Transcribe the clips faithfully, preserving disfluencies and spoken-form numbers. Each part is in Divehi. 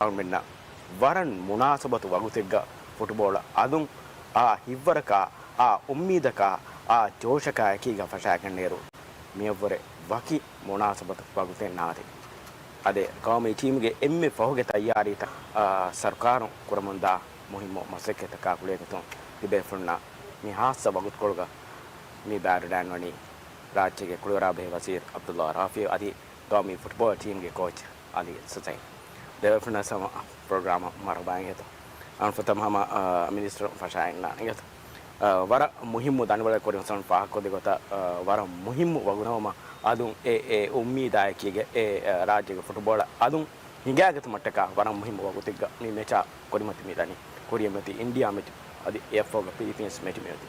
އަޅުމެންނަށް ވަރަށް މުނާސަބަތު ވަގުތެއްގަ ފުޓުބޯޅަ އަލުން އާ ހިތްވަރަކާ، އާ އުއްމީދަކާ، އާ ޖޯޝަކާ އެކީގަ ފަށާގެންނޭރު މިއަށްވުރެ ވަކި މުނާސަބަތު ވަގުތެއް ނާދެ. އަދި ގައުމީ ޓީމުގެ އެންމެ ފަހުގެ ތައްޔާރީތައް، އާ، ސަރުކާރުން ކުރަމުންދާ މުހިއްމު މަސައްކަތްތަކާ ގުޅޭގޮތުން ތިބޭފުޅުންނަށް މި ހާއްސަ ވަގުތުކޮޅުގަ މި ބައިވެރިވެގެންވަނީ ރާއްޖޭގެ ކުޅިވަރާބެހޭ ވަޒީރު ޢަބްދުﷲ ރާފިޢު އަދި ގައުމީ ފުޓްބޯޅަ ޓީމުގެ ކޯޗް ޢަލީ ސުޒައިން. ދެބޭފުޅުންނަށް ހަމަ ޕްރޮގްރާމަށް މަރުޙަބާ އިނގޭތޯ. އަންފަތަމަ ހަމަ، އާ، މިނިސްޓަރު ފަށާ އިންނާނެ އިނގޭތޯ. އާ، ވަރަށް މުހިއްމު ދަނޑިވަޅެއް ކުރިން ސަން ފާހަގަކޮށްދި ގޮތަށް، އާ، ވަރަށް މުހިއްމު ވަގުތަކަށް އަލުން އެ، އެ އުއްމީދާ އެކީގަ އެ، އާ، ރާއްޖޭގެ ފުޓުބޯޅަ އަލުން ހިނގާގަތުމަށްޓަކާ ވަރަށް މުހިއްމު ވަގުތެއްގަ މި މެޗާ ކުރިމަތި މި ދަނީ. ކުރިމަތި އިންޑިއާ މެޗު އަދި އެފްއޯގެ ފިލިޕީންސް މެޗު މިއޮތީ.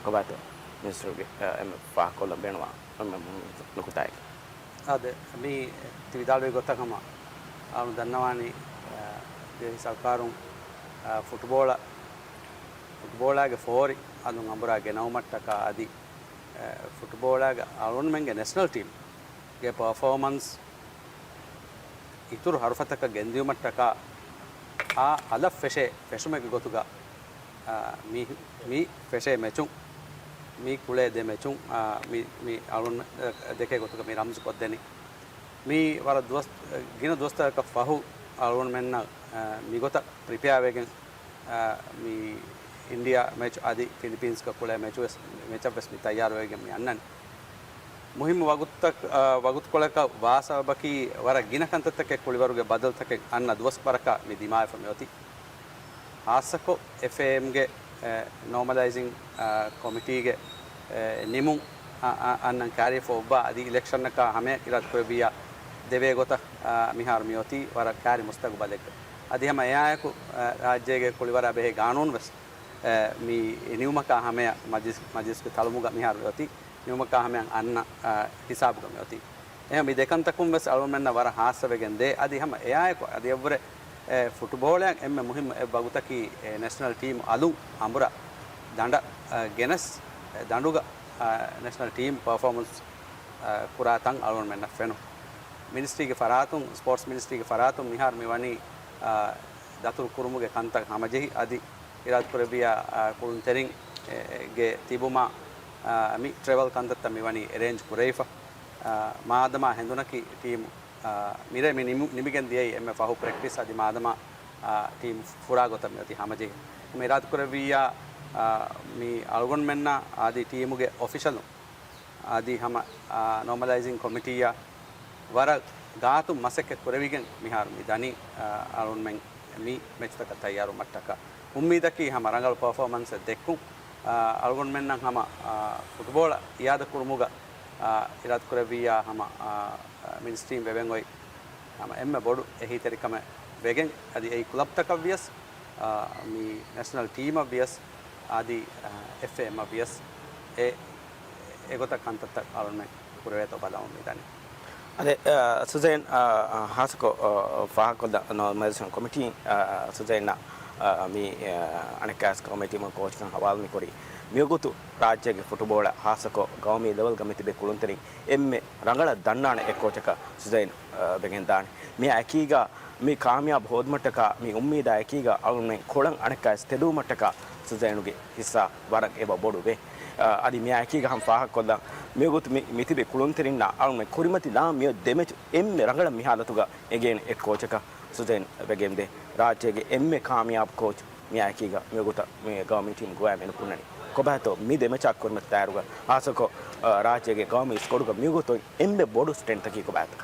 ކޮބާތޯ މިނިސްޓަރުގެ، އާ، އެންމެ ފާހަގަކޮށްލަން ބޭނުންވާ އެންމެ މުހިއްމު ނުކުތާއެއް. އާދެ، މި ތި ވިދާޅުވި ގޮތަށް ހަމަ އަޅު ދަންނަވާނީ، އާ، ދިވެހި ސަރުކާރުން، އާ، ފުޓުބޯޅަ، ފުޓުބޯޅާގެ ފޯރި އަލުން އަނބުރާ ގެނައުމަށްޓަކާ އަދި، އާ، ފުޓުބޯޅާގެ އަޅުންމެންގެ ނެޝަނަލް ޓީމް ގެ ޕަރފޯމަންސް އިތުރު ހަރުފަތަކަށް ގެންދިއުމަށްޓަކާ އާ އަލަށް ފެށޭ ފެށުމެއްގެ ގޮތުގަ، އާ، މި، މި ފެށޭ މެޗުން، މި ކުޅޭ ދެ މެޗުން، އާ، މި، މި އަޅުން، އަ، ދެކޭ ގޮތުގަ މި ރަމްޒު ކޮށްދެނީ. މި ވަރަށް ދުވަސް، ގިނަ ދުވަސްތަކަކަށް ފަހު އަޅުންމެންނަށް، އާ، މިގޮތަށް ޕްރިޕެއާވެގެން، އާ، މި އިންޑިއާ މެޗު އަދި ފިލިޕީންސްގަ ކުޅޭ މެޗު ވެސް، މެޗަށް ވެސް މި ތައްޔާރުވެގެން މި އަންނަނީ. މުހިއްމު ވަގުތުތައް، އާ، ވަގުތުކޮޅަކަށް ވާ ސަބަބަކީ ވަރަށް ގިނަ ކަންތައްތަކެއް ކުޅިވަރުގެ ބަދަލުތަކެއް އަންނަ ދުވަސްވަރަކަށް މި ދިމާވެފަ މިއޮތީ. ހާއްސަކޮށް އެފްއޭއެމްގެ، އެ، ނޯމަލައިޒިން، އާ، ކޮމިޓީގެ، އެ، ނިމުން އަ، އަ، އަންނަން ކާރިއަށް އޮއްވާ އަދި އިލެކްޝަނަކާ ހަމަޔަށް އިރާދަކުރެއްވިއްޔާ ދެވޭ ގޮތަށް، އާ، މިހާރު މިއޮތީ ވަރަށް ކާރި މުސްތަގުބަލެއްގަ. އަދި ހަމަ އެއާއެކު، އާ، ރާއްޖޭގެ ކުޅިވަރާބެހޭ ގާނޫނު ވެސް، އެ، މި ނިމުމަކާ ހަމަޔަށް މަޖިލިސް، މަޖިލިސްގެ ތަޅުމުގަ މިހާރު މިއޮތީ. ނިމުމަކާ ހަމަޔަށް އަންނަ، އާ، ހިސާބުގަ މިއޮތީ. އެހެން މި ދެކަންތަކުން ވެސް އަޅުގަނޑުމެންނަށް ވަރަށް ހާއްސަވެގެން ދޭ. އަދި ހަމަ އެއާއެކު އަދި އެއްވުރެ، އެ، ފުޓުބޯޅައަށް އެންމެ މުހިއްމު އެއް ވަގުތަކީ، އެ، ނެޝަނަލް ޓީމު އަލުން އަނބުރާ ދަނޑަށް، އަ، ގެނެސް، އެ، ދަނޑުގަ، އަ، ނެޝަނަލް ޓީމް ޕަރފޯމަންސް، އަ، ކުރާ ތަން އަޅުގަނޑުމެންނަށް ފެނުން. މިނިސްޓްރީގެ ފަރާތުން، ސްޕޯޓްސް މިނިސްޓްރީގެ ފަރާތުން މިހާރު މި ވަނީ، އަ، ދަތުރު ކުރުމުގެ ކަންތައް ހަމަޖެހި އަދި އިރާދަކުރެއްވިއްޔާ، އާ، ކުޅުންތެރިން، އެ، ގެ ތިބުމާ، އާ، މި ޓްރެވަލް ކަންތައްތައް މިވަނީ އެރޭންޖް ކުރެވިފަ. އާ، މާދަމާ ހެނދުނަކީ ޓީމު، އާ، މިރޭ މި ނިމު-، ނިމިގެން ދިޔައީ އެންމެ ފަހު ޕްރެކްޓިސް އަދި މާދަމާ، އާ، ޓީމު ފުރާ ގޮތަށް މިއޮތީ ހަމަޖެހި. މި އިރާދަކުރެއްވިއްޔާ، އާ، މި އަޅުގަނޑުމެންނާ އަދި ޓީމުގެ އޮފިޝަލުން އަދި ހަމަ، އާ، ނޯމަލައިޒިން ކޮމިޓީއާ ވަރަށް ގާތުން މަސައްކަތް ކުރެވިގެން މިހާރު މި ދަނީ، އާ، އަޅުންމެން މި މެޗުތަކަށް ތައްޔާރުވުމަށްޓަކާ. އުއްމީދަކީ ހަމަ ރަނގަޅު ޕަރފޯމަންސެއް ދެއްކުން، އާ، އަޅުގަނޑުމެންނަށް ހަމަ، އާ، ފުޓްބޯޅަ އިއާދަކުރުމުގަ، އާ، އިރާދަކުރެއްވިއްޔާ ހަމަ، އާ، މިނިސްޓްރީން ވެވެން އޮތް ހަމަ އެންމެ ބޮޑު އެހީތެރިކަމެއް ވެގެން އަދި އެއީ ކުލަބްތަކަށް ވިޔަސް، އާ، މި ނެޝަނަލް ޓީމަށް ވިޔަސް އަދި، އާ، އެފްއޭއެމްއަށް ވިޔަސް އެ، އެގޮތަށް ކަންތައްތައް އަޅުންމެން ކުރެވޭތޯ ބަލަމުން މިދަނީ. އަދި، އާ، ސުޒޭން، އާ، އާ، ހާއްސަކޮށް، އާ، ފާހަގަކޮށްލަ ނޯމަލައިޒޭޝަން ކޮމިޓީން، އާ، އާ، ސުޒޭންއަށް، އާ، މި، އާ، އަނެއްކާވެސް ގައުމީ ޓީމުގެ ކޯޗްކަން ހަވާލު މިކުރީ. މިވަގުތު ރާއްޖޭގެ ފުޓުބޯޅަ ހާއްސަކޮށް ގައުމީ ލެވެލްގަ މިތިބި ކުޅުންތެރިން އެންމެ ރަނގަޅަށް ދަންނާނެ އެއް ކޯޗަކަށް ސުޒޭން، އާ، ވެގެންދާނެ. މިއާ އެކީގަ މި ކާމިޔާބު ހޯދުމަށްޓަކާ މި އުއްމީދާ އެކީގަ އަޅުންމެން ކޮޅަށް އަނެއްކާވެސް ތެދުވުމަށްޓަކާ ސުޒޭނުގެ ހިއްސާ ވަރަށް އެބަ ބޮޑުވޭ. އަ، އަދި މިއާ އެކީގަ ހަމަ ފާހަގަކޮށްލަން މިވަގުތު މި، މިތިބި ކުޅުންތެރިންނާ އަޅުންމެން ކުރިމަތިލާން މިއޮތް ދެ މެޗު އެންމެ ރަނގަޅަށް މިހާލަތުގަ އެނގޭނެ އެއް ކޯޗަކަށް ސުޒޭން ވެގެންދޭ. ރާއްޖޭގެ އެންމެ ކާމިޔާބު ކޯޗު މިއާ އެކީގަ މިވަގުތަށް މި ގައުމީ ޓީމު ގޮވާ މިނުކުންނަނީ. ކޮބާތޯ މި ދެ މެޗާ ކުރިމަތި ތައްޔާރުގަ ހާއްސަކޮށް، އަ، ރާއްޖޭގެ ގައުމީ ސްކޮޑުގަ މިވަގުތު އެންމެ ބޮޑު ސްޓްރެންތަކީ ކޮބާތޯ؟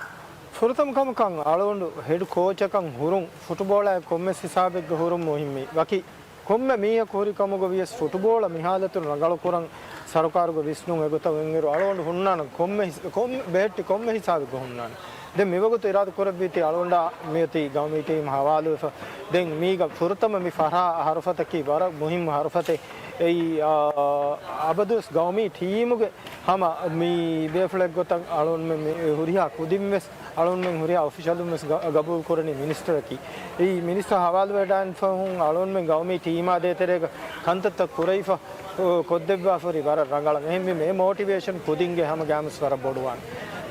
ފުރަތަމަ ކަމަކަށް އަޅުގަނޑު ހެޑް ކޯޗަކަށް ހުރުން ފުޓުބޯޅައެއް ކޮންމެސް ހިސާބެއްގަ ހުރުން މުހިއްމީ. ވަކި ކޮންމެ މީހަކު ހުރި ކަމުގަ ވިޔަސް ފުޓުބޯޅަ މިހާލަތުން ރަނގަޅުކުރަން ސަރުކާރުގެ ވިސްނުން އެގޮތަށް އޮތްއިރު އަޅުގަނޑު ހުންނާނެ ކޮންމެ ހިސ-، ކޮން ބެހެއްޓި ކޮންމެ ހިސާބެއްގަ ހުންނާނެ. ދެން މިވަގުތު އިރާދަ ކުރެއްވީތީ އަޅުގަނޑާ މިއޮތީ ގައުމީ ޓީމް ހަވާލުވެފަ. ދެން މީގަ ފުރަތަމަ މި ފަށާ ހަރުފަތަކީ ވަރަށް މުހިއްމު ހަރުފަތެއް. އެއީ، އާ، އަބަދުވެސް ގައުމީ ޓީމުގެ ހަމަ މި ބޭފުޅެއްގޮތަށް އަޅުންމެން މި ހުރިހާ ކުދިން ވެސް އަޅުންމެން ހުރިހާ އޮފިޝަލުން ވެސް ގަ-، ގަބޫލު ކުރަނީ މިނިސްޓަރަކީ. އެއީ މިނިސްޓަރ ހަވާލުވެދާން ފަހުން އަޅުންމެން ގައުމީ ޓީމާ ދޭތެރޭގަ ކަންތައްތައް ކުރެވިފަ، އޮ، ކޮށްދެއްވާފަ ހުރީ ވަރަށް ރަނގަޅަށް. އެހެންވީމަ އެ މޯޓިވޭޝަން ކުދިންގެ ހަމަ ގައިމުވެސް ވަރަށް ބޮޑުވާނެ.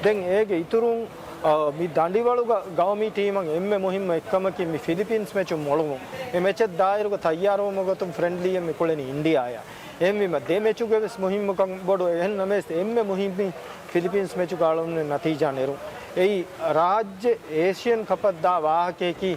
ދެން އޭގެ އިތުރުން އާ، މި ދަނޑިވަޅުގަ ގައުމީ ޓީމަށް އެންމެ މުހިންމު އެއްކަމަކީ މި ފިލިޕީންސް މެޗު މޮޅުވުން. އެ މެޗަށް ދާއިރުގަ ތައްޔާރުވުމުގެ ގޮތުން ފްރެންޑްލީއެއް މި ކުޅެނީ އިންޑިއާއާ. އެހެންވީމަ ދެ މެޗުގެ ވެސް މުހިންމުކަން ބޮޑު. އެހެން ނަމަވެސް އެންމެ މުހިންމީ ފިލިޕީންސް މެޗުގަ އަޅުގަނޑު ނަތީޖާ ނެރުން. އެއީ ރާއްޖެ އޭޝިއަން ކަޕަށް ދާ ވާހަކަޔަކީ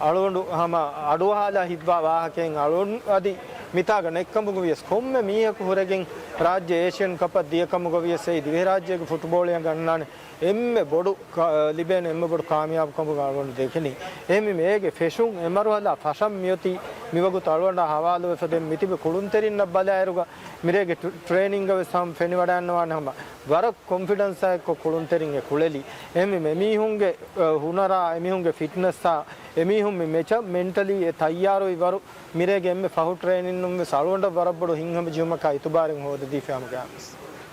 އަޅުގަނޑު ހަމަ އަޑުއަހާލާ ހިތްވާ ވާހަކައެއް. އަޅުގަނޑު އަދި މިތާގަ ނެތްކަމުގަ ވިޔަސް ކޮންމެ މީހަކު ހުރެގެން ރާއްޖެ އޭޝިއަން ކަޕަށް ދިޔަ ކަމުގަ ވިޔަސް އެއީ ދިވެހިރާއްޖޭގެ ފުޓްބޯޅައަށް އަންނާނެ އެންމެ ބޮޑު ކާ-، ލިބޭނެ އެންމެ ބޮޑު ކާމިޔާބު ކަމުގަ އަޅުގަނޑު ދެކެނީ. އެހެންވީމަ އޭގެ ފެށުން އެ މަރުހަލާ ފަށަން މިއޮތީ މިވަގުތު އަޅުގަނޑާ ހަވާލުވެފަ. ދެން މިތިބި ކުޅުންތެރިންނަށް ބަލާއިރުގަ މިރޭގެ ޓް-، ޓްރޭނިންގަ ވެސް ހަމަ ފެނިވަޑައިގަންނަވާނެ ހަމަ ވަރަށް ކޮންފިޑެންސާ އެއްކޮށް ކުޅުންތެރިން އެ ކުޅެލި. އެހެންވީމަ އެމީހުންގެ، އަ، ހުނަރާ، އެމީހުންގެ ފިޓްނަސްއާ، އެމީހުން މި މެޗަށް މެންޓަލީ އެ ތައްޔާރުވި ވަރު މިރޭގެ އެންމެ ފަހު ޓްރޭނިންނުން ވެސް އަޅުގަނޑަށް ވަރަށް ބޮޑު ހިތްހަމަޖެހުމަކާ އިތުބާރެއް ހޯދަދީފި ހަމަގައިމުވެސް.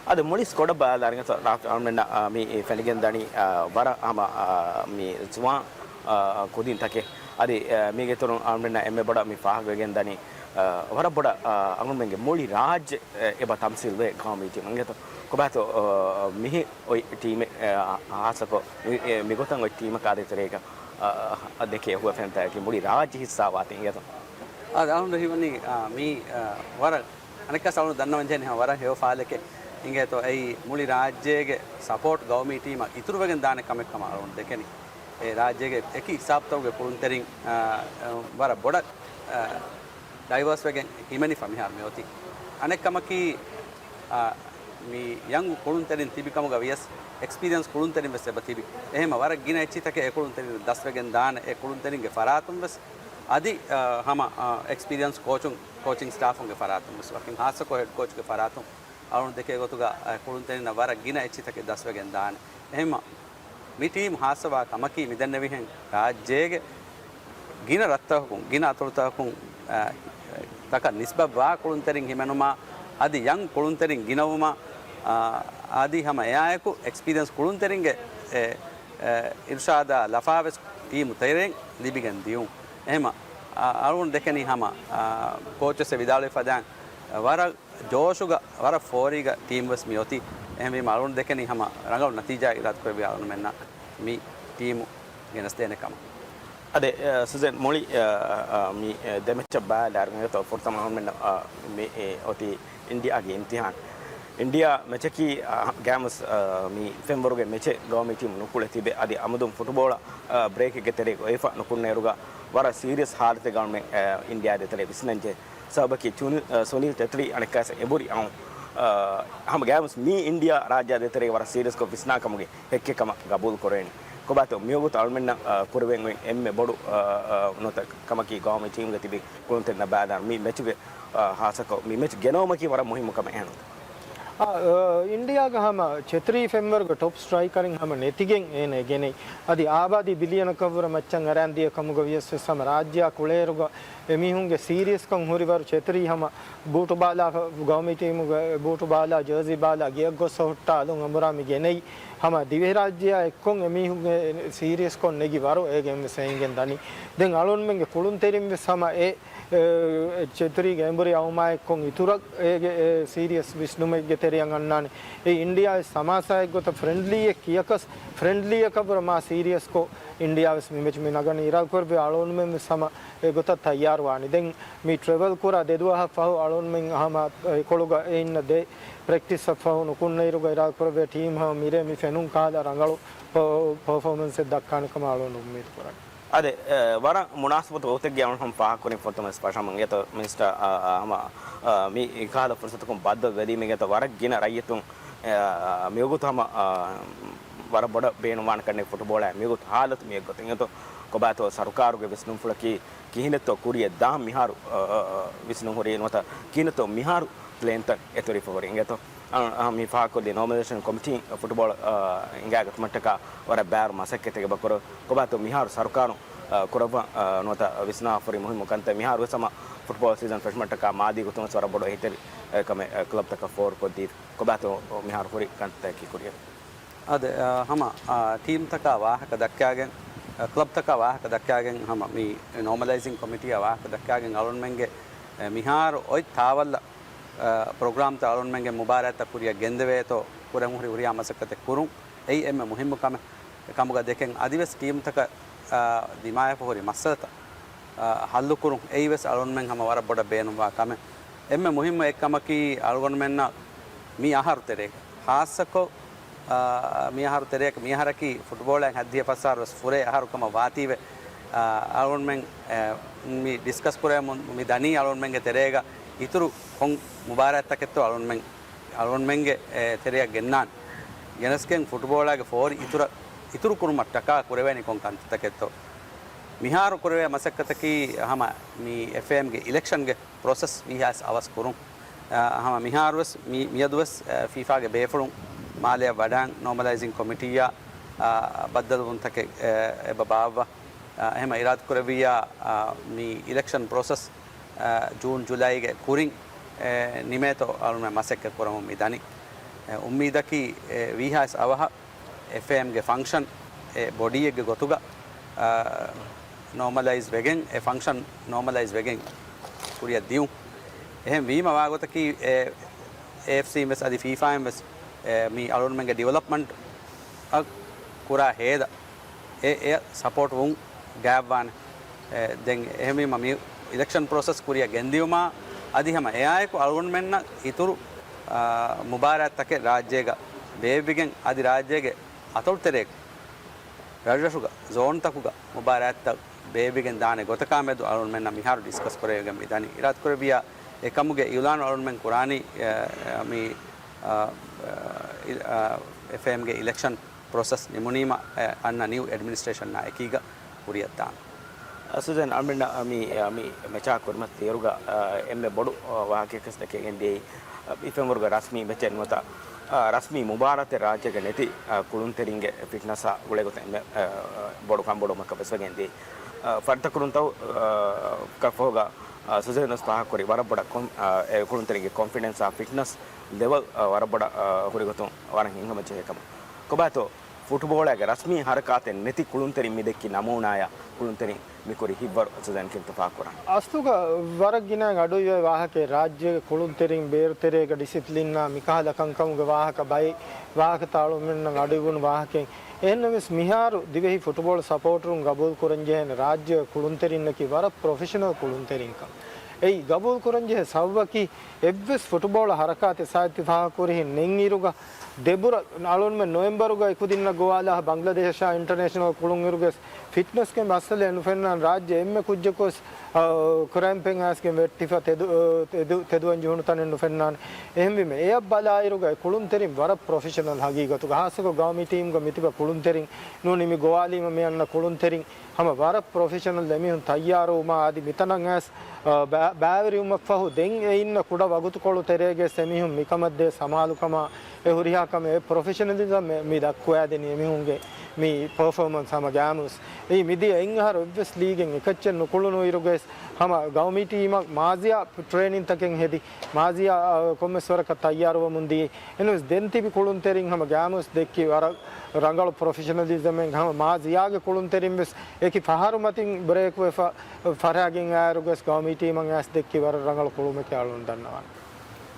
އަދި މުޅި ސްކޮޑަށް ބަލާލާ އަޅުގަނޑަށް، އާ، މި ފެނިގެން ދަނީ، އާ، ވަރަށް ހަމަ، އާ، މި ޒުވާން، އާ، ކުދިން ތަކެއް. އަދި، އާ، މީގެ އިތުރުން އަޅުގަނޑަށް އެންމެ ބޮޑަށް މި ފާހަގަވެގެން ދަނީ، އާ، ވަރަށް ބޮޑަށް، އާ، އަޅުގަނޑުމެންގެ މުޅި ރާއްޖެ، އެ، އެބަ ތަމްސީލް ވޭ ގައުމީ ޓީމުން. އިނގޭތޯ ކޮބާތޯ، އާ، މިހި އޮތް ޓީމެއް، އާ، ހާއްސަކޮށް މި، އެ، މިގޮތަށް އޮތް ޓީމަކާ ދޭތެރޭގަ، އާ، ދެކޭ އެހުވަފެންތަކަކީ މުޅި ރާއްޖެ ހިއްސާވާތީ. އިނގޭތޯ؟ އާ، އަޅުގަނޑު ހީވަނީ، އާ، މީ، އާ، ވަރަށް އަނެއްކާސް އަޅުގަނޑު ދަންނަވަން ޖެހެނީ ހަމަ ވަރަށް ހެޔޮ ފާލެކޭ. އިނގޭތޯ އެއީ މުޅި ރާއްޖޭގެ ސަޕޯޓް ގައުމީ ޓީމަށް އިތުރުވެގެން ދާނެ ކަމެއް ކަމަށް އަޅުގަނޑު ދެކެނީ. އެ ރާއްޖޭގެ އެކި ހިސާބުތަކުގެ ކުޅުންތެރިން، އާ، ވަރަށް ބޮޑަށް، އާ، ޑައިވާސްވެގެން ހިމެނިފަ މިހާރު މިއޮތީ. އަނެއް ކަމަކީ، އާ، މި ޔަންގް ކުޅުންތެރިން ތިބި ކަމުގަ ވިޔަސް، އެކްސްޕީރިއަންސް ކުޅުންތެރިން ވެސް އެބަ ތިބި. އެހެންމަ ވަރަށް ގިނަ އެއްޗިތަކެއް އެ ކުޅުންތެރިން ދަސްވެގެން ދާނެ. އެ ކުޅުންތެރިންގެ ފަރާތުން ވެސް އަދި، އާ، ހަމަ، އާ، އެކްސްޕީރިއަންސް ކޯޗުން، ކޯޗިން ސްޓާފުންގެ ފަރާތުން ވެސް ވަކިން ހާއްސަކޮށް ހެޑް ކޯޗުގެ ފަރާތުން އަޅުގަނޑު ދެކޭ ގޮތުގަ، އާ، ކުޅުންތެރިންނަށް ވަރަށް ގިނަ އެއްޗިތަކެއް ދަސްވެގެން ދާނެ. އެހެންމަ މި ޓީމް ހާއްސަވާ ކަމަކީ މިދެންނެވިހެން ރާއްޖޭގެ ގިނަ ރަށްތަކަކުން، ގިނަ އަތޮޅުތަކަކުން، އާ، ތަކަށް ނިސްބަތްވާ ކުޅުންތެރިން ހިމެނުމާ، އަދި ޔަންގް ކުޅުންތެރިން ގިނަވުމާ، އާ، އަދި ހަމަ އެއާއެކު އެކްސްޕީރިއަންސް ކުޅުންތެރިންގެ، އެ، އެ، އިރުޝާދާ ލަފާވެސް ޓީމު ތެރެއިން ލިބިގެން ދިޔުން. އެހެމަ، އާ، އަޅުގަނޑު ދެކެނީ ހަމަ، އާ، ކޯޗްވެސް ވިދާޅުވި ފަދައިން، އާ، ވަރަށް ޖޯޝުގަ ވަރަށް ފޯރީގަ ޓީމް ވެސް މި އޮތީ. އެހެންވީމަ އަޅުގަނޑު ދެކެނީ ހަމަ ރަނގަޅު ނަތީޖާއެއް އިރާދަކުރެއްވިޔާ އަޅުގަނޑުމެންނަށް މި ޓީމު ގެނެސްދޭނެ ކަމަށް. އަދެ، އަ، ސުޒެން މުޅި، އަ، އަ، މި، އަ، ދެ މެޗަށް ބަލާލާ އަޅުގަނޑު ފުރަތަމަ އަޅުގަނޑުމެން، އަ، މި، އެ، އޮތީ އިންޑިއާގެ އިމްތިހާން. އިންޑިއާ މެޗަކީ، އަ، ގައިމުވެސް، އަ، މި ފެންވަރުގެ މެޗެއް ގައުމީ ޓީމު ނުކުޅެ ތިބެ. އަދި އަމުދުން ފުޓުބޯޅަ، އަ، ބްރޭކެއްގެ ތެރޭގަ އޮތްފަ ނުކުންނައިރުގަ ވަރަށް ސީރިއަސް ހާލަތެއްގަ އަޅުމެން، އަ، އިންޑިއާ ދޭތެރޭ ވިސްނަންޖެހޭ. ސަބަބަކީ ސުނިލް، އަ، ސުނިލް ޗެތްރީ އަނެއްކާސް އެނބުރި އައުން، އަ، ހަމަ ގައިމުވެސް މީ އިންޑިއާ ރާއްޖެ ދޭތެރޭގަ ވަރަށް ސީރިއަސްކޮށް ވިސްނާ ކަމުގެ ހެއްކެއް ކަމަށް ގަބޫލު ކުރެވޭނެ. ކޮބާތޯ މިވަގުތު އަޅުމެންނަށް، އަ، ކުރެވެން އޮތް އެންމެ ބޮޑު، އަ، އަ، ނުވަތަ ކަމަކީ ގައުމީ ޓީމްގަ ތިބި ކުޅުންތެރިންނަށް ބަލާލާ މި މެޗުގެ، އަ، ހާއްސަކޮށް މި މެޗް ގެނައުމަކީ ވަރަށް މުހިއްމު ކަމެއް އެހެންތަ؟ އަ، އަ، އިންޑިއާގަ ހަމަ ޗެތްރީ ފެންވަރުގެ ޓޮޕް ސްޓްރައިކަރެއް ހަމަ ނެތިގެން އޭނަ ގެނައީ. އަދި އާބާދީ ބިލިއަނަކަށްވުރެ މައްޗަށް އަރާން ދިޔަ ކަމުގަ ވިޔަސް ވެސް ހަމަ ރާއްޖެއާ ކުޅޭއިރުގަ އެމީހުންގެ ސީރިއަސްކަން ހުރިވަރު ޗެތްރީ ހަމަ ބޫޓު ބާލާ، ގައުމީ ޓީމުގެ ބޫޓު ބާލާ، ޖާޒީ ބާލާ، ގެއަށް ގޮސް ހުއްޓާ އަލުން އަނބުރާ މި ގެނައީ. ހަމަ ދިވެހިރާއްޖެއާ އެއްކޮށް އެމީހުންގެ ސީރިއަސްކޮށް ނެގި ވަރު އޭގެން ވެސް އެނގެން ދަނީ. ދެން އަޅުންމެންގެ ކުޅުންތެރިން ވެސް ހަމަ އެ، އެ، ޗެތްރީގެ އެނބުރި އައުމާ އެއްކޮށް އިތުރަށް އޭގެ އެ ސީރިއަސް ވިސްނުމެއްގެ ތެރެއަށް އަންނާނެ. އެ އިންޑިއާ ވެސް ހަމަ ސާއެއްގޮތަށް ފްރެންޑްލީއެއް ކިޔަކަސް، ފްރެންޑްލީއަކަށްވުރެ މާ ސީރިއަސްކޮށް އިންޑިއާ ވެސް މި މެޗް މި ނަގަނީ. އިރާދަކުރެއްވިޔާ އަޅުންމެން ވެސް ހަމަ އެގޮތަށް ތައްޔާރުވާނީ. ދެން މި ޓްރެވަލް ކުރާ ދެ ދުވަހަށް ފަހު އަޅުންމެން ހަމަ އެކޮޅުގަ އެ އިންނަ ދެ ޕްރެކްޓިސްއަށް ފަހު ނުކުންނައިރުގަ އިރާދަކުރެއްވިޔާ ޓީމް ހަމަ މިރޭ މި ފެނުން ކަހަލަ ރަނގަޅު ޕަ-، ޕަރފޯމަންސެއް ދައްކާނެ ކަމަށް އަޅުން އުއްމީދު ކުރަން. އަދެ، އެ، ވަރަށް މުނާސަބަތު ވަގުތެއްގެ އަޅުން ހަމަ ފާހަގަކުރިން ފުރަތަމަ ވެސް ފަށަމުން އެތަ މިނިސްޓަރ، އަ، އަ، ހަމަ، އަ، މި ކަހަލަ ފުރުސަތަކުން ބައްދަލު ވެލީ މިގެތަ ވަރަށް ގިނަ ރައްޔިތުން، އެ، އަ، މިވަގުތު ހަމަ، އަ، ވަރަށް ބޮޑަށް ބޭނުންވާނެ ކަންނެ ފުޓުބޯޅަ މިވަގުތު ހާލަތު މިއެއްގޮތުން އެތޯ ކޮބާތޯ ސަރުކާރުގެ ވިސްނުންފުޅަކީ ކިހިނެއްތޯ ކުރިއަށް ދާން މިހާރު، އަ، އަ، އަ، ވިސްނުން ހުރީ ނުވަތަ ކިހިނެއްތޯ މިހާރު ޕްލޭންތައް އެތެރެފަ ހުރި އިނގޭތޯ. އަ، އަ، މި ފާހަގަކޮށްލީ ނޯމަލައިޒޭޝަން ކޮމިޓީ ފުޓްބޯޅަ، އަ، އިނގާގަތުމަށްޓަކާ ވަރަށް ބާރު މަސައްކަތެއް އެބަ ކުރަ، ކޮބާތޯ މިހާރު ސަރުކާރުން، އަ، ކުރައްވަ، އަ، ނުވަތަ ވިސްނާފަ ހުރި މުހިއްމު ކަންތައް މިހާރު ވެސް ހަމަ ފުޓްބޯޅަ ސީޒަން ފެށުމަށްޓަކާ މާދީ ގޮތުން ވެސް ވަރަށް ބޮޑު އެހީތެރި، އެ، ކަމެއް، އެ، ކްލަބްތަކަށް ފޯރުކޮށްދީފި. ކޮބާތޯ މިހާރު ހުރި ކަންތައްތަކަކީ ކުރިއަށް؟ އާދެ، އަ، ހަމަ، އަ، ޓީމްތަކާ ވާހަކަ ދައްކާގެން، އަ، ކްލަބްތަކާ ވާހަކަ ދައްކާގެން ހަމަ މި ނޯމަލައިޒިން ކޮމިޓީއާ ވާހަކަ ދައްކާގެން އަޅުންމެންގެ، އެ، މިހާރު އޮތް ތާވަލްއަށް، އަ، ޕްރޮގްރާމްތައް އަޅުންމެންގެ މުބާރާތްތައް ކުރިއަށް ގެންދެވޭތޯ ކުރަން ހުރި ހުރިހާ މަސައްކަތެއް ކުރުން. އެއީ އެންމެ މުހިއްމު ކަމެއް. ކަމުގަ ދެކެން އަދިވެސް ޓީމްތަކަށް، އާ، ދިމާވެފަ ހުރި މައްސަލަތައް، އާ، ހައްލުކުރުން އެއީވެސް އަޅުގަނޑުމެން ހަމަ ވަރަށް ބޮޑަށް ބޭނުންވާ ކަމެއް. އެންމެ މުހިއްމު އެއްކަމަކީ އަޅުގަނޑުމެންނަށް މި އަހަރު ތެރޭގަ، ހާއްސަކޮށް، އާ، މި އަހަރު ތެރެއަކަށް، މި އަހަރަކީ ފުޓްބޯޅައިން ހައްދިހަ ފަސް އަހަރު ވެސް ފުރޭ އަހަރު ކަމަށް ވާތީވެ، އާ، އަޅުގަނޑުމެން، އެ، މި ޑިސްކަސް ކުރެވެމުން މި ދަނީ އަޅުގަނޑުމެންގެ ތެރޭގަ އިތުރު ކޮން މުބާރާތްތަކެއްތޯ އަޅުގަނޑުމެން، އަޅުގަނޑުމެންގެ، އެ، ތެރެއަށް ގެންނާން. ގެނެސްގެން ފުޓްބޯޅައިގެ ފޯރި އިތުރަށް، އިތުރު ކުރުމަށްޓަކާ ކުރެވޭނީ ކޮން ކަންތައްތަކެއްތޯ. މިހާރު ކުރެވޭ މަސައްކަތަކީ ހަމަ މި އެފްއޭއެމްގެ އިލެކްޝަންގެ ޕްރޮސެސް ވީހާވެސް އަވަސް ކުރުން. އަ، ހަމަ މިހާރުވެސް މި، މިއަދުވެސް، އަ، ފީފާގެ ބޭފުޅުން މާލެއަށް ވަޑައިން ނޯމަލައިޒިން ކޮމިޓީއާ، އަ، ބައްދަލުވުންތަކެއް، އެ، އެބަ ބާއްވާ، އަ، އެހެމަ އިރާދަކުރެއްވިއްޔާ، އަ، މި އިލެކްޝަން ޕްރޮސެސް، އަ، ޖޫން ޖުލައިގެ ކުރިން، އެ، ނިމޭތޯ އަޅުގަނޑުމެން މަސައްކަތް ކުރަމުން މި ދަނީ. އެ، އުއްމީދަކީ، އެ، ވީހާވެސް އަވަހަށް އެފްއޭއެމްގެ ފަންކްޝަން އެ ބޮޑީއެއްގެ ގޮތުގަ، އާ، ނޯމަލައިޒް ވެގެން، އެ ފަންކްޝަން ނޯމަލައިޒް ވެގެން ކުރިއަށް ދިޔުން. އެހެން ވީމަ ވާގޮތަކީ، އެ، އޭއެފްސީން ވެސް އަދި ފީފާއިން ވެސް، އެ، މި އަޅުގަނޑުމެންގެ ޑިވެލޮޕްމަންޓް އަށް ކުރާ ހޭދަ، އެ، އެ ސަޕޯޓް ވުން ގާތްވާނެ. އެ، ދެން އެހެންވީމަ މި އިލެކްޝަން ޕްރޮސެސް ކުރިއަށް ގެންދިޔުމާ އަދި ހަމަ އެއާއެކު އަޅުގަނޑުމެންނަށް އިތުރު، އާ، މުބާރާތްތަކެއް ރާއްޖޭގަ ބޭއްވިގެން އަދި ރާއްޖޭގެ އަތޮޅުތެރޭގަ ރަށްރަށުގަ ޒޯންތަކުގަ މުބާރާތްތައް ބޭއްވިގެން ދާނެ ގޮތަކާމެދު އަޅުގަނޑުމެންނަށް މިހާރު ޑިސްކަސް ކުރެވިގެން މި ދަނީ. އިރާދަކުރެއްވިއްޔާ އެކަމުގެ އިއުލާނު އަޅުގަނޑުމެން ކުރާނީ، އެ، މި، އ، އ، އ، އެފްއޭއެމްގެ އިލެކްޝަން ޕްރޮސެސް ނިމުނީމަ، އެ، އަންނަ ނިއު އެޑްމިނިސްޓްރޭޝަންއާ އެކީގަ ކުރިއަށްދާން. އަ، ސުޒޭން، އަޅުގަނޑަށް މި، މި މެޗާ ކުރިމަތި ތިޔަރުގަ، އ، އެންމެ ބޮޑު، އ، ވާހަކައެއްވެސް ދެކެގެން ދިޔައީ، އ، މި ފެންވަރުގެ ރަސްމީ މެޗެއް ނުވަތަ، އ، ރަސްމީ މުބާރާތެއް ރާއްޖޭގަ ނެތި، އ، ކުޅުންތެރިންގެ ފިޓްނަސްއާ ގުޅޭގޮތަށް އެންމެ، އ، ބޮޑު ކަންބޮޑުވުމަކަށް ވެސް ވެގެން ދިޔައީ. އ، ފަރިތަކުރުންތައް، އ، ކަށްފަހުގަ، އ، ސުޒޭން ވެސް ފާހަގަކުރި ވަރަށް ބޮޑަށް ކޮން-، އ، އެ ކުޅުންތެރިންގެ ކޮންފިޑެންސްއާ ފިޓްނަސް ލެވެލް، އ، ވަރަށް ބޮޑަށް، އ، ހުރިގޮތުން ވަރަށް ހިތްހަމަޖެހޭ ކަމަށް. ކޮބާތޯ؟ ފުޓްބޯޅައިގެ ރަސްމީ ހަރަކާތެއް ނެތި ކުޅުންތެރިން މި ދެއްކި ނަމޫނާއަށް ކުޅުންތެރިން މި ކުރި ހިތްވަރު ސުޒޭން ކިންތު ފާހަގަކުރަން. އަސްލުގަ ވަރަށް ގިނައިން އަޑުއިވޭ ވާހަކައެއް ރާއްޖޭގެ ކުޅުންތެރިން ބޭރުތެރޭގަ ޑިސިޕްލިންއާ މިކަހަލަ ކަންކަމުގެ ވާހަކަ ބައެއް ވާހަކަތައް އަޅުގަނޑުމެންނަށް އަޑުއިވުނު ވާހަކައެއް. އެހެންނަމަވެސް މިހާރު ދިވެހި ފުޓުބޯޅަ ސަޕޯޓަރުން ގަބޫލު ކުރަންޖެހޭނެ ރާއްޖޭގެ ކުޅުންތެރިންނަކީ ވަރަށް ޕްރޮފެޝަނަލް ކުޅުންތެރިންކަން. އެއީ ގަބޫލު ކުރަންޖެހޭ ސަބަބަކީ އެއްވެސް ފުޓުބޯޅަ ހަރަކާތެއް ސާއިތި ފާހަގަކުރިހެން ނެތް އިރުގަ ދެބުރަ އަޅުގަނޑުމެން ނޮވެމްބަރުގައި ކުދިންނަށް ގޮވާލާ ބަންގްލަދޭޝާ އިންޓަރނޭޝަނަލް ކުޅުން އިރުގެ ފިޓްނަސްގެ މައްސަލައެއް ނުފެންނާނެ. ރާއްޖެ އެންމެ ކުއްޖަކުވެސް، އަ، ކްރޭމްޕެއް އައިސްގެން ވެއްޓިފަ ތެދު-، އަ، ތެދު-، ތެދުވަން ޖެހުނު ތަނެއް ނުފެންނާނެ. އެހެންވީމަ އެއަށް ބަލާއިރުގައި ކުޅުންތެރިން ވަރަށް ޕްރޮފެޝަނަލް ހަގީގަތުގަ. ހާއްސަކޮށް ގައުމީ ޓީމްގަ މިތިބަ ކުޅުންތެރިން ނޫނީ މި ގޮވާލީމަ މި އަންނަ ކުޅުންތެރިން ހަމަ ވަރަށް ޕްރޮފެޝަނަލް އެމީހުން ތައްޔާރުވުމާ އަދި މިތަނަށް އައިސް، އަ، ބައި-، ބައިވެރިވުމަށްފަހު ދެން އެ އިންނަ ކުޑަ ވަގުތުކޮޅު ތެރޭގައި އެމީހުން މިކަމަށްދޭ ސަމާލުކަމާ އެ ހުރިހާ ކަމެއް އެ ޕްރޮފެޝަނަލިޒަމް މި ދައްކުވައިދެނީ އެމީހުންގެ މި ޕަރފޯމަންސް ހަމަ ގާމުސް. އެއީ މިދިޔަ އެއްއަހަރު އެއްވެސް ލީގެއް އެކައްޗެއް ނުކުޅުނު އިރުގައި ހަމަ ގައުމީ ޓީމަށް މާޒިޔާ ޓްރޭނިންތަކެއް ހެދި، މާޒިޔާ، އަ، ކޮންމެސް ވަރަކަށް ތައްޔާރުވަމުން ދިޔަ. އެންވެސް ދެން ތިބި ކުޅުންތެރިން ހަމަ ގާމުސް ދެއްކި ވަރަށް ރަނގަޅު ޕްރޮފެޝަނަލިޒަމެއް ހަމަ މާޒިޔާގެ ކުޅުންތެރިން ވެސް އެކި ފަހަރު މަތިން ބްރޭކް ވެފަ ފަށާގެން އައިރުގަސް ގައުމީ ޓީމަށް އައިސް ދެއްކި ވަރަށް ރަނގަޅު ކުޅުމެކޭ އަޅުން ދަންނަވާނެ.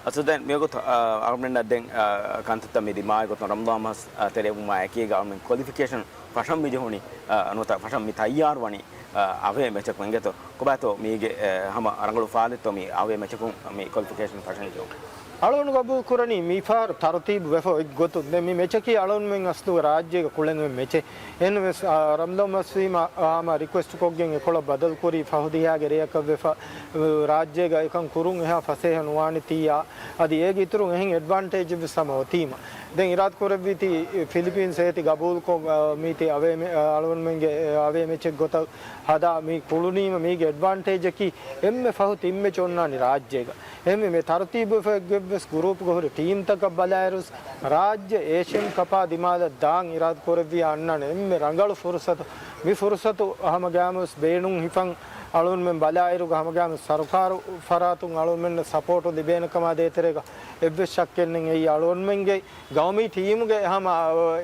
އަސަދައިން މިވަގުތު، އަ، އަޅުމެންނަށް ދެން، އަ، ކަންތައްތައް މި ދިމާވި ގޮތުން ރަމަޟާން މަސް، އަ، ތެރެއިން ވުމާ އެކީގަ އަޅުމެން ކޮލިފިކޭޝަން ފަށަން މި ޖެހުނީ، އަ، ނުވަތަ ފަށަން މި ތައްޔާރުވަނީ، އަ، އަވޭ މެޗަކު އިނގޭތޯ. ކޮބާތޯ މީގެ، އެ، ހަމަ ރަނގަޅު ފާލެއްތޯ މި އަވޭ މެޗަކުން މި ކޮލިފިކޭޝަން ފަށަން ޖެހުން؟ އަޅުން ގަބޫލު ކުރަނީ މިފަހަރު ތަރުތީބު ވެފަ އޮތް ގޮތުން. ދެން މި މެޗަކީ އަޅުންމެން އަސްލުގަ ރާއްޖޭގަ ކުޅެން އޮތް މެޗެއް. އެހެންވެސް، އާ، ރަމަޟާން މަސްވީމަ، އާ، ހަމަ ރިކުއެސްޓް ކޮށްގެން އެކޮޅަށް ބަދަލު ކުރީ ފަހު ދިހައިގެ ރެއަކަށް ވެފަ، އު، ރާއްޖޭގަ އެކަން ކުރުން އެހާ ފަސޭހަ ނުވާނެތީއާ، އަދި އޭގެ އިތުރުން އެހެން އެޑްވާންޓޭޖެއް ވެސް ހަމަ އޮތީމަ. ދެން އިރާދަ ކުރެއްވީތީ ފިލިޕީންސް އޭތި ގަބޫލުކޮށް، އާ، މީތި އަވޭ މެ-، އާ، އަޅުގަނޑުމެންގެ، އާ، އަވޭ މެޗެއް ގޮތަށް ހަދާ މި ކުޅުނީމަ މީގެ އެޑްވާންޓޭޖަކީ އެންމެ ފަހު ތިން މެޗް އޮންނާނީ ރާއްޖޭގަ. އެހެންވެ މި ތަރުތީބު އެއްވެސް ގުރޫޕްގަ ހުރި ޓީމްތަކަށް ބަލާއިރުސް ރާއްޖެ އޭޝިއަން ކަޕާ ދިމާލަށް ދާން އިރާދަ ކުރެއްވިޔާ އަންނާނެ އެންމެ ރަނގަޅު ފުރުސަތު. މި ފުރުސަތު ހަމަގާމުސް ބޭނުން ހިފަން އަޅުންމެން ބަލާއިރުގަ ހަމަގާމުސް ސަރުކާރު ފަރާތުން އަޅުންމެންނަށް ސަޕޯޓު ލިބޭނެ ކަމާ ދޭތެރޭގަ އެއްވެސް ޝައްކެއް ނެތް. އެއީ އަޅުންމެންގެ ގައުމީ ޓީމުގެ ހަމަ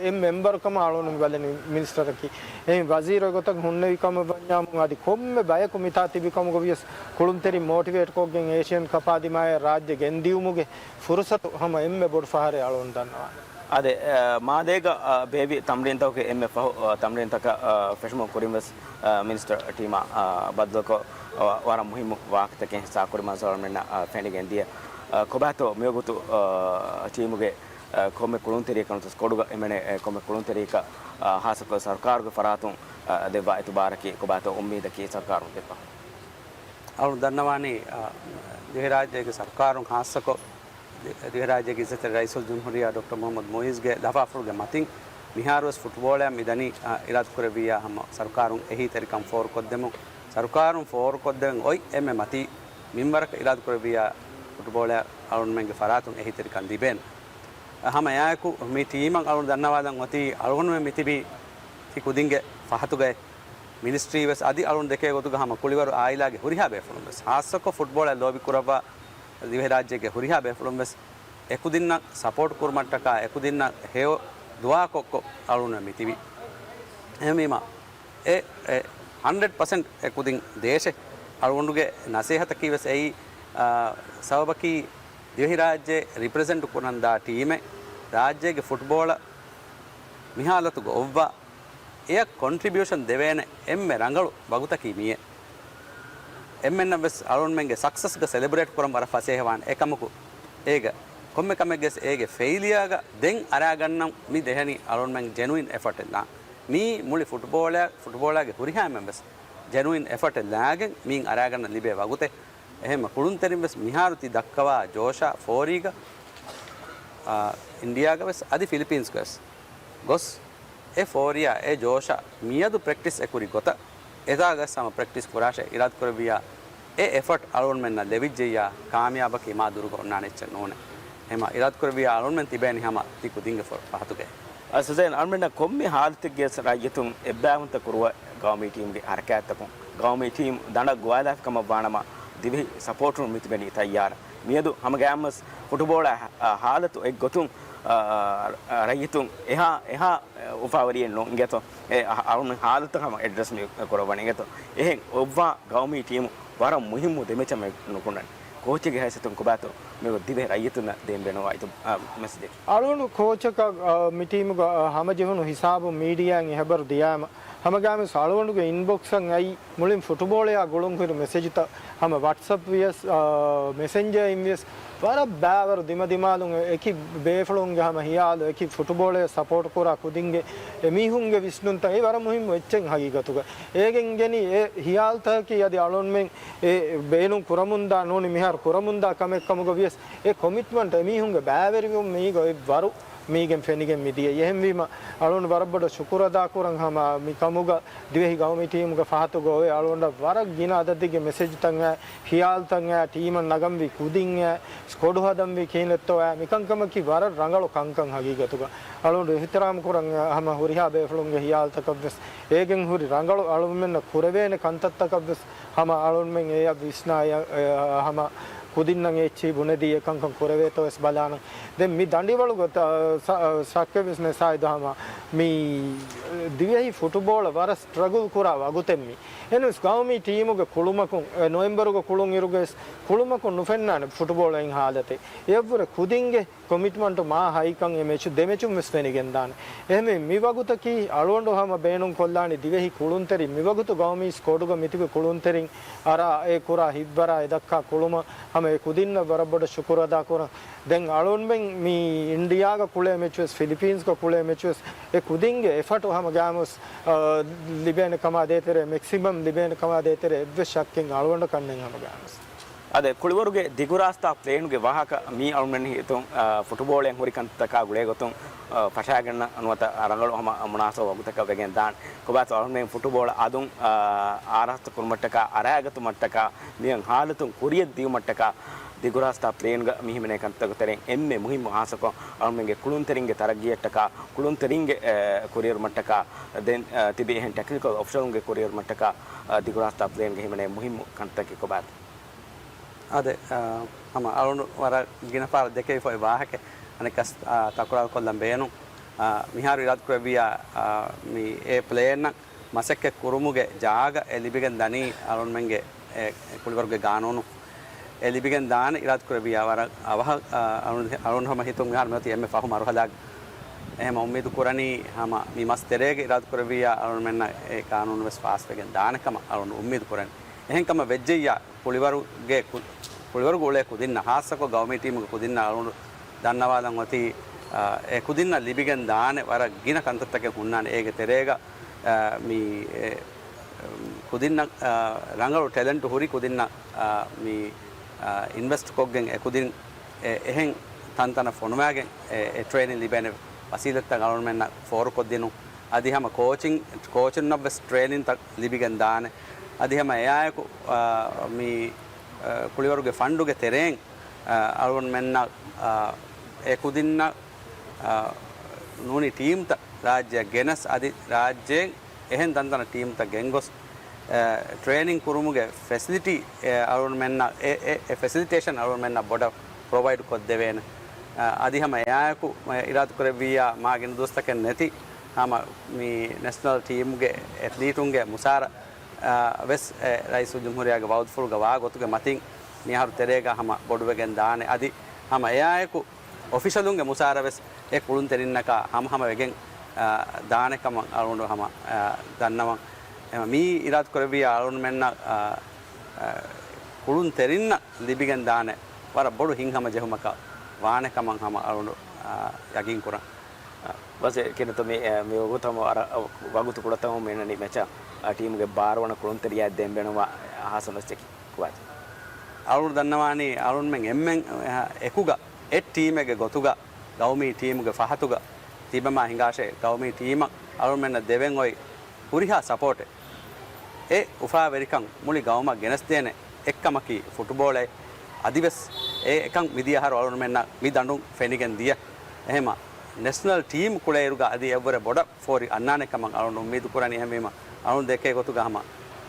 އެއް މެމްބަރު ކަމަށް އަޅުން ބަލަނީ މިނިސްޓަރަކީ. އެހެން ވަޒީރު އެގޮތަށް ހުންނެވި ކަމަށް ވަންޏާމު އަދި ކޮންމެ ބަޔަކު މިތާ ތިބި ކަމުގަ ވިޔަސް ކުޅުންތެރިން މޯޓިވޭޓް ކޮށްގެން އޭޝިއަން ކަޕާ ދިމާޔަށް ރާއްޖެ ގެންދިޔުމުގެ ފުރުސަތު ހަމަ އެންމެ ބޮޑު ފަހަރެއް އަޅުން ދަންނަވާނެ. އާދެ، އަ، މާލޭގަ، އަ، ބޭއްވި ތަމްރީންތަކުގެ އެންމެ ފަހު، އަ، ތަމްރީންތަކަށް، އަ، ފެށުމުން ކުރިން ވެސް، އަ، މިނިސްޓަރ ޓީމާ، އަ، ބައްދަލުކޮށް، އަ، ވަރަށް މުހިއްމު ވާހަކަތަކެއް ސާކުރިމަންޒަރު އަޅުމެންނަށް، އަ، ފެނިގެން ދިޔަ. އަ، ކޮބާތޯ މިވަގުތު، އަ، ޓީމުގެ، އަ، ކޮންމެ ކުޅުންތެރިޔަކަށް ނުވަތަ ސްކޮޑުގަ ހިމެނޭ، އެ، ކޮންމެ ކުޅުންތެރިޔަކަށް، އަ، ހާއްސަކޮށް ސަރުކާރުގެ ފަރާތުން، އަ، ދެއްވާ އިތުބާރަކީ ކޮބާތޯ އުއްމީދަކީ ސަރުކާރުން ދެއްވާ؟ އަޅުން ދަންނަވާނީ، އަ، ދިވެހިރާއްޖޭގެ ސަރުކާރުން ހާއްސަކޮށް ދި-، ދިވެހިރާއްޖޭގެ އިއްޒަތްތެރި ރައީސުލްޖުމްހޫރިއްޔާ ޑޮކްޓަރ މުޙައްމަދު މުޢިއްޒުގެ ލަފާފުޅުގެ މަތިން މިހާރުވެސް ފުޓްބޯޅައަށް މިދަނީ، އަ، އިރާދަކުރެއްވިއްޔާ ހަމަ ސަރުކާރުން އެހީތެރިކަން ފޯރުކޮށްދެމުން، ސަރުކާރުން ފޯރުކޮށްދެމުން އޮތް އެންމެ މަތީ މިންވަރަކަށް އިރާދަކުރެއްވިއްޔާ ފުޓްބޯޅައަށް އަޅުންމެންގެ ފަރާތުން އެހީތެރިކަން ލިބޭނެ. އަ، ހަމަ އެއާއެކު މި ޓީމަށް އަޅުން ދަންނަވާލަން އޮތީ އަޅުގަނޑުމެން މިތިބީ ތި ކުދިންގެ ފަހަތުގައި މިނިސްޓްރީ ވެސް އަދި އަޅުން ދެކޭ ގޮތުގަ ހަމަ ކުޅިވަރު އާއިލާގެ ހުރިހާ ބޭފުޅުން ވެސް، ހާއްސަކޮށް ފުޓްބޯޅައަށް ލޯބި ކުރައްވާ ދިވެހިރާއްޖޭގެ ހުރިހާ ބޭފުޅުން ވެސް އެކުދިންނަށް ސަޕޯޓް ކުރުމަށްޓަކާ، އެކުދިންނަށް ހެޔޮ ދުޢާކޮށްކޮށް އަޅުން މިތިބި. އެހެންވީމަ، އެ، އެ، ހަންޑްރެޑް ޕަސެންޓް އެކުދިން ދޭށޭ. އަޅުގަނޑުގެ ނަސޭހަތަކީ ވެސް އެއީ، އާ، ސަބަބަކީ ދިވެހިރާއްޖެ ރިޕްރެޒެންޓް ކުރަންދާ ޓީމެއް ރާއްޖޭގެ ފުޓްބޯޅަ މިހާލަތުގަ އޮއްވާ އެއަށް ކޮންޓްރިބިއުޝަން ދެވޭނެ އެންމެ ރަނގަޅު ވަގުތަކީ މިއޭ. އެންމެންނަށް ވެސް އަޅުންމެންގެ ސަކްސަސްގަ ސެލެބްރޭޓް ކުރަން ވަރަށް ފަސޭހަވާނެ. އެކަމަކު، އޭގަ ކޮންމެ ކަމެއްގެސް އޭގެ ފެއިލިއާގަ ދެން އަރާގަންނަން މި ދެހެނީ އަޅުންމެން ޖެނުއިން އެފަޓެއް ލާން. މީ މުޅި ފުޓްބޯޅަ، ފުޓްބޯޅާގެ ހުރިހާ އެންމެން ވެސް ޖެނުއިން އެފަޓެއް ލާގެން މީން އަރާގަންނަ ލިބޭ ވަގުތެއް. އެހެންމަ ކުޅުންތެރިން ވެސް މިހާރު ތި ދައްކަވާ ޖޯޝާ ފޯރީގަ، އާ، އިންޑިއާގަ ވެސް އަދި ފިލިޕީންސްގަ ވެސް ގޮސް، އެ ފޯރިޔާ، އެ ޖޯޝާ މިއަދު ޕްރެކްޓިސް އެކުރި ގޮތަށް އެތާގަސް ހަމަ ޕްރެކްޓިސް ކުރާށޭ އިރާދަކުރެއްވިއްޔާ، އެ އެފަޓް އަޅުގަނޑުމެންނަށް ލެވިއްޖެއްޔާ، ކާމިޔާބަކީ މާ ދުރުގަ އޮންނާނެ އެއްޗެއް ނޫނޭ. އެހެމަ އިރާދަކުރެއްވިއްޔާ އަޅުގަނޑުމެން ތިބޭނީ ހަމަ ތި ކުދިންގެ ފަ-، ފަހަތުގައި. އަ، ސުޒޭން، އަޅުމެންނަށް ކޮންމެ ހާލަތެއްގެ ރައްޔިތުން އެއްބައިވަންތަ ކުރުވަ ގައުމީ ޓީމުގެ ހަރަކާތްތަކުން ގައުމީ ޓީމު ދަނޑަށް ގޮވާލާފި ކަމަށް ވާނަމަ، ދިވެހި ސަޕޯޓުން މިތިބެނީ ތައްޔާރަށް. މިއަދު ހަމަގައިމުވެސް ފުޓުބޯޅަ ހާ-، ހާލަތު އެއްގޮތުން، އަ، އަ، ރައްޔިތުން އެހާ، އެހާ އުފާވެރިއެއް ނޫން އިނގޭތޯ. އެ އަ-، އަޅުން ހާލަތަށް ހަމަ އެޑްރެސް މި ކުރައްވަނީ އިނގޭތޯ. އެހެން އޮއްވާ ގައުމީ ޓީމު ވަރަށް މުހިއްމު ދެމެޗަށް މެ ނުކުންނަން. ކޯޗެއްގެ ހައިސިއްތުން ކޮބާތޯ މި ދިވެހި ރައްޔިތުންނަށް ދޭން ބޭނުންވާ އިތު-، އަ، މެސެޖެއް؟ އަޅުން ކޯޗަކަށް، އަ، މި ޓީމުގަ، އަ، ހަމަޖެހުނު ހިސާބު މީޑިއާއިން އެ ހަބަރު ދިޔާމަ، ހަމަގާމިސް އަޅުގަނޑުގެ އިންބޮކްސަށް އައި މުޅިން ފުޓުބޯޅަޔާ ގުޅުން ހުރި މެސެޖުތައް ހަމަ ވަޓްސަޕް ވިޔަސް، އާ، މެސެންޖަރ އިން ވިޔަސް ވަރަށް ބާވަރު ދިމަދިމާލުން އެކި ބޭފުޅުންގެ ހަމަ ހިޔާލު، އެކި ފުޓުބޯޅަޔަށް ސަޕޯޓް ކުރާ ކުދިންގެ އެމީހުންގެ ވިސްނުންތައް އެ ވަރަށް މުހިއްމު އެއްޗެއް ހަގީގަތުގަ. އޭގެ އިނގެނީ އެ ހިޔާލުތަކަކީ އަދި އަޅުންމެން އެ ބޭނުން ކުރަމުންދާ ނޫނީ މިހާރު ކުރަމުންދާ ކަމެއް ކަމުގަ ވިޔަސް އެ ކޮމިޓްމަންޓް އެމީހުންގެ ބައިވެރިވުން މީގަ އެއްވަރު މީގެން ފެނިގެން މިދިޔައީ. އެހެންވީމަ އަޅުން ވަރަށް ބޮޑަށް ޝުކުރު އަދާކުރަން ހަމަ މި ކަމުގަ ދިވެހި ގައުމީ ޓީމުގެ ފަހަތުގަ އޮވޭ އަޅުގަނޑަށް ވަރަށް ގިނަ އަދަދެއްގެ މެސެޖްތައް އައި، ހިޔާލުތައް އައި، ޓީމަށް ނަގަންވީ ކުދިން އައި، ސްކޮޑު ހަދަންވީ ކިހިނެއްތޯ އައި، މިކަންކަމަކީ ވަރަށް ރަނގަޅު ކަންކަން ހަގީގަތުގަ. އަޅުގަނޑު އިހުތިރާމް ކުރަން ހަމަ ހުރިހާ ބޭފުޅުންގެ ހިޔާލުތަކަށްވެސް އޭގެން ހުރި ރަނގަޅު އަޅުމެންނަށް ކުރެވޭނެ ކަންތައްތަކަށްވެސް ހަމަ އަޅުންމެން އެއަށް ވިސްނާ، އެ، ހަމަ ކުދިންނަށް އެއްޗިހި ބުނެދީ އެކަންކަން ކުރެވޭތޯވެސް ބަލާނަން. ދެން މި ދަނޑިވަޅުގަ ތަ-، ސަ-، ސައްކެވެސް ނެސާއިދު ހަމަ މި ދިވެހި ފުޓުބޯޅަ ވަރަށް ސްޓްރަގުލް ކުރާ ވަގުތެއް މީ. އެހެނަސް ގައުމީ ޓީމުގެ ކުޅުމަކުން، އެ، ނޮވެމްބަރުގެ ކުޅުން އިރުގައިސް ކުޅުމަކުން ނުފެންނާނެ ފުޓުބޯޅައިން ހާލަތެއް. އެއަށްވުރެ ކުދިންގެ ކޮމިޓްމަންޓު މާ ހައިކަން އެ މެޗު ދެމެޗުން ވެސް ފެނިގެންދާނެ. އެހެންވެ، މި ވަގުތަކީ އަޅުގަނޑު ހަމަ ބޭނުން ކޮށްލާނީ ދިވެހި ކުޅުންތެރިން މިވަގުތު ގައުމީ ސްކޮޑުގަ މިތިބި ކުޅުންތެރިން އަރާ އެ ކުރާ ހިތްވަރާ އެ ދައްކާ ކުޅުމަށް ހަމަ އެ ކުދިންނަށް ވަރަށް ބޮޑަށް ޝުކުރު އަދާ ކުރަން. ދެން އަޅުންމެން މި އިންޑިއާގަ ކުޅޭ މެޗުވެސް، ފިލިޕީންސްގަ ކުޅޭ މެޗުވެސް އެ ކުދިންގެ އެފަޓު ހަމަ ގާމުސް، އާ، ލިބޭނެ ކަމާ ދޭތެރޭ، މެކްސިމަމް ލިބޭނެ ކަމާ ދޭތެރޭ އެއްވެސް ޝައްކެއް އަޅުގަނޑަކަށް ނެތް ހަމަ ގާމުސް. އަދެ ކުޅިވަރުގެ ދިގުރާސްތާ ޕްލޭނުގެ ވާހަކަ މީ އަޅުމެން ހިތުން، އާ، ފުޓުބޯޅައިން ހުރި ކަންތަކާ ގުޅޭގޮތުން، އާ، ފަށާގަންނަ ނުވަތަ ރަނގަޅު ހަމަ މުނާސަބަ ވަގުތަކަށް ވެގެން ދާން. ކޮބާތޯ އަޅުމެން ފުޓުބޯޅަ އަދުން، އާ، އާރާސްތު ކުރުމަށްޓަކާ، އަރާގަތުމަށްޓަކާ، މިހެން ހާލަތުން ކުރިއަށް ދިޔުމަށްޓަކާ ދިގުރާސްތާ ޕްލޭންގަ މިހިމެނޭ ކަންތަކު ތެރެއިން އެންމެ މުހިއްމު ހާއްސަކޮށް އަޅުމެންގެ ކުޅުންތެރިންގެ ތަރައްގީއަށްޓަކާ، ކުޅުންތެރިންގެ، އެ، ކުރިއެރުމަށްޓަކާ، ދެން، އެ، ތިބި އެހެން ޓެކްނިކަލް އޮފިޝަލުންގެ ކުރިއެރުމަށްޓަކާ، އެ، ދިގުރާސްތާ ޕްލޭންގަ ހިމެނޭ މުހިއްމު ކަންތަކެއް ކޮބާތޯ؟ އާދެ، އާ، ހަމަ އަޅުން ވަރަށް ގިނަ ފަހަރަށް ދެކެވިފައި ވާހަކަ އަނެއްކަސް، އާ، ތަކުރާރު ކޮށްލަން ބޭނުން. އާ، މިހާރު އިރާދަކުރެއްވިއްޔާ، އާ، މި އެ ޕްލޭންއަށް މަސައްކަތް ކުރުމުގެ ޖާގަ އެ ލިބިގެން ދަނީ އަޅުންމެންގެ އެ، އެ ކުޅިވަރުގެ ގާނޫނު އެ ލިބިގެން ދާނެ އިރާދަކުރެއްވިއްޔާ ވަރަށް އަވަހަށް، އާ، އަޅުން، އަޅުން ހަމަ ހިތުން މިހާރު މިއޮތީ އެންމެ ފަހު މަރުހަލާގަ. އެހެމަ އުއްމީދު ކުރަނީ ހަމަ މި މަސް ތެރޭގަ އިރާދަ ކުރެއްވިއްޔާ އަޅުގަނޑުމެންނަށް އެ ޤާނޫނު ވެސް ފާސްވެގެން ދާނެ ކަމަށް އަޅުގަނޑު އުއްމީދު ކުރަން. އެހެން ކަމަށް ވެއްޖެއްޔާ ކުޅިވަރުގެ ކު-، ކުޅިވަރުގެ އުޅޭ ކުދިންނަށް، ހާއްސަކޮށް ގައުމީ ޓީމުގެ ކުދިންނަށް އަޅުގަނޑު ދަންނަވާލަން އޮތީ، އާ، އެ ކުދިންނަށް ލިބިގެން ދާނެ ވަރަށް ގިނަ ކަންތައްތަކެއް ހުންނާނެ. އޭގެ ތެރޭގަ، އާ، މި، އެ، ކުދިންނަށް، އާ، ރަނގަޅު ޓެލެންޓު ހުރި ކުދިންނަށް، އާ، މި، އާ، އިންވެސްޓް ކޮށްގެން އެ ކުދިން އެ-، އެހެން ތަންތަނަށް ފޮނުވާގެން އެ-، އެ ޓްރޭނިން ލިބޭނެ ފަސީލަތްތައް އަޅުގަނޑުމެންނަށް ފޯރުކޮށްދިނުން. އަދި ހަމަ ކޯޗިން، ކޯޗުންނަށް ވެސް ޓްރޭނިންތައް ލިބިގެން ދާނެ. އަދި ހަމަ އެއާއެކު، އާ، މި، އާ، ކުޅިވަރުގެ ފަންޑުގެ ތެރެއިން، އާ، އަޅުގަނޑުމެންނަށް، އާ، އެ ކުދިންނަށް، އާ، ނޫނީ ޓީމްތައް ރާއްޖެއަށް ގެނަސް އަދި ރާއްޖޭން އެހެން ތަންތަނަށް ޓީމްތައް ގެންގޮސް، އެ، ޓްރޭނިން ކުރުމުގެ ފެސިލިޓީ، އެ، އަޅުގަނޑުމެންނަށް، އެ، އެ، އެ ފެސިލިޓޭޝަން އަޅުގަނޑުމެންނަށް ބޮޑަށް ޕްރޮވައިޑް ކޮށްދެވޭނެ. އަ، އަދި ހަމަ އެއާއެކު، އެ، އިރާދަ ކުރެއްވިއްޔާ މާ ގިނަ ދުވަސްތަކެއް ނެތި ހަމަ މި ނެޝަނަލް ޓީމްގެ އެތްލީޓުންގެ މުސާރަ، އަ، ވެސް، އެ، ރައީސުލްޖުމްހޫރިއްޔާގެ ވައުދުފުޅުގަ ވާ ގޮތުގެ މަތިން މިއަހަރު ތެރޭގަ ހަމަ ބޮޑުވެގެން ދާނެ. އަދި ހަމަ އެއާއެކު އޮފިޝަލުންގެ މުސާރަ ވެސް އެ ކުޅުންތެރިންނަކާ ހަމަހަމަ ވެގެން، އާ، ދާނެ ކަމަށް އަޅުގަނޑު ހަމަ، އާ، ދަންނަވަން. އެމަ މީ އިރާދަ ކުރެއްވިއްޔާ އަޅުގަނޑުމެންނަށް، އާ، އާ، ކުޅުންތެރިންނަށް ލިބިގެން ދާނެ ވަރަށް ބޮޑު ހިތްހަމަޖެހުމަކަށް ވާނެ ކަމަށް ހަމަ އަޅުގަނޑު، އާ، ޔަގީން ކުރަން. އާ، ބަސް ކިނަތު މި، އާ، މި ވަގުތު ހަމަ ވަރަށް ވަގުތު ކުޑަތަކުން މި އިންނަނީ މެޗަށް، އާ، ޓީމުގެ ބާރުވަނަ ކުޅުންތެރިޔާ ދޭން ބޭނުންވާ ހާސް މެސެޖެއް ކުބާތި؟ އަޅުގަނޑު ދަންނަވާނީ އަޅުގަނޑުމެން އެންމެން އެކުގަ އެއް ޓީމެއްގެ ގޮތުގަ ގައުމީ ޓީމުގެ ފަހަތުގަ ތިބެމާ ހިނގާށޭ، ގައުމީ ޓީމަށް އަޅުގަނޑުމެންނަށް ދެވެން އޮތް ހުރިހާ ސަޕޯޓެއް އެ އުފާވެރިކަން މުޅި ގައުމަށް ގެނެސްދޭނެ އެއްކަމަކީ ފުޓުބޯޅޭ. އަދިވެސް އެ އެކަން މިދިޔަ އަހަރު އަޅުގަނޑުމެންނަށް މި ދަނޑުން ފެނިގެން ދިޔަ. އެހެމަ ނެޝަނަލް ޓީމް ކުޅޭއިރުގަ އަދި އެއްވުރެ ބޮޑަށް ފޯރި އަންނާނެ ކަމަށް އަޅުގަނޑު އުއްމީދު ކުރަނީ. އެހެންވީމަ އަޅުގަނޑު ދެކޭ ގޮތުގަ ހަމަ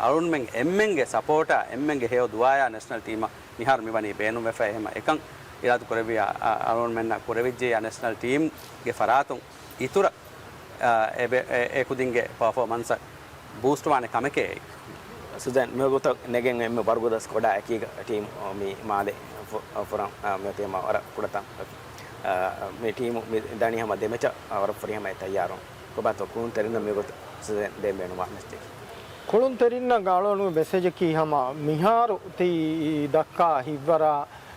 އަޅުގަނޑުމެން އެންމެންގެ ސަޕޯޓާ އެންމެންގެ ހެޔޮ ދުޢާޔާ ނެޝަނަލް ޓީމަށް މިހާރު މިވަނީ ބޭނުންވެފަ. އެހެމަ އެކަން އިރާދަ ކުރެއްވިޔާ، އަ، އަޅުގަނޑުމެންނަށް ކުރެވިއްޖެޔާ ނެޝަނަލް ޓީމްގެ ފަރާތުން އިތުރަށް، އަ، އެ ބެ-، އެ، އެ ކުދިންގެ ޕަރފޯމަންސަށް ބޫސްޓްވާނެ ކަމެކޭ. ސުޒޭން، މިވަގުތަށް ނެގެން އެންމެ ބަރުގަދަސް ކޮޑާ އެކީގަ ޓީމް މި މާލެ ފު-، ފުރަން، އަ، މިއޮތީމަ ވަރަށް ކުޑަތަން. އަ، މި ޓީމު މި ދަނީ ހަމަ ދެމެޗަށް ވަރަށް ފުރިހަމައަށް ތައްޔާރުން. ކޮބާތޯ ކުޅުންތެރިންނަށް މިވަގުތު ސުޒޭން ދޭން ބޭނުންވާ މެސެޖެއް؟ ކުޅުންތެރިންނަށް އަޅުގަނޑު މެސެޖަކީ ހަމަ މިހާރު ތި ދައްކާ ހިތްވަރާ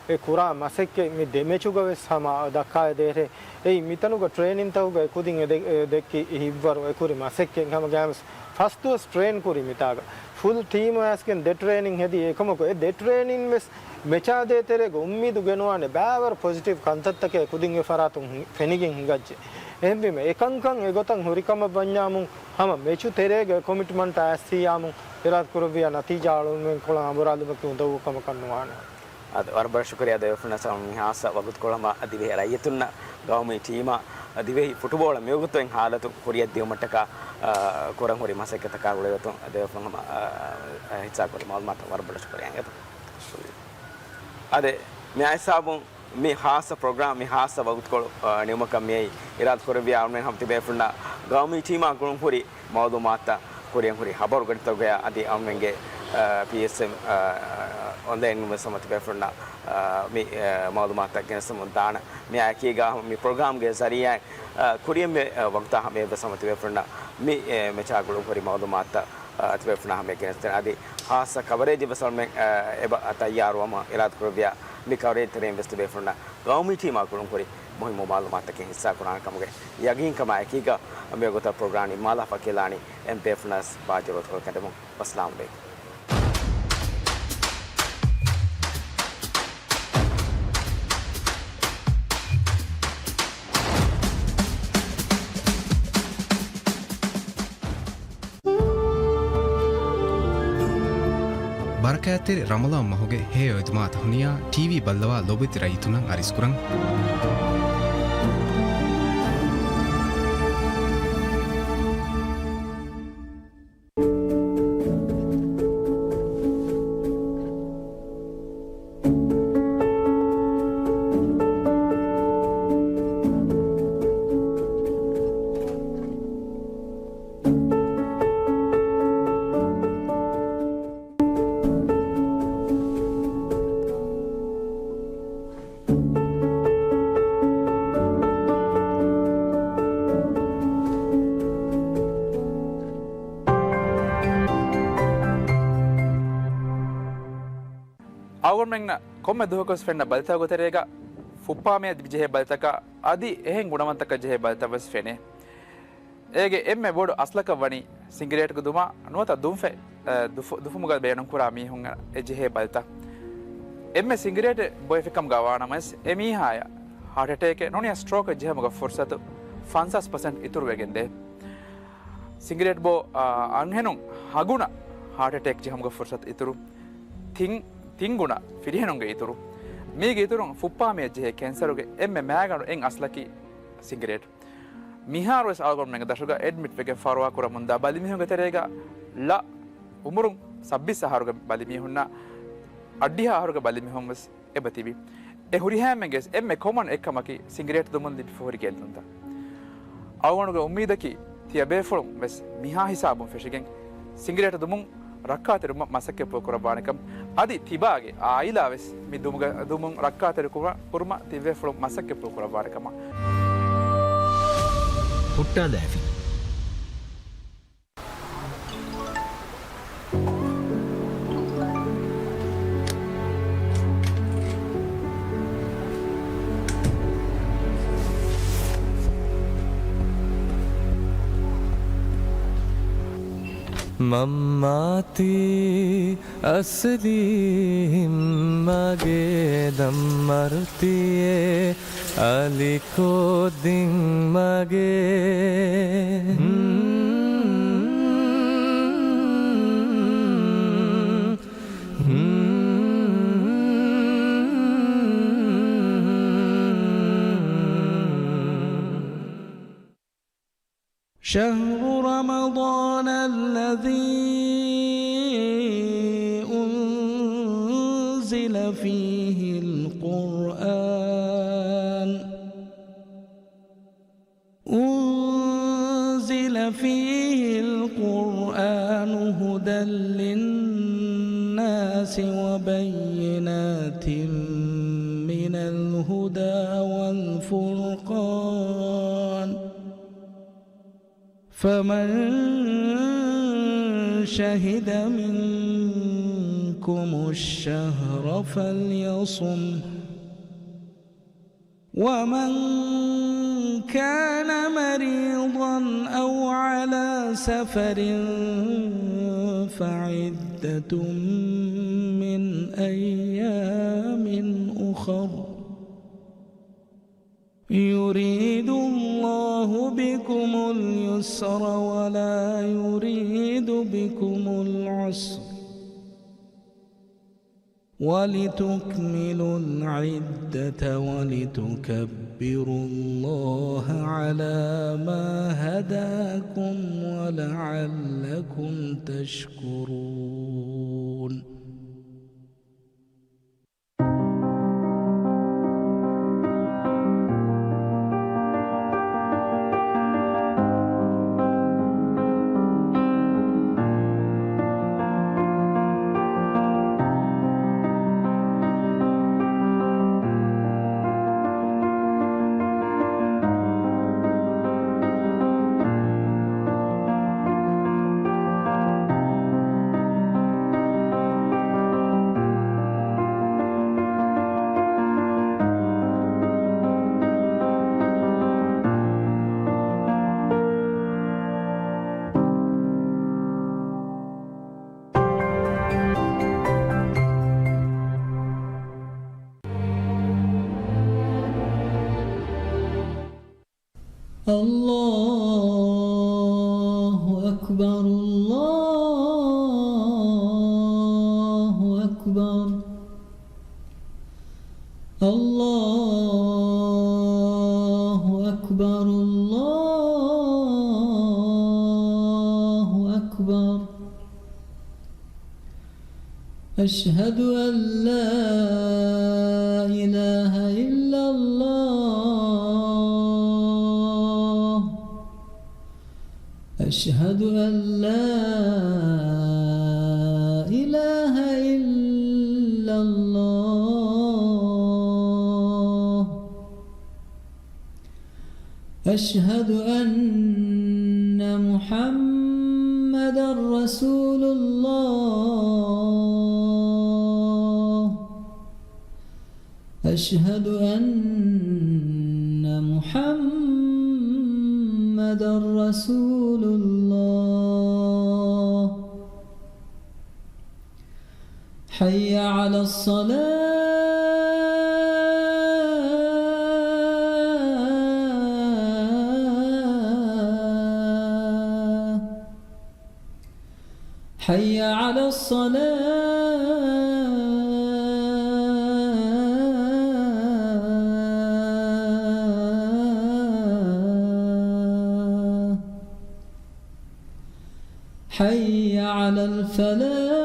އެ ކުރާ މަސައްކަތް މި ދެމެޗުގަ ވެސް ހަމަ ދައްކާ ދޭހޭ. އެއީ މިތަނުގަ ޓްރޭނިންތަކުގަ އެ ކުދިން އެ ދެ-، އެ ދެއްކި ހިތްވަރު އެ ކުރި މަސައްކަތް ހަމަ ގައިމުވެސް ފަސް ދުވަސް ޓްރޭން ކުރި މިތާގަ. ފުލް ޓީމް އައިސްގެން ދެ ޓްރޭނިން ހެދި އެކަމަކު އެ ދެ ޓްރޭނިން ވެސް މެޗާ ދޭތެރޭގަ އުއްމީދު ގެނުވާނެ ބާވަރު ޕޮޒިޓިވް ކަންތައްތަކެއް ކުދިންގެ ފަރާތުން ހި-، ފެނިގެން ހިނގައްޖެ. އެހެންވީމަ އެކަންކަން އެގޮތަށް ހުރިކަމަށް ވަންޏާމު ހަމަ މެޗު ތެރޭގަ ކޮމިޓްމަންޓް އައިސްސިޔާމު އިރާދަ ކުރެއްވިޔާ ނަތީޖާ އަޅުގަނޑުމެން ކޮޅަށް އަނބުރާލުމަކީ އުނދަގޫ ކަމަކަށް ނުވާނެ. އަދި ވަރަށް ބޮޑަށް ޝުކުރިއްޔާ ދެވޭފުޅުންނަށް މި ހާއްސަ ވަގުތުކޮޅު ހަމަ ދިވެހި ރައްޔިތުންނަށް ގައުމީ ޓީމާ ދިވެހި ފުޓުބޯޅަ މިވަގުތު އޮތް ހާލަތު ކުރިއަށް ދިއުމަށްޓަކާ، އާ، ކުރަން ހުރި މަސައްކަތަކާ ގުޅޭގޮތުން ދެވޭފުޅުން ހަމަ، އާ، ހިއްސާކުރި މަޢުލޫމާތަށް ވަރަށް ބޮޑަށް ޝުކުރިއްޔާ. އަދި މި އައިސް ހިސާބުން މި ހާއްސަ ޕްރޮގްރާމް، މި ހާއްސަ ވަގުތުކޮޅު، އާ، ނިމުމަކަށް މިއައީ އިރާދަ ކުރެއްވިޔާ އަޅުމެން ހަމަ ތިބޭފުޅުންނަށް ގައުމީ ޓީމާ ގުޅުން ހުރި މަޢުލޫމާތަށް ކުރިއަށް ހުރި ހަބަރު ގަޑިތަކުގައި އަދި އަޅުމެންގެ، އާ، ޕީއެސްއެމް، އާ، އޮންލައިން ވެސް ހަމަ ތިބޭފުޅުންނަށް، އާ، މި، އާ، މަޢުލޫމާތަށް ގެނެސްދެމުން ދާނަން. މިއާއެކީގަ މި ޕްރޮގްރާމްގެ ޒަރީޢާއިން، އާ، ކުރިއަށް މި، އާ، ވަގުތާ ހަމަ އެއްވެސް ހަމަ ތިބޭފުޅުންނަށް މި، އެ، މެޗާ ގުޅުން ހުރި މަޢުލޫމާތަށް، އާ، ތިބޭފުޅުންނަށް ހަމަ ގެނެސްދޭނެ. އަދި ހާއްސަ ކަވަރޭޖެއް ވެސް އަޅުމެން، އާ، އެބަ ތައްޔާރުވަމުން އިރާދަ ކުރެއްވިޔާ މި ކަވަރޭޖް ތެރެއިން ވެސް ތިބޭފުޅުންނަށް ގައުމީ ޓީމާ ގުޅުން ހުރި މުހިއްމު މަޢުލޫމާތަކެއް ހިއްސާ ކުރާނެ ކަމުގެ ޔަގީންކަމާ އެކީގަ މިވަގުތަށް ޕްރޮގްރާމް ނިންމާލާފަ ކިޔާލާނީ. އެން ބޭފުޅުންނަށް ވެސް ބާއްޖަވެރި ވަގުތުކޮޅަކަށް ކަންދެމުން. ވައްސަލާމް ޢަލައިކުމް. ބަރަކާތްތެރި ރަމަޟާން މަހުގެ ހެޔޮ އެދުމާތައް ހުނިޔާ ޓީވީ ބައްލަވާ ލޯބިވެތި ރައްޔިތުންނަށް އަރިސްކުރަން. އަޅުގަނޑުމެންނަށް ކޮންމެ ދުވަހަކުވެސް ފެންނަ ބަލިތަކުގެ ތެރޭގަ ފުއްޕާމެޔަށް ޖެހޭ ބަލިތަކާ އަދި އެހެން ގުނަވަންތަކަށް ޖެހޭ ބަލިތައް ވެސް ފެނޭ. އޭގެ އެންމެ ބޮޑު އަސްލަކަށް ވަނީ ސިނގިރޭޓްގެ ދުމާ ނުވަތަ ދުންފަތް، އަ، ދުފު-، ދުފުމުގަ ބޭނުންކުރާ މީހުންނަށް އެ ޖެހޭ ބަލިތައް. އެންމެ ސިނގިރޭޓް ބޮއެފިކަމުގަ ވާނަމަވެސް، އެ މީހާޔަށް ހާޓް އެޓޭކެއް ނޫނީ ސްޓްރޯކެއް ޖެހުމުގެ ފުރުސަތު ފަންސާސް ޕަސެންޓް އިތުރުވެގެންދޭ. ސިނގިރޭޓް ބޯ، އަ، އަންހެނުން ހަގުނަ ހާޓް އެޓޭކް ޖެހުމުގެ ފުރުސަތު އިތުރު ތިން، ތިން ގުނަ ފިރިހެނުންގެ އިތުރު. މީގެ އިތުރުން ފުއްޕާމެޔަށް ޖެހޭ ކެންސަރުގެ އެންމެ މައިގަނޑު އެއް އަސްލަކީ ސިނގިރޭޓް. މިހާރުވެސް އަޅުގަނޑުމެންގެ ދަށުގަ އެޑްމިޓް ވެގެން ފަރުވާ ކުރަމުންދާ ބަލިމީހުންގެ ތެރޭގަ ޅަ އުމުރުން ސައްބީސް އަހަރުގެ ބަލިމީހުންނާ އަށްޑިހަ އަހަރުގެ ބަލިމީހުން ވެސް އެބަ ތިބި. އެ ހުރިހާ އެންމެންގެ ވެސް އެންމެ ކޮމަން އެއްކަމަކީ ސިނގިރޭޓް ދުމުން ލިބިފަ ހުރި ގެއްލުންތައް. އަޅުގަނޑުގެ އުއްމީދަކީ ތިޔަބޭފުޅުން ވެސް މިހާ ހިސާބުން ފެށިގެން ސިނގިރޭޓް ދުމުން ރައްކާތެރިވުމަށް މަސައްކަތްޕުޅު ކުރައްވާނެކަން. އަދި ތިބާގެ އާއިލާ ވެސް މި ދުމުގަ-، ދުމުން ރައްކާތެރި ކުރުމަށް ތިބޭފުޅުން މަސައްކަތްޕުޅު ކުރައްވާނެ ކަމަށް. ހުއްޓާލާފި. މަންމާތީ އަސްލީހިން މަގޭ ދަންމަރުތިއޭ އަލިކޯ ދިންމަގޭ. شهر رمضان الذي أنزل فيه القرآن، أنزل فيه القرآن هدى للناس وبينات من الهدى والفرقان، فمن شهد منكم الشهر فليصمه، ومن كان مريضا أو على سفر فعدة من أيام أخر، يريد الله بكم اليسر ولا يريد بكم العسر، ولتكملوا العدة ولتكبروا الله على ما هداكم ولعلكم تشكرون. الله أكبر، الله أكبر، الله أكبر، الله أكبر. أشهد أن لا إله إلا الله. أشهد أن لا إله إلا الله. أشهد أن محمدا رسول الله. أشهد أن محمدا رسول الله. حي على الصلاة. حي على الصلاة. حي على الفلاح.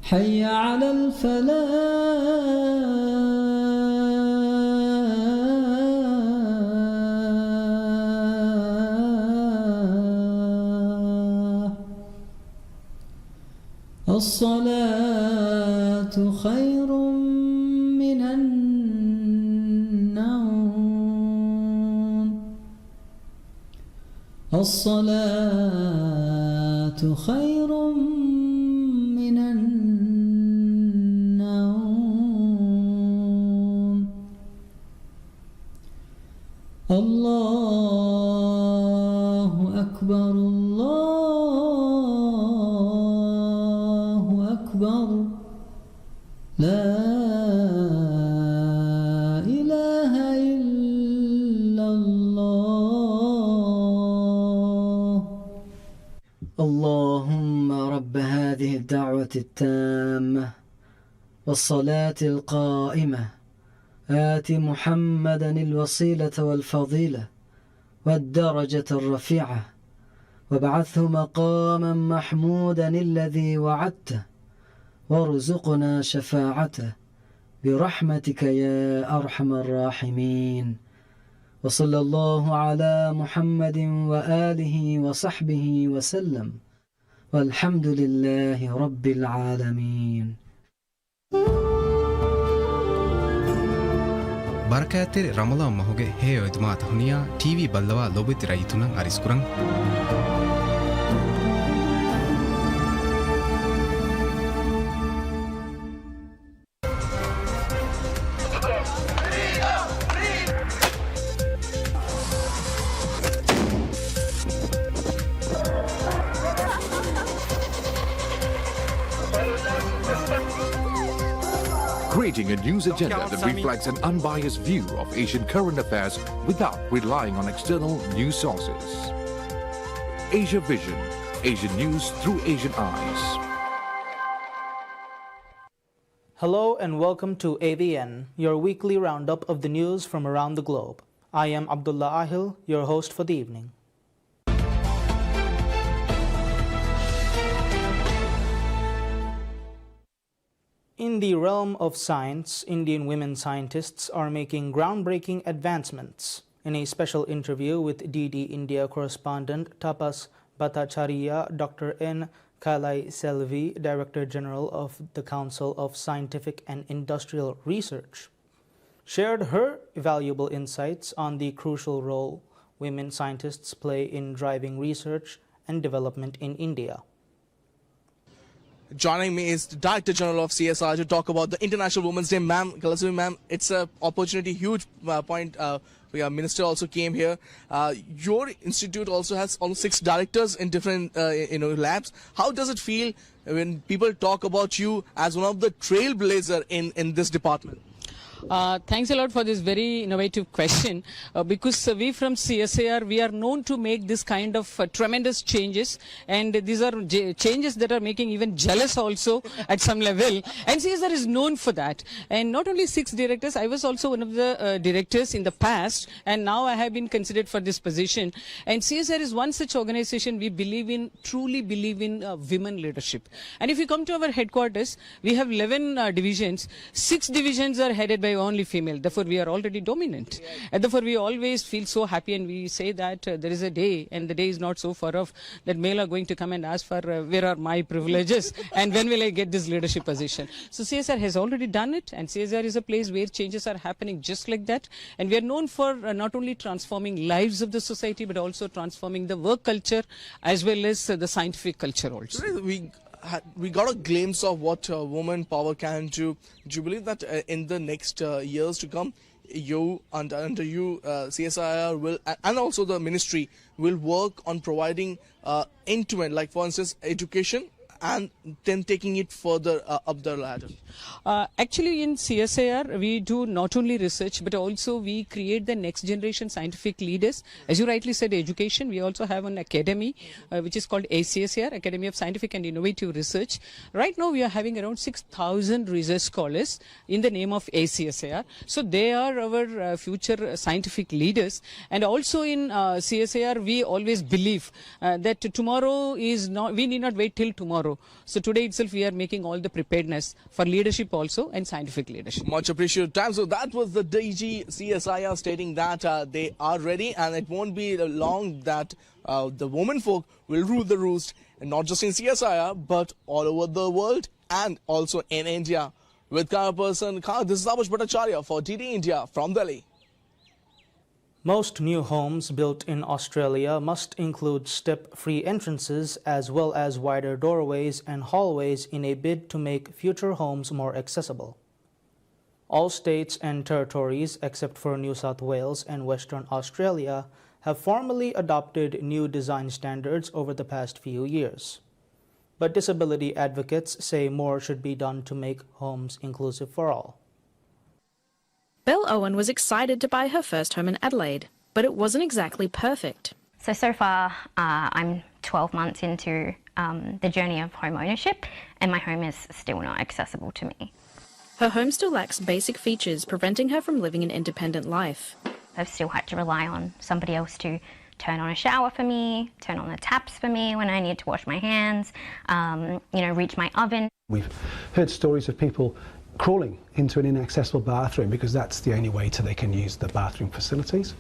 حي على الفلاح. الصلاة خير من النوم. الصلاة خير من النوم. الله أكبر، الله أكبر. لا إله إلا الله. اللهم رب هذه الدعوة التامة والصلاة القائمة، آت محمدا الوسيلة والفضيلة والدرجة الرفيعة، وابعثه مقاما محمودا الذي وعدته، وارزقنا شفاعته برحمتك يا أرحم الراحمين. وصلى الله على محمد وآله وصحبه وسلم. والحمد لله رب العالمين. ބަރަކާތްތެރި ރަމަޟާން މަހުގެ ހެޔޮއެދުމާތަ ހުނިޔާ، ޓީވީ ބައްލަވާ ލޯބިވެތި ރައްޔިތުންނަށް އަރިސްކުރަން. Creating a news agenda that reflects an unbiased view of Asian current affairs without relying on external news sources. Asia Vision, Asian news through Asian eyes. Hello and welcome to A V N, your weekly roundup of the news from around the globe. I am Abdullah Ahil, your host for the evening. In the realm of science, Indian women scientists are making groundbreaking advancements. In a special interview with D D India correspondent Tapas Bhattacharya, Doctor N. Kalai Selvi, Director General of the Council of Scientific and Industrial Research, shared her valuable insights on the crucial role women scientists play in driving research and development in India. Joining me is the Director General of C S R to talk about the International Women's Day. Ma'am, Kalai Selvi ma'am, it's a opportunity, huge, uh, point. Uh, your minister also came here. Uh, your institute also has almost six directors in different, uh, you know, labs. How does it feel when people talk about you as one of the trailblazer in, in this department? Uh, thanks a lot for this very innovative question, uh, because, uh, we from C S I R, we are known to make this kind of, uh, tremendous changes, and these are j- changes that are making even jealous also at some level, and C S I R is known for that. And not only six directors, I was also one of the, uh, directors in the past, and now I have been considered for this position. And C S I R is one such organization we believe in, truly believe in, uh, women leadership. And if you come to our headquarters, we have eleven, uh, divisions. Six divisions are headed by Only female. Therefore, we are already dominant. And therefore, we always feel so happy and we say that uh, there is a day, and the day is not so far off, that male are going to come and ask for uh, where are my privileges and when will I get this leadership position. So C S R has already done it, and C S R is a place where changes are happening just like that. And we are known for uh, not only transforming lives of the society, but also transforming the work culture as well as uh, the scientific culture also. Today we had, we got a glimpse of what uh, woman power can do. Do you believe that uh, in the next uh, years to come, you and under you uh, C S I R will a- and also the ministry will work on providing uh, end to end, like for instance, education, and then taking it further uh, up the ladder? Uh, actually, in C S I R, we do not only research, but also we create the next generation scientific leaders. As you rightly said, education, we also have an academy, uh, which is called A C S I R, Academy of Scientific and Innovative Research. Right now, we are having around six thousand research scholars in the name of A C S I R. So they are our uh, future scientific leaders. And also in uh, C S I R, we always believe uh, that tomorrow is not, we need not wait till tomorrow. So today itself, we are making all the preparedness for leadership also and scientific leadership. Much appreciated time. So that was the D G C S I R stating that uh, they are ready and it won't be long that uh, the women folk will rule the roost, and not just in C S I R, but all over the world and also in India. With camera person Khan, this is Abush Bhattacharya for D D India from Delhi. Most new homes built in Australia must include step-free entrances as well as wider doorways and hallways in a bid to make future homes more accessible. All states and territories, except for New South Wales and Western Australia, have formally adopted new design standards over the past few years. But disability advocates say more should be done to make homes inclusive for all. Belle Owen was excited to buy her first home in Adelaide, but it wasn't exactly perfect. So, so far, uh, I'm twelve months into um, the journey of home ownership, and my home is still not accessible to me. Her home still lacks basic features, preventing her from living an independent life. I've still had to rely on somebody else to turn on a shower for me, turn on the taps for me when I need to wash my hands, um, you know, reach my oven. We've heard stories of people crawling into an inaccessible bathroom because that's the only way to, they can use the bathroom facilities,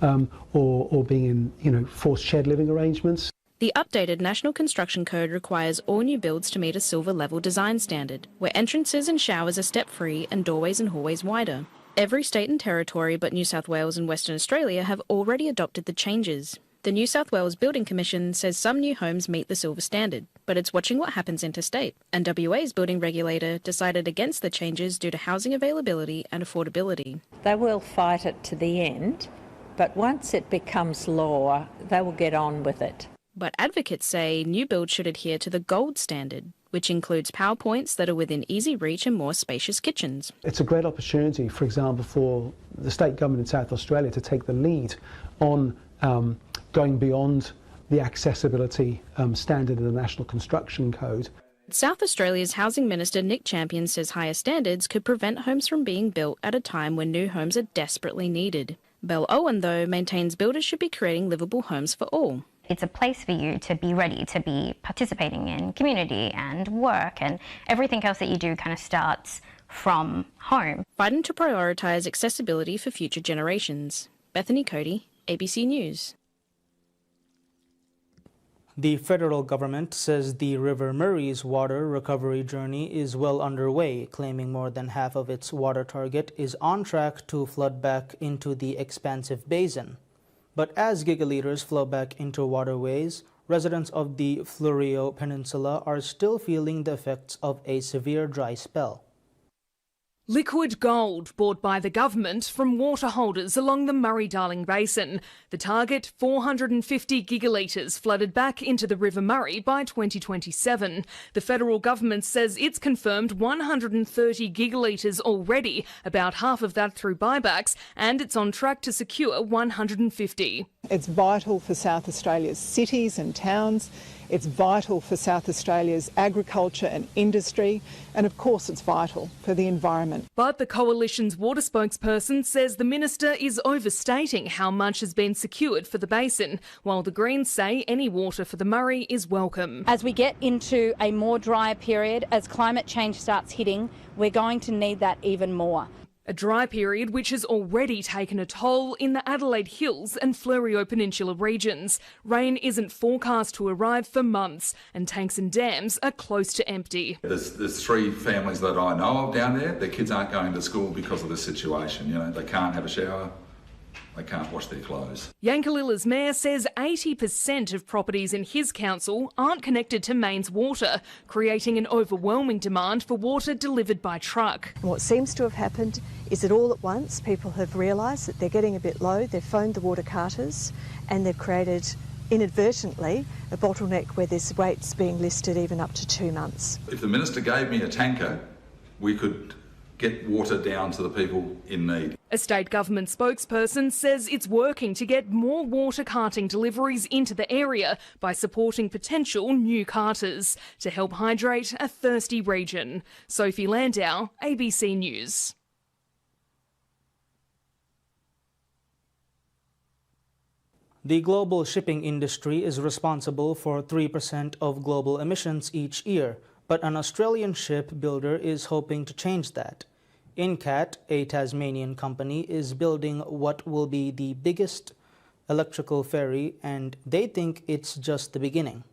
um, or, or being in, you know, forced shared living arrangements. The updated National Construction Code requires all new builds to meet a silver level design standard, where entrances and showers are step-free and doorways and hallways wider. Every state and territory but New South Wales and Western Australia have already adopted the changes. The New South Wales Building Commission says some new homes meet the silver standard, but it's watching what happens interstate. And W A's building regulator decided against the changes due to housing availability and affordability. They will fight it to the end, but once it becomes law, they will get on with it. But advocates say new builds should adhere to the gold standard, which includes PowerPoints that are within easy reach and more spacious kitchens. It's a great opportunity, for example, for the state government in South Australia to take the lead on um, going beyond the accessibility um, standard in the National Construction Code. South Australia's Housing Minister Nick Champion says higher standards could prevent homes from being built at a time when new homes are desperately needed. Belle Owen, though, maintains builders should be creating livable homes for all. It's a place for you to be ready to be participating in community and work, and everything else that you do kind of starts from home. Fighting to prioritise accessibility for future generations. Bethany Cody, A B C News. The federal government says the River Murray's water recovery journey is well underway, claiming more than half of its water target is on track to flood back into the expansive basin. But as gigaliters flow back into waterways, residents of the Fleurieu Peninsula are still feeling the effects of a severe dry spell. Liquid gold bought by the government from water holders along the Murray-Darling Basin. The target, four hundred and fifty gigalitres flooded back into the River Murray by twenty twenty-seven. The federal government says it's confirmed one hundred and thirty gigalitres already, about half of that through buybacks, and it's on track to secure one hundred and fifty. It's vital for South Australia's cities and towns. It's vital for South Australia's agriculture and industry. And of course, it's vital for the environment. But the Coalition's water spokesperson says the minister is overstating how much has been secured for the basin, while the Greens say any water for the Murray is welcome. As we get into a more drier period, as climate change starts hitting, we're going to need that even more. A dry period which has already taken a toll in the Adelaide Hills and Fleurieu Peninsula regions. Rain isn't forecast to arrive for months, and tanks and dams are close to empty. There's, there's three families that I know of down there. Their kids aren't going to school because of this situation. You know, they can't have a shower, they can't wash their clothes. Yankalil's mayor says eighty percent of properties in his council aren't connected to mains water, creating an overwhelming demand for water delivered by truck. What seems to have happened is that all at once people have realised that they're getting a bit low, they've phoned the water carters and they've created inadvertently a bottleneck where there's waits being listed even up to two months. If the minister gave me a tanker, we could get water down to the people in need. A state government spokesperson says it's working to get more water carting deliveries into the area by supporting potential new carters to help hydrate a thirsty region. Sophie Landau, A B C News. The global shipping industry is responsible for three percent of global emissions each year, but an Australian shipbuilder is hoping to change that. Incat, a Tasmanian company, is building what will be the biggest electrical ferry, and they think it's just the beginning.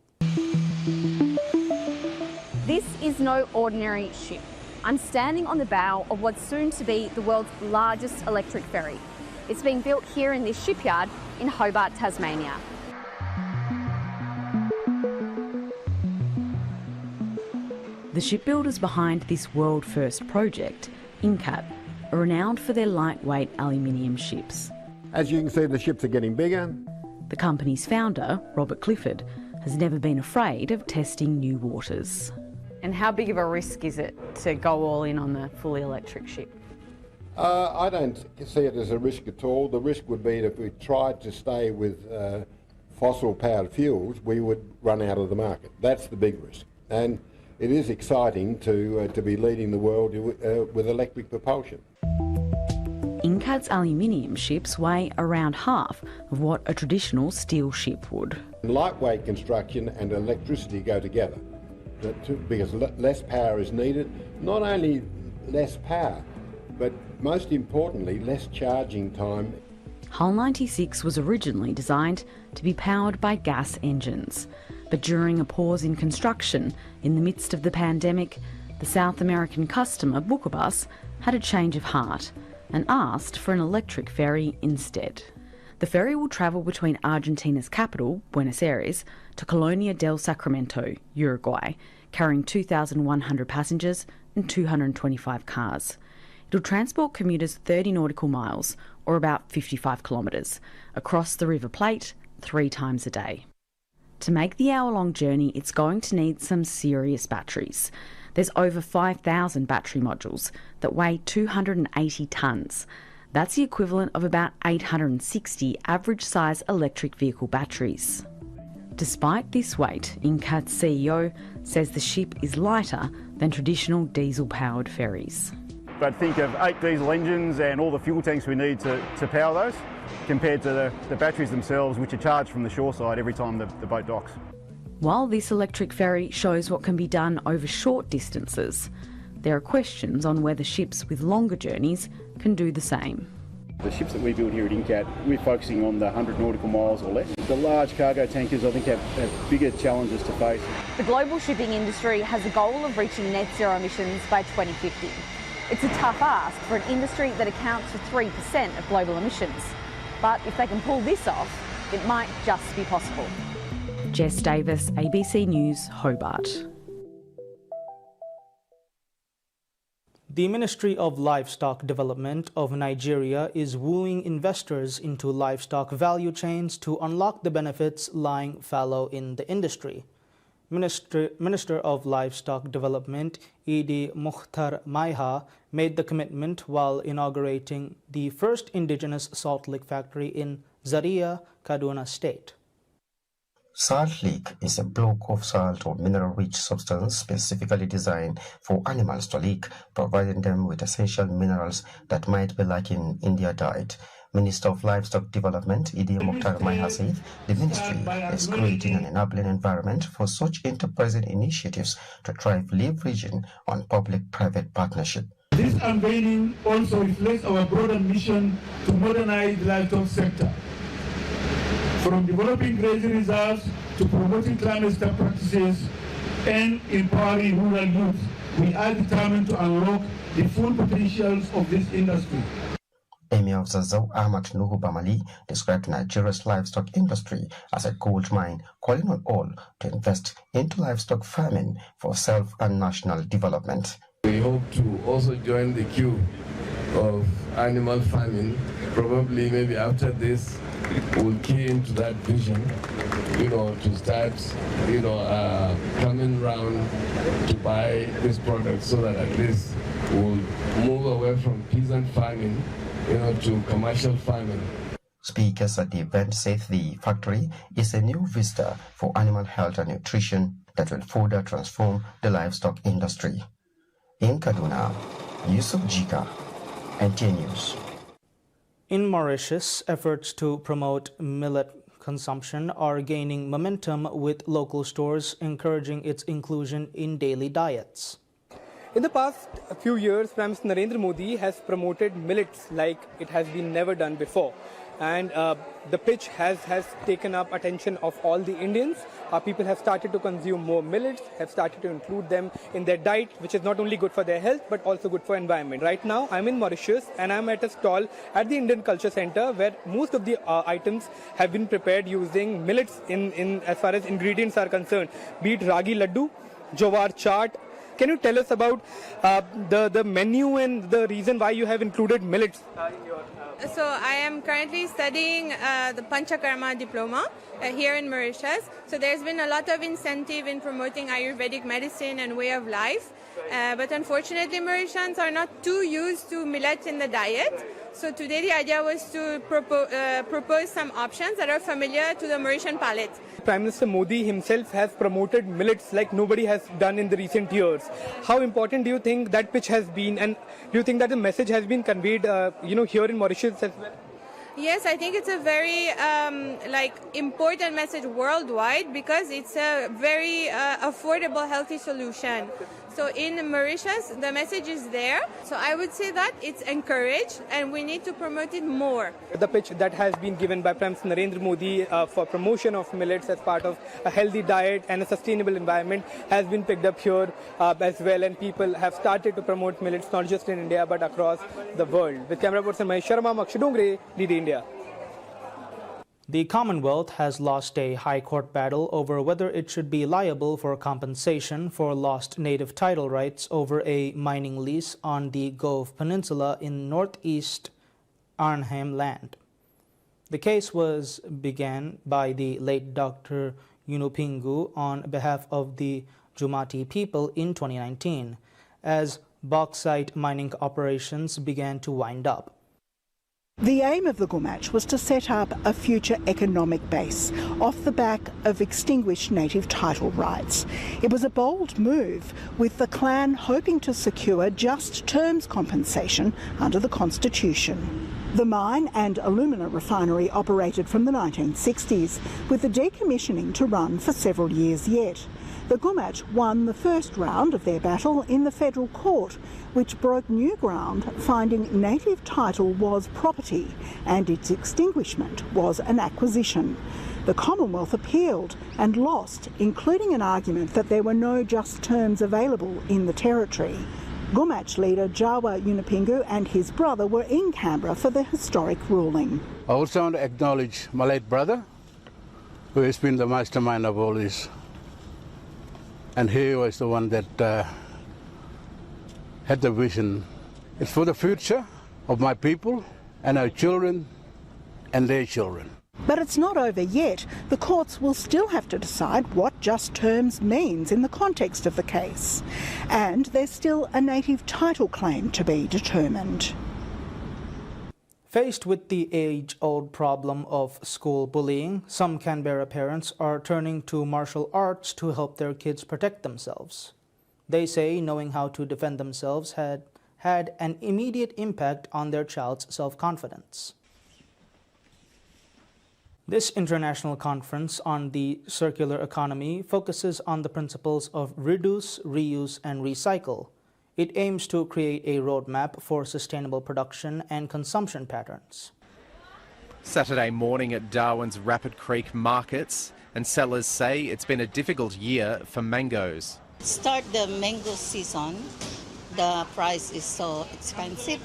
This is no ordinary ship. I'm standing on the bow of what's soon to be the world's largest electric ferry. It's being built here in this shipyard in Hobart, Tasmania. The shipbuilders behind this world-first project, Incat, are renowned for their lightweight aluminium ships. As you can see, the ships are getting bigger. The company's founder, Robert Clifford, has never been afraid of testing new waters. And how big of a risk is it to go all in on the fully electric ship? Uh, I don't see it as a risk at all. The risk would be if we tried to stay with uh, fossil powered fuels, we would run out of the market. That's the big risk. And it is exciting to, uh, to be leading the world uh, with electric propulsion. Incat's aluminium ships weigh around half of what a traditional steel ship would. Lightweight construction and electricity go together because less power is needed. Not only less power, but most importantly, less charging time. Hull ninety-six was originally designed to be powered by gas engines. But during a pause in construction in the midst of the pandemic, the South American customer Bookabus had a change of heart and asked for an electric ferry instead. The ferry will travel between Argentina's capital, Buenos Aires, to Colonia del Sacramento, Uruguay, carrying two thousand one hundred passengers and two hundred twenty-five cars. It'll transport commuters thirty nautical miles, or about fifty-five kilometres, across the River Plate three times a day. To make the hour-long journey, it's going to need some serious batteries. There's over five thousand battery modules that weigh two hundred and eighty tonnes. That's the equivalent of about eight hundred and sixty average-size electric vehicle batteries. Despite this weight, Incat's C E O says the ship is lighter than traditional diesel-powered ferries. But think of eight diesel engines and all the fuel tanks we need to, to power those, compared to the, the batteries themselves, which are charged from the shore side every time the, the boat docks. While this electric ferry shows what can be done over short distances, there are questions on whether ships with longer journeys can do the same. The ships that we build here at Incat, we're focusing on the hundred nautical miles or less. The large cargo tankers, I think, have, have bigger challenges to face. The global shipping industry has a goal of reaching net zero emissions by twenty fifty. It's a tough ask for an industry that accounts for three percent of global emissions. But if they can pull this off, it might just be possible. Jess Davis, A B C News, Hobart. The Ministry of Livestock Development of Nigeria is wooing investors into livestock value chains to unlock the benefits lying fallow in the industry. Minister, Minister of Livestock Development Idi Mukhtar Maiha made the commitment while inaugurating the first indigenous salt lick factory in Zaria, Kaduna State. Salt lick is a block of salt or mineral-rich substance specifically designed for animals to lick, providing them with essential minerals that might be lacking in their diet. Minister of Livestock Development Idi Mukhtar Maiha said the ministry is creating an enabling environment for such enterprising initiatives to thrive, leveraging on public-private partnership. This Unveiling also reflects our broader mission to modernize the livestock sector. From developing grazing reserves to promoting climate stable practices and empowering rural youth, we are determined to unlock the full potentials of this industry. Emir of Zazzau Ahmad Nuhu Bamali described Nigeria's livestock industry as a gold mine, calling on all to invest into livestock farming for self and national development. We hope to also join the queue of animal farming. Probably, maybe after this, we'll key into that vision, you know, to start, you know, uh, coming round to buy this product so that at least we'll move away from peasant farming, you know, to commercial farming. Speakers at the event said the factory is a new vista for animal health and nutrition that will further transform the livestock industry. In Kaduna, Yusuf Jika, N T N News. In Mauritius, efforts to promote millet consumption are gaining momentum, with local stores encouraging its inclusion in daily diets. In the past few years, Prime Minister Narendra Modi has promoted millets like it has been never done before. And uh, the pitch has, has taken up attention of all the Indians. Our people have started to consume more millets, have started to include them in their diet, which is not only good for their health but also good for environment. Right now, I'm in Mauritius and I'm at a stall at the Indian Culture Center where most of the uh, items have been prepared using millets in, in as far as ingredients are concerned, be it ragi laddu, jowar chaat. Can you tell us about uh, the, the menu and the reason why you have included millets uh, in your uh, So I am currently studying uh, the Panchakarma diploma uh, here in Mauritius. So there's been a lot of incentive in promoting Ayurvedic medicine and way of life. Uh, but unfortunately, Mauritians are not too used to millet in the diet. So today the idea was to propo- uh, propose some options that are familiar to the Mauritian palate. Prime Minister Modi himself has promoted millets like nobody has done in the recent years. How important do you think that pitch has been, and do you think that the message has been conveyed, uh, you know, here in Mauritius as well? Yes, I think it's a very um, like important message worldwide because it's a very uh, affordable, healthy solution. So in Mauritius, the message is there. So I would say that it's encouraged and we need to promote it more. The pitch that has been given by Prime Minister Narendra Modi uh, for promotion of millets as part of a healthy diet and a sustainable environment has been picked up here uh, as well, and people have started to promote millets not just in India but across the world. With camera person Mahesh Sharma, Makshu Dongre, D D India. The Commonwealth has lost a High Court battle over whether it should be liable for compensation for lost native title rights over a mining lease on the Gove Peninsula in northeast Arnhem Land. The case was began by the late Doctor Yunupingu on behalf of the Jumati people in twenty nineteen, as bauxite mining operations began to wind up. The aim of the Gumatj was to set up a future economic base off the back of extinguished native title rights. It was a bold move, with the clan hoping to secure just terms compensation under the constitution. The mine and alumina refinery operated from the nineteen sixties, with the decommissioning to run for several years yet. The Gumatj won the first round of their battle in the federal court, which broke new ground, finding native title was property and its extinguishment was an acquisition. The Commonwealth appealed and lost, including an argument that there were no just terms available in the territory. Gumatj leader Jawa Yunupingu and his brother were in Canberra for the historic ruling. I also want to acknowledge my late brother, who has been the mastermind of all this. And he was the one that uh, had the vision. It's for the future of my people and our children and their children. But it's not over yet. The courts will still have to decide what just terms means in the context of the case. And there's still a native title claim to be determined. Faced with the age-old problem of school bullying, some Canberra parents are turning to martial arts to help their kids protect themselves. They say knowing how to defend themselves had had an immediate impact on their child's self-confidence. This international conference on the circular economy focuses on the principles of reduce, reuse, and recycle. It aims to create a roadmap for sustainable production and consumption patterns. Saturday morning at Darwin's Rapid Creek markets, and sellers say it's been a difficult year for mangoes. Start the mango season, the price is so expensive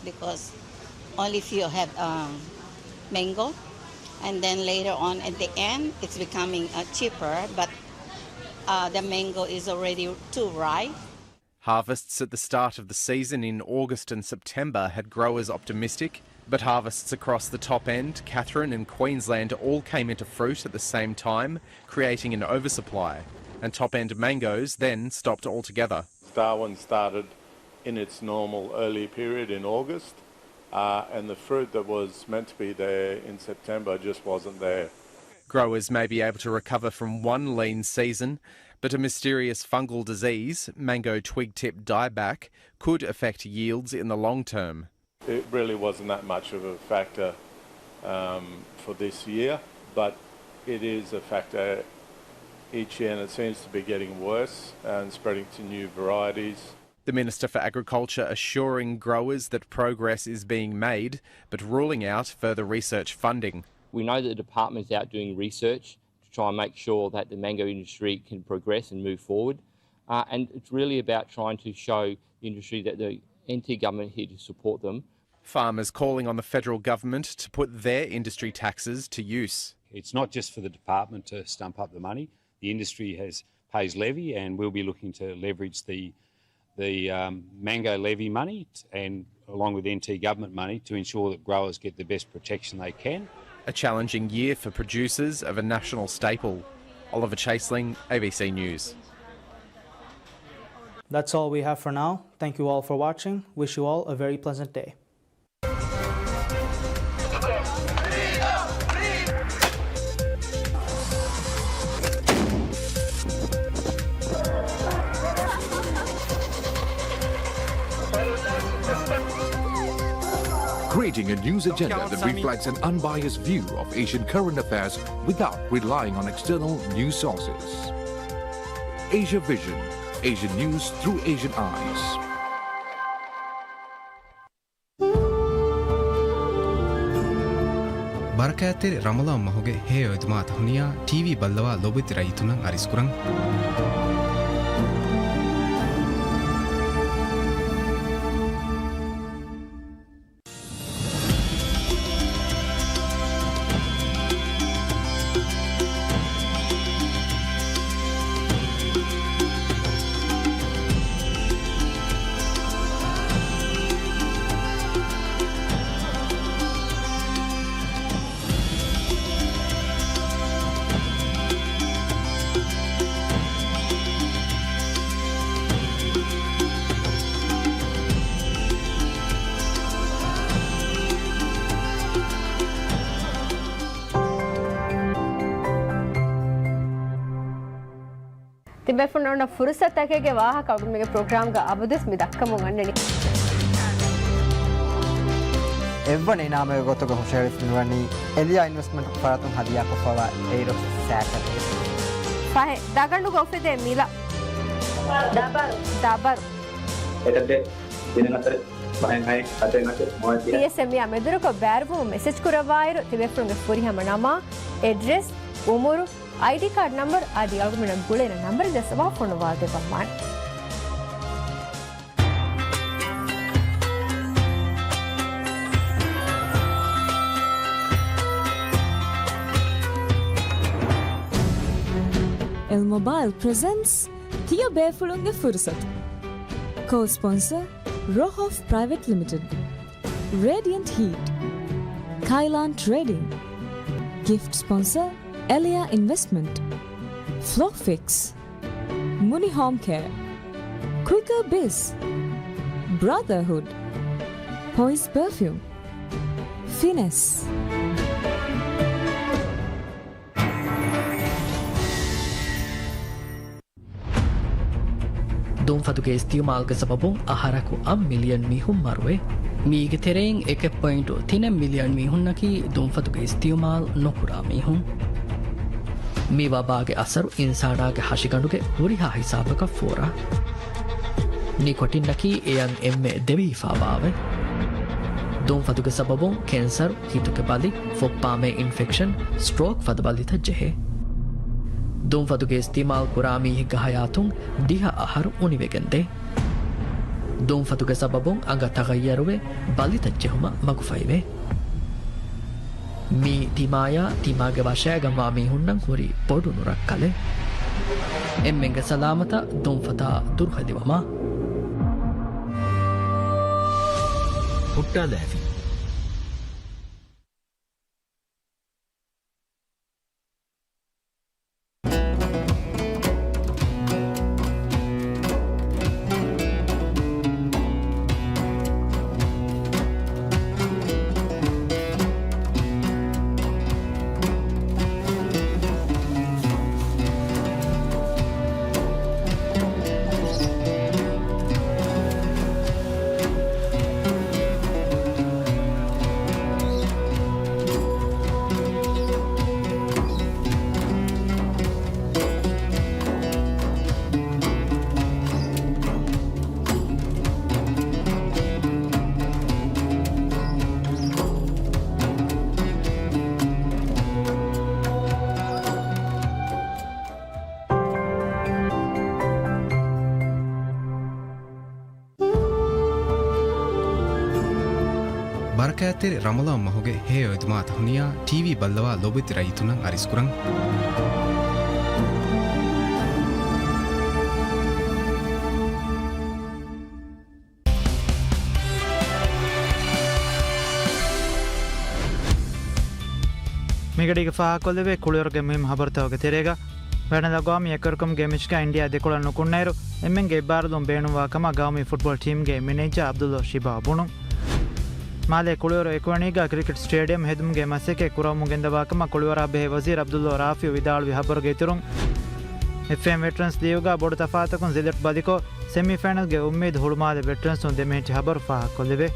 because only few have, um, mango. And then later on at the end, it's becoming, uh, cheaper, but, uh, the mango is already too ripe. Harvests at the start of the season in August and September had growers optimistic, but harvests across the Top End, Katherine and Queensland all came into fruit at the same time, creating an oversupply, and Top End mangoes then stopped altogether. Darwin started in its normal early period in August, uh, and the fruit that was meant to be there in September just wasn't there. Growers may be able to recover from one lean season, but a mysterious fungal disease, mango twig tip dieback, could affect yields in the long term. It really wasn't that much of a factor, um, for this year, but it is a factor each year, and it seems to be getting worse and spreading to new varieties. The Minister for Agriculture assuring growers that progress is being made, but ruling out further research funding. We know that the department is out doing research to try and make sure that the mango industry can progress and move forward. Uh, and it's really about trying to show the industry that the N T government here to support them. Farmers calling on the federal government to put their industry taxes to use. It's not just for the department to stump up the money. The industry has, pays levy, and we'll be looking to leverage the, the, um, mango levy money t-, and along with N T government money to ensure that growers get the best protection they can. A challenging year for producers of a national staple. Oliver Chaseling, A B C News. That's all we have for now. Thank you all for watching. Wish you all a very pleasant day. Creating a news agenda that reflects an unbiased view of Asian current affairs without relying on external news sources. Asia Vision, Asian news through Asian eyes. ބަރަކާތްތެރި ރަމަޟާން މަހުގެ ހެޔޮ އެދުމާތަ ހުނިޔާ، ޓީވީ ބައްލަވާ ލޯބިވެތި ރައްޔިތުންނަށް އަރިސްކުރަން. ތިބޭފުޅުންނަށް ފުރުސަތަކެއްގެ ވާހަކަ އަޅުގަނޑުމެންގެ ޕްރޮގްރާމްގަ އަބަދުވެސް މި ދައްކަމުން އަންނަނީ. އެއްވަނަ އިނާމެއްގެ ގޮތުގަ ހުށަހެޅިފަ މިވަނީ އެލިޔާ އިންވެސްޓްމަންޓް ފަރާތުން ހަދިޔާކޮށްފައިވާ އެއިރޮސް ސައިކަލް. ފަހެ، ދަގަނޑުގަ އުފެދޭ މިލަ. ދަބަރު. ދަބަރު. އެތައް ދެ ދިނަ ނަތަރެ ފަހެން ހައެއް ހަތެއް ނަތެއް މޮވައި ތިހަ. ޕީއެސްއެމްއީއާ މެދުވެރިކޮށް ބައިވެރިވުމަށް މެސެޖް ކުރައްވާއިރު، ތިބޭފުޅުންގެ ފުރިހަމަ ނަމާ، އެޑްރެސް، އުމުރު، އައިޑީ ކާޑް ނަންބަރު އަދި އަޅުގަނޑުމެންނަށް ގުޅޭނެ ނަންބަރެއް ދަސްވާ ފޮނުވާދެއްވަމާނެ. އެލް މޮބައިލް ޕްރެޒެންޓްސް ތިޔަބޭފުޅުންގެ ފުރުސަތު. ކޯ ސްޕޮންސަރ، ރޯހޯފް ޕްރައިވެޓް ލިމިޓެޑް. ރޭޑިއަންޓް ހީޓް، ކައިލާން ޓްރޭޑިން. ގިފްޓް ސްޕޮންސަރ، އެލިޔާ އިންވެސްޓްމަންޓް. ފްލޯ ފިކްސް، މުނި ހޯމް ކެއާ، ކުއިކަރ ބިސް، ބްރާދަރހުޑް، ޕޮއިޒް ޕަރފިއުމް، ފިނެސް. ދުންފަތުގެ އިސްތިއުމާލުގެ ސަބަބުން އަހަރަކު އަށް މިލިއަން މީހުން މަރުވޭ. މީގެ ތެރެއިން އެކެއް ޕޮއިންޓު ތިނެއް މިލިއަން މީހުންނަކީ ދުންފަތުގެ އިސްތިއުމާލު ނުކުރާ މީހުން. މި ވަބާގެ އަސަރު އިންސާނާގެ ހަށިގަނޑުގެ ހުރިހާ ހިސާބަކަށް ފޯރާ. ނިކޮޓިންއަކީ އެޔަށް އެންމެ ދެވިހިފާވާ އަވެ. ދުންފަތުގެ ސަބަބުން ކެންސަރު، ހިތުގެ ބަލި، ފުއްޕާމޭ އިންފެކްޝަން، ސްޓްރޯކް ފަދަ ބަލިތައް ޖެހޭ. ދުންފަތުގެ އިސްތިއިމާލް ކުރާ މީހެއްގެ ހަޔާތުން ދިހަ އަހަރު އުނިވެގެންދޭ. ދުންފަތުގެ ސަބަބުން އަނގަ ތަޣައްޔަރުވެ، ބަލިތައް ޖެހުމަށް މަގުފަހިވޭ. މީ ތިމާޔާ، ތިމާގެ ވަށައިގަންވާ މީހުންނަށް ހުރި ބޮޑު ނުރައްކަލެއް. އެންމެންގެ ސަލާމަތަށް ދުންފަތާ ދުރުހެލިވަމާ. ހުއްޓާލާފި. ބަރަކާތްތެރި ރަމަޟާން މަހުގެ ހެޔޮ އެދުމާ ތަހުނިޔާ ޓީވީ ބައްލަވާ ލޯބިވެތި ރައްޔިތުންނަށް އަރިސްކުރަން. މިގަޑީގަ ފާހަގަކޮށްލެވޭ ކުޅިވަރުގެ މުހިއްމު ހަބަރުތަކުގެ ތެރޭގަ، ވައިނަލްއަގުވާމީ އެކުވެރިކަމުގެ މެޗްގަ އިންޑިއާ ދެކޮޅަށް ނުކުންނައިރު، އެންމެންގެ އެއްބާރުލުން ބޭނުންވާ ކަމަށް ގައުމީ ފުޓްބޯޅަ ޓީމްގެ މެނޭޖާ އަބްދުﷲ ޝިބާ ބުނުން. މާލޭ ކުޅިވަރު އެކުވެނީގަ ކްރިކެޓް ސްޓޭޑިއަމް ހެދުމުގެ މަސައްކަތް ކުރައްވަމުން ގެންދަވާ ކަމަށް ކުޅިވަރާ ބެހޭ ވަޒީރު އަބްދުﷲ ރާފިޢު ވިދާޅުވި ހަބަރުގެ އިތުރުން، އެފްއޭއެމް ވެޓްރަންސް ލީގުގަ ބޮޑު ތަފާތަކުން ޒިލެޓް ބަލިކޮށް، ސެމީ ފައިނަލްގެ އުއްމީދު ހުޅުމާލެ ވެޓްރަންސުން ދެމެހެއްޓި ހަބަރު ފާހަގަކޮށްލެވޭ.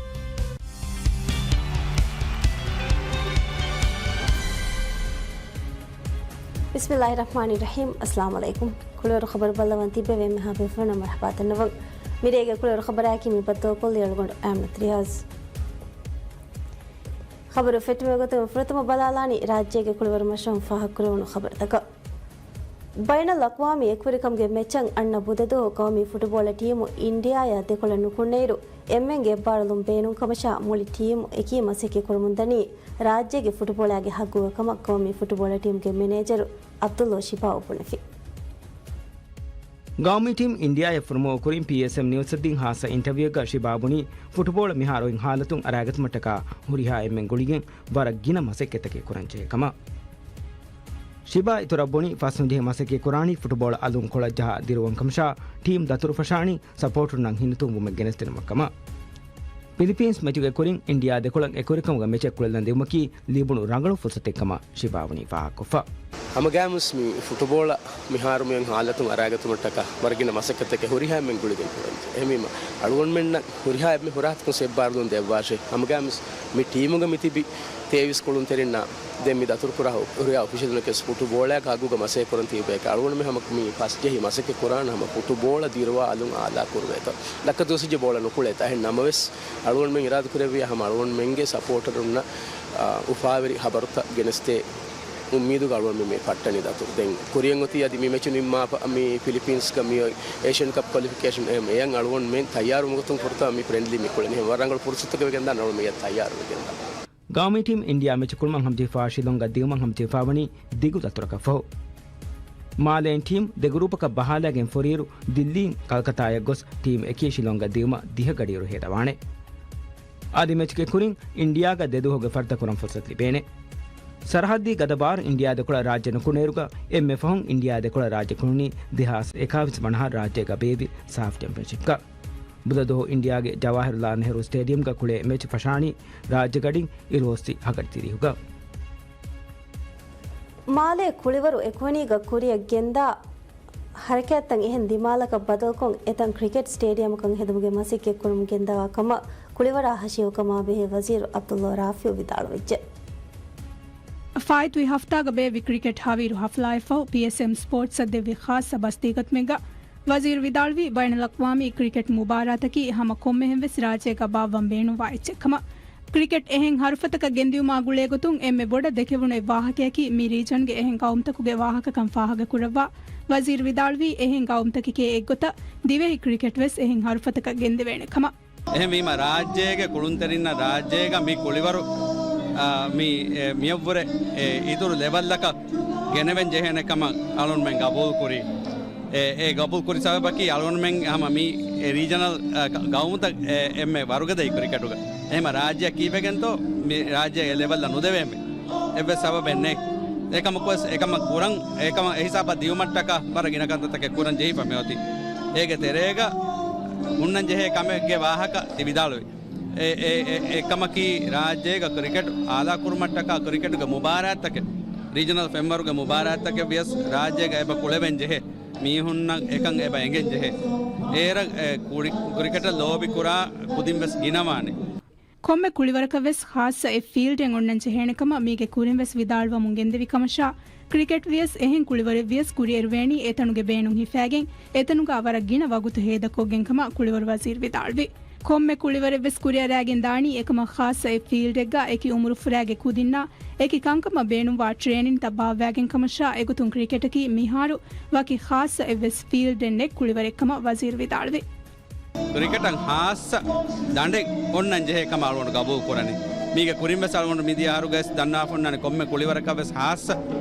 ބިސްމިއްލާހި ރަޙްމާނި ރަޙީމް. އައްސަލާމު ޢަލައިކުމް. ކުޅިވަރު ޚަބަރު ބައްލަވަން ތިއްބެވި އެންމެހާ ބޭފުޅުންނަށް މަރުޙަބާ ދަންނަވަން. މިރޭގެ ކުޅިވަރު ޚަބަރާއެކީ މި ބައްދަލުކޮށްލީ އަޅުގަނޑު އައިމަނަތު ރިޔާޒް. ޚަބަރު ފެތުމުގެ ގޮތުން ފުރަތަމަ ބަލާލާނީ ރާއްޖޭގެ ކުޅިވަރު މަށަށް ފާހަގަކުރެވުނު ޚަބަރުތަކަށް. ބައިނަލްއަޤްވާމީ އެކުވެރިކަމުގެ މެޗަށް އަންނަ ބުދެދުވަހު ގައުމީ ފުޓުބޯޅަ ޓީމު އިންޑިއާޔާ ދެކޮޅަށް ނުކުންނައިރު، އެންމެންގެ އެއްބާރުލުން ބޭނުންކަމަށާ މުޅި ޓީމު އެކީ މަސައްކަތް ކުރަމުންދަނީ ރާއްޖޭގެ ފުޓުބޯޅައިގެ ހައްގުގަ ކަމަށް ގައުމީ ފުޓުބޯޅަ ޓީމުގެ މެނޭޖަރު އަބްދުﷲ ޝިބާ ބުނެފި. ގައުމީ ޓީމް އިންޑިއާއަށް ފުރުމުވުމަށް ކުރިން ޕީއެސްއެމް ނިއުޒަށް ދިން ހާއްސަ އިންޓަވިއުއެއްގަ ޝިބާ ބުނީ، ފުޓުބޯޅަ މިހާރު އޮތް ހާލަތުން އަރައިގަތުމަށްޓަކާ ހުރިހާ އެންމެން ގުޅިގެން ވަރަށް ގިނަ މަސައްކަތްތަކެއް ކުރަންޖެހޭ ކަމަށް. ޝިބާ އިތުރަށް ބުނީ، ފަސްނުޖެހޭ މަސައްކަތް ކުރާނީ ފުޓުބޯޅަ އަލުން ކޮޅަށް ޖަހާ ދިރުވަން ކަމަށާ، ޓީމް ދަތުރުފަށާނީ ސަޕޯޓަރުންނަށް ހިނިތުންވުމެއް ގެނެސްދިނުމަށް ކަމަށް. ފިލިޕީންސް މެޗުގެ ކުރިން އިންޑިއާ ދެކޮޅަށް އެކުވެރިކަމުގެ މެޗެއް ކުޅެލަން ދިއުމަކީ ލިބުނު ރަނގަޅު ފުރުސަތެއް ކަމަށް ޝިބާ ވަނީ ފާހަގަކޮށްފަ. ހަމަގައިމުވެސް މި ފުޓުބޯޅަ މިހާރު މިއޮތް ހާލަތުން އަރައިގަތުމަށްޓަކާ ވަރަށް ގިނަ މަސައްކަތްތަކެއް ހުރިހާ އެންމެން ގުޅިގެން ކުރަންޖެހޭ. އެހެންވީމަ އަޅުގަނޑުމެންނަށް ހުރިހާ އެންމެ ހުރިހާ ތަކުން އެއްބާރުލުން ދެއްވާށޭ. ހަމަގައިމުވެސް މި ޓީމުގަ މި ތިބި ތޭވީސް ކުޅުންތެރިންނާ ދެން މި ދަތުރުކުރާ ހުރިހާ އޮފިޝަލުންނަކީވެސް ފުޓުބޯޅައިގެ ހައްގުގަ މަސައްކަތް ކުރަން ތިބޭކަށް. އަޅުގަނޑުމެން ހަމަ މި ފަސްޖެހި މަސައްކަތް ކުރާނަ ހަމަ ފުޓުބޯޅަ ދިރުވާ އަލުން އާލާ ކުރުވޭތޯ. ލައްކަ ދުވަސްވެއްޖެ ބޯޅަ ނުކުޅޭތޯ. އެހެން ނަމަވެސް އަޅުގަނޑުމެން އިރާދަކުރެއްވިޔާ ހަމަ އަޅުގަނޑުމެންގެ ސަޕޯޓަރުންނަށް، އާ، އުފާވެރި ހަބަރުތައް ގެނެސްދޭ އުއްމީދުގަ އަޅުގަނޑުމެން މި ފައްޓަނީ ދަތުރު. ދެން ކުރިއަށް އޮތީ އަދި މި މެޗު ނިންމާފަ މި ފިލިޕީންސްގަ މި އޮތް އޭޝިއަން ކަޕް ކޮލިފިކޭޝަން އެހެން އެޔަށް އަޅުގަނޑުމެން ތައްޔާރުވުމުގެ ގޮތުން ފުރަތަމަ މި ފްރެންޑްލީ މި ކުޅެނީ. އެހެން ވަރަށް ރަނގަޅު ފުރުސަތުތަކެއް ވެގެންދާނެ އަޅުގަނޑުމެން އެޔަށް ތައްޔާރުވެގެންދާނެ. ގައުމީ ޓީމް އިންޑިއާ މެޗު ކުޅުމަށް ހަމަޖެހިފާ ޝިލޮންގަ ދިއުމަށް ހަމަޖެހިފާވަނީ ދިގު ދަތުރަކަށްފަހު. މާލޭން ޓީމް ދެ ގުރޫޕަކަށް ބަހާލައިގެން ފުރިއިރު ދިއްލީން ކަލްކަތާޔަށް ގޮސް ޓީމް އެކީ ޝިލޮންގަ ދިއުމަށް ދިހަ ގަޑިއިރު ހޭދަވާނެ. އަދި މެޗުގެ ކުރިން އިންޑިއާގަ ދެ ދުވަހުގެ ފަރުތަ ކުރަން ފުރުސަތު ލިބޭނެ. ސަރަހައްދީ ގަދަ ބާރު އިންޑިއާ ދެކޮޅަށް ރާއްޖެ ނުކުންނައިރުގަ އެންމެ ފަހުން އިންޑިއާ ދެކޮޅަށް ރާއްޖެ ކުނުނީ ދެހާސް އެކާވީސް ވަނަ އަހަރު ރާއްޖޭގަ ބޭއްވި ސާފް ޗެމްޕިއަންޝިޕްގަ. ބުދަދުވަހު އިންޑިއާގެ ޖަވާހިރުލާލް ނެހްރޫ ސްޓޭޑިއަމްގަ ކުޅޭ މެޗު ފަށާނީ ރާއްޖެ ގަޑިން އިރުއޮއްސި ހަ ގަޑި ތިރީހުގަ. މާލޭ ކުޅިވަރު އެކުވެނީގަ ކުރިއަށް ގެންދާ ހަރަކާތްތައް އެހެން ދިމާލަކަށް ބަދަލުކޮށް، އެތަން ކްރިކެޓް ސްޓޭޑިއަމަކަށް ހެދުމުގެ މަސައްކަތް ކުރަމުން ގެންދަވާ ކަމަށް ކުޅިވަރާ ހަށިގަނޑު ކަމާ ބެހޭ ވަޒީރު އަބްދުﷲ ރާފިޢު ވިދާޅުވެއްޖެ. ފާއިތުވި ހަފްތާގަ ބޭއްވި ކްރިކެޓް ހަވީރު ހަފްލާއަށްފަހު، ޕީއެސްއެމް ސްޕޯޓްސްއަށް ދެއްވި ޚާއްޞަ ބަސްތީގަތުމެއްގަ، ވަޒީރު ވިދާޅުވީ، ބައިނަލްއަޤްވާމީ ކްރިކެޓް މުބާރާތަކީ ހަމަ ކޮންމެހެން ވެސް ރާއްޖޭގަ ބާއްވަން ބޭނުންވާ އެއްޗެއް ކަމަށް. ކްރިކެޓް އެހެން ހަރުފަތަކަށް ގެންދިއުމާ ގުޅޭގޮތުން އެންމެ ބޮޑަށް ދެކެވުނު އެއް ވާހަކަޔަކީ މި ރީޖަންގެ އެހެން ގައުމުތަކުގެ ވާހަކަކަން ފާހަގަކުރައްވާ. ވަޒީރު ވިދާޅުވީ، އެހެން ގައުމުތަކެކޭ އެއްގޮތަށް ދިވެހި ކްރިކެޓް ވެސް އެހެން ހަރުފަތަކަށް ގެންދެވޭނެ ކަމަށް. އެހެންވީމަ، ރާއްޖޭގެ ކުޅުންތެރިންނަށް ރާއްޖޭގަ މި ކުޅިވަރު، އާ، މި، އެ، މިއަށްވުރެ، އެ، އިތުރު ލެވަލްއަކަށް ގެނެވެން ޖެހޭނެ ކަމަށް އަޅުންމެން ގަބޫލު ކުރީ. އެ، އެ ގަބޫލު ކުރި ސަބަބަކީ އަޅުންމެން ހަމަ މި ރީޖަނަލް، އާ، ގަ-، ގައުމުތައް، އެ، އެންމެ ވަރުގަދައި ކްރިކެޓުގަ. އެހެމަ ރާއްޖެއަށް ކީއްވެގެންތޯ މި ރާއްޖެ އެ ލެވަލްއަށް ނުދެވޭމެ؟ އެއްވެސް ސަބަބެއް ނެތް. އެކަމަކުވެސް އެކަމަށް ކުރަން، އެކަމަށް އެހިސާބަށް ދިޔުމަށްޓަކާ ވަރަށް ގިނަ ކަންތައްތަކެއް ކުރަން ޖެހިފަ މިއޮތީ. އޭގެ ތެރޭގަ ހުންނަން ޖެހޭ ކަމެއްގެ ވާހަކަ ތި ވިދާޅުވި. އެ، އެ، އެ، އެކަމަކީ ރާއްޖޭގަ ކްރިކެޓް އާލާކުރުމަށްޓަކާ ކްރިކެޓުގެ މުބާރާތްތަކެއް، ރީޖަނަލް ފެންވަރުގެ މުބާރާތްތަކެއް ވިޔަސް ރާއްޖޭގަ އެބަ ކުޅެވެން ޖެހޭ. މީހުންނަށް އެކަން އެބަ އެނގެން ޖެހޭ. އޭރަށް، އެ، ކުރި-، ކްރިކެޓަށް ލޯބި ކުރާ ކުދިން ވެސް ގިނަވާނެ. ކޮންމެ ކުޅިވަރަކަށް ވެސް ޚާއްޞަ އެއް ފީލްޑެއް އޮންނަން ޖެހޭނެ ކަމަށް މީގެ ކުރިން ވެސް ވިދާޅުވަމުން ގެންދެވި ކަމަށާ، ކްރިކެޓް ވިޔަސް އެހެން ކުޅިވަރެއް ވިޔަސް ކުރިއެރުވޭނީ އެތަނުގެ ބޭނުން ހިފާގެން، އެތަނުގަ ވަރަށް ގިނަ ވަގުތު ހޭދަކޮށްގެން ކަމަށް ކުޅިވަރު ވަޒީރު ވިދާޅުވި. ކޮންމެ ކުޅިވަރެއް ވެސް ކުރިއަރާގެން ދާނީ އެކަމަށް ޚާއްޞަ އެއް ފީލްޑެއްގަ އެކި އުމުރުފުރާގެ ކުދިންނާ އެކި ކަންކަމަށް ބޭނުންވާ ޓްރޭނިންތައް ބާއްވާގެން ކަމަށާ، އެގޮތުން ކްރިކެޓަކީ މިހާރު ވަކި ޚާއްޞަ އެއްވެސް ފީލްޑެއް ނެތް ކުޅިވަރެއް ކަމަށް ވަޒީރު ވިދާޅުވި. ކްރިކެޓަށް ޚާއްޞަ ދަނޑެއް އޮންނަން ޖެހޭ ކަމަށް އަޅުގަނޑު ގަބޫލު ކުރަނީ. މީގެ ކުރިން ވެސް އަޅުގަނޑު މިދިޔަ އަހަރުގައި ވެސް ދަންނާފަ އޮންނާނެ ކޮންމެ ކުޅިވަރަކަށް ވެސް ޚާއްޞަ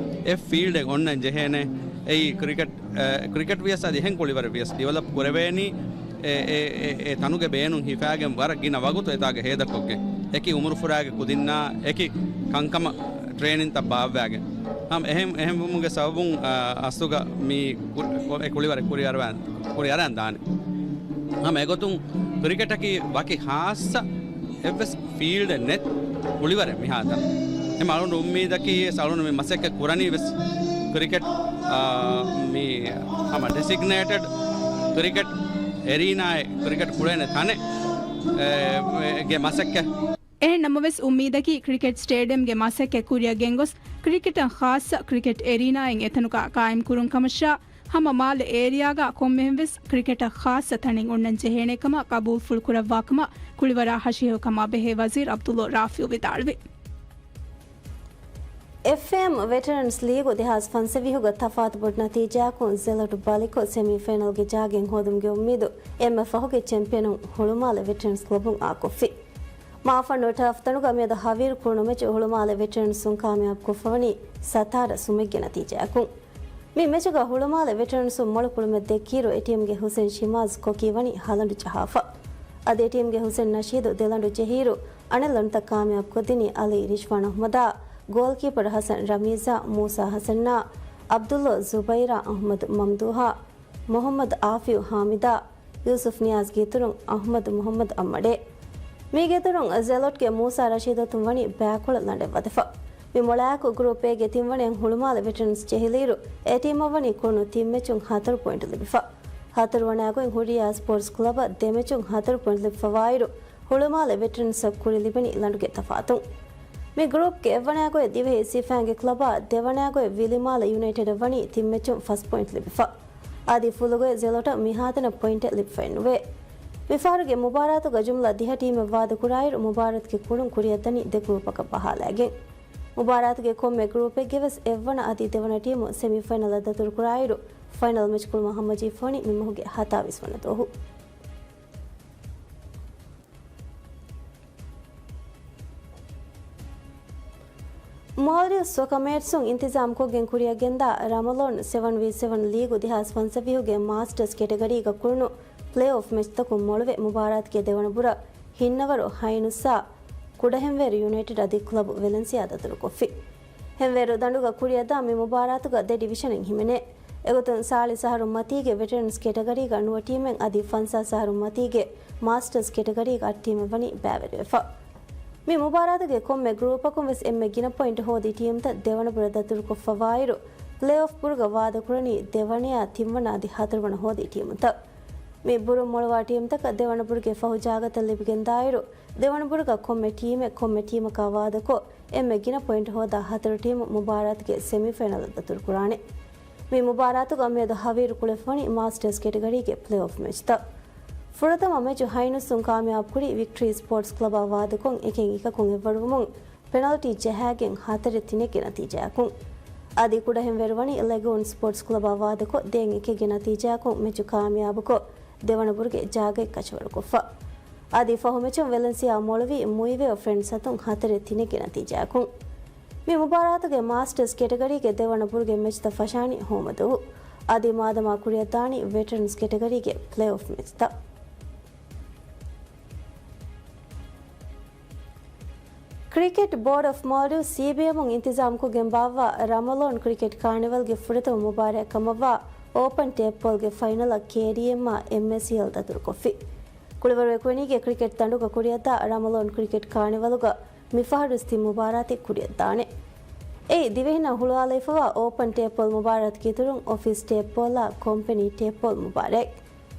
އެއް ފީލްޑެއް އޮންނަން ޖެހޭނެ. އެއީ ކްރިކެޓް، އެ، ކްރިކެޓް ވިޔަސް އަދި އެހެން ކުޅިވަރެއް ވިޔަސް ޑިވެލޮޕް ކުރެވޭނީ އެ، އެ، އެ، އެ ތަނުގެ ބޭނުން ހިފާގެން ވަރަށް ގިނަ ވަގުތު އެތާގަ ހޭދަކޮށްގެން. އެކި އުމުރުފުރާގެ ކުދިންނާ އެކި ކަންކަމަށް ޓްރޭނިންތައް ބާއްވާގެން. ހަމަ އެހެން، އެހެންވުމުގެ ސަބަބުން، އާ، އަސްލުގަ މި ކު-، ކު-، އެ ކުޅިވަރެއް ކުރިއަރަވާ-، ކުރިއަރަން ދާނެ. ހަމަ އެގޮތުން ކްރިކެޓަކީ ވަކި ޚާއްޞަ އެއްވެސް ފީލްޑެއް ނެތް ކުޅިވަރެއް މިހާތަނަށް. އެމަ އަޅުން އުއްމީދަކީ ވެސް އަޅުން މި މަސައްކަތް ކުރަނީ ވެސް ކްރިކެޓް، އާ، މި ހަމަ ޑެސިގްނޭޓެޑް ކްރިކެޓް އެރީނާއެއް ކްރިކެޓް ކުޅޭނެ ތަނެއް، އެ، ގެ މަސައްކަތް. އެހެން ނަމަވެސް، އުއްމީދަކީ ކްރިކެޓް ސްޓޭޑިއަމްގެ މަސައްކަތް ކުރިއަށް ގެންގޮސް، ކްރިކެޓަށް ޚާއްޞަ ކްރިކެޓް އެރީނާއެއް އެތަނުގަ ޤާއިމް ކުރުން ކަމަށާ، ހަމަ މާލެ އޭރިއާގަ ކޮންމެހެން ވެސް ކްރިކެޓަށް ޚާއްޞަ ތަނެއް އޮންނަން ޖެހޭނެ ކަމަށް ޤަބޫލުފުޅު ކުރައްވާ ކަމަށް ކުޅިވަރާ ހަށިހެޔޮކަމާ ބެހޭ ވަޒީރު ޢަބްދުﷲ ރާފިޢު ވިދާޅުވި. އެފްއޭއެމް ވެޓަރންސް ލީގު ދެހާސް ފަންސަވީހުގަ ތަފާތު ބޮޑު ނަތީޖާއަކުން ޒެލޮޓު ބަލިކޮށް، ސެމީ ފައިނަލްގެ ޖާގައިން ހޯދުމުގެ އުއްމީދު އެންމެ ފަހުގެ ޗެމްޕިއަނުން ހުޅުމާލެ ވެޓަރންސް ކްލަބުން އާކޮށްފި. މާފަންނު ޓާފް ތަނުގަ މިއަދު ހަވީރު ކުޅުނު މެޗު ހުޅުމާލެ ވެޓަރންސުން ކާމިޔާބު ކޮށްފަވަނީ ސަތާރަ ސުމެއްގެ ނަތީޖާއަކުން. މި މެޗުގަ ހުޅުމާލެ ވެޓަރންސުން މޮޅު ކުޅުމެއް ދެއްކިއިރު، އެ ޓީމްގެ ހުސެން ޝިމާޒް ކޮކީ ވަނީ ހަލަނޑު ޖަހާފަ. އަދި އެ ޓީމްގެ ހުސެން ނަޝީދު ދެލަނޑު ޖެހިއިރު، އަނެއް ލަނޑުތައް ކާމިޔާބު ކޮށްދިނީ އަލީ ރިޝްވާން އަހްމަދާ، ގޯލްކީޕަރު ހަސަން ރަމީޒާ، މޫސާ ހަސަންނާ، ޢަބްދުﷲ ޒުބައިރާ، އަޙްމަދު މަމްދޫހާ، މުޙައްމަދު ޢާފިއު ޙާމިދާ، ޔޫސުފް ނިޔާޒްގެ އިތުރުން އަޙްމަދު މުޙައްމަދު އައްމަޑޭ. މީގެ އިތުރުން ޒެލޮޓްގެ މޫސާ ރަޝީދު އަތުން ވަނީ ބައިކޮޅަށް ލަނޑެއް ވަދެފަ. މި މޮޅާއެކު ގްރޫޕް އޭގެ ތިންވަނައަށް ހުޅުމާލެ ވެޓަރންސް ޖެހިލިއިރު، އެ ޓީމަށް ވަނީ ކުޅުނު ތިން މެޗުން ހަތަރު ޕޮއިންޓް ލިބިފަ. ހަތަރުވަނަ ގޮތް ހުރިޔާ ސްޕޯޓްސް ކްލަބަށް ދެ މެޗުން ހަތަރު ޕޮއިންޓް ލިބިފަވާއިރު، ހުޅުމާލެ ވެޓަރންސްއަށް ކުރި ލިބެނީ ލަނޑުގެ ތަފާތުން. މި ގްރޫޕްގެ އެއްވަނަ ގޮތް ދިވެހި ސިފައިންގެ ކްލަބާ ދެވަނަ ގޮތް ވިލިމާލެ ޔުނައިޓެޑަށް ވަނީ ތިން މެޗުން ފަސް ޕޮއިންޓް ލިބިފަ. އަދި ފުލުގޮތް ޒެލޮޓަށް މިހާތަނަށް ޕޮއިންޓެއް ލިބިފައެއްނުވޭ. މިފަހަރުގެ މުބާރާތުގަ ޖުމްލަ ދިހަ ޓީމެއް ވާދަކުރާއިރު، މުބާރާތުގެ ކުޅުން ކުރިއަށްދަނީ ދެ ގްރޫޕަކަށް ބަހާލައިގެން. މުބާރާތުގެ ކޮންމެ ގްރޫޕެއްގެ ވެސް އެއްވަނަ އަދި ދެވަނަ ޓީމު ސެމީފައިނަލަށް ދަތުރުކުރާއިރު، ފައިނަލް މެޗް ކުޅުމަށް ހަމަޖެހިފަވަނީ މި މަހުގެ ހަތާވީސް ވަނަ ދުވަހު. މޯލްޑިވްސް ސޮކަ މޭޓްސުން އިންތިޒާމްކޮށްގެން ކުރިއަށް ގެންދާ ރަމަޟާން ސެވަން ވީ ސެވަން ލީގު ދެހާސް ފަންސަވީހުގެ މާސްޓަރސް ކެޓަގަރީގަ ކުޅުނު ޕްލޭ އޮފް މެޗްތަކުން މޮޅުވެ، މުބާރާތުގެ ދެވަނަ ބުރަށް ހިންނަވަރު ހައިނުއްސާ ކުޑަހެންވޭރު ޔުނައިޓެޑް އަދި ކްލަބު ވެލެންސިއާ ދަތުރުކޮށްފި. ހެންވޭރު ދަނޑުގަ ކުރިއަށްދާ މި މުބާރާތުގަ ދެ ޑިވިޝަނެއް ހިމެނޭ. އެގޮތުން ސާޅީސް އަހަރު މަތީގެ ވެޓަރަންސް ކެޓަގަރީގަ ނުވަ ޓީމެއް އަދި ފަންސާސް އަހަރު މަތީގެ މާސްޓަރސް ކެޓަގަރީގަ އަށް ޓީމެއް ވަނީ ބައިވެރިވެފަ. މި މުބާރާތުގެ ކޮންމެ ގްރޫޕަކުން ވެސް އެންމެ ގިނަ ޕޮއިންޓް ހޯދި ޓީމްތައް ދެވަނަ ބުރަށް ދަތުރުކޮށްފަވާއިރު، ޕްލޭ އޮފް ބުރުގަ ވާދަކުރަނީ ދެވަނަޔާ ތިންވަނަ އަދި ހަތަރުވަނަ ހޯދި ޓީމުތައް. މި ބުރުން މޮޅުވާ ޓީމްތަކަށް ދެވަނަ ބުރުގެ ފަހު ޖާގަތައް ލިބިގެންދާއިރު، ދެވަނަ ބުރުގަ ކޮންމެ ޓީމެއް ކޮންމެ ޓީމަކާ ވާދަކޮށް، އެންމެ ގިނަ ޕޮއިންޓް ހޯދާ ހަތަރު ޓީމު މުބާރާތުގެ ސެމީފައިނަލަށް ދަތުރުކުރާނެ. މި މުބާރާތުގަ މިއަދު ހަވީރު ކުޅެފަވަނީ މާސްޓަރސް ކެޓަގަރީގެ ޕްލޭ އޮފް މެޗްތައް. ފުރަތަމަ މެޗު ހައިނުއްސުން ކާމިޔާބުކުރީ ވިކްޓްރީ ސްޕޯޓްސް ކްލަބާ ވާދަކޮށް އެކެއް އެކަކުން އެއްވަރުވުމުން ޕެނަލްޓީ ޖަހާގެން ހަތަރެއް ތިނެއްގެ ނަތީޖާއަކުން. އަދި ކުޑަހެން ވެރިވަނީ ލެގޫން ސްޕޯޓްސް ކްލަބާ ވާދަކޮށް ދޭއް އެކެއްގެ ނަތީޖާއަކުން މެޗު ކާމިޔާބުކޮށް، ދެވަނަ ބުރުގެ ޖާގައެއް ކަށަވަރުކޮށްފަ. އަދި ފަހު މެޗުން ވެލެންސިއާ މޮޅުވީ މުއިވެއޯ ފްރެންޑްސް އަތުން ހަތަރެއް ތިނެއްގެ ނަތީޖާއަކުން. މި މުބާރާތުގެ މާސްޓަރސް ކެޓަގަރީގެ ދެވަނަ ބުރުގެ މެޗުތައް ފަށާނީ ހޯމަދުވަހު. އަދި މާދަމާ ކުރިއަށްދާނީ ވެޓަރންސް ކެޓަގަރީގެ ޕްލޭ އޮފް މެޗުތައް. ކްރިކެޓް ބޯޑް އޮފް މޯލްޑިވްސް، ސީބީއެމުން އިންތިޒާމްކޮށްގެން ބާއްވާ ރަމަޟާން ކްރިކެޓް ކާނިވަލްގެ ފުރަތަމަ މުބާރާތް ކަމަށްވާ އޯޕަން ޓޭޕް ބޯލްގެ ފައިނަލަށް ކޭޑީއެމްއާ އެމްއޭސީއެލް ދަތުރުކޮށްފި. ކުޅިވަރު އެކުވެނީގެ ކްރިކެޓް ދަނޑުގަ ކުރިއަށްދާ ރަމަޟާން ކްރިކެޓް ކާނިވަލުގަ މިފަހަރުވެސް ތިން މުބާރާތެއް ކުރިއަށްދާނެ. އެއީ، ދިވެހިންނަށް ހުޅުވާލައިފަވާ އޯޕަން ޓޭޕް ބޯލް މުބާރާތުގެ އިތުރުން އޮފީސް ޓޭޕް ބޯލާ ކޮމްޕެނީ ޓޭޕް ބޯލް މުބާރާތް.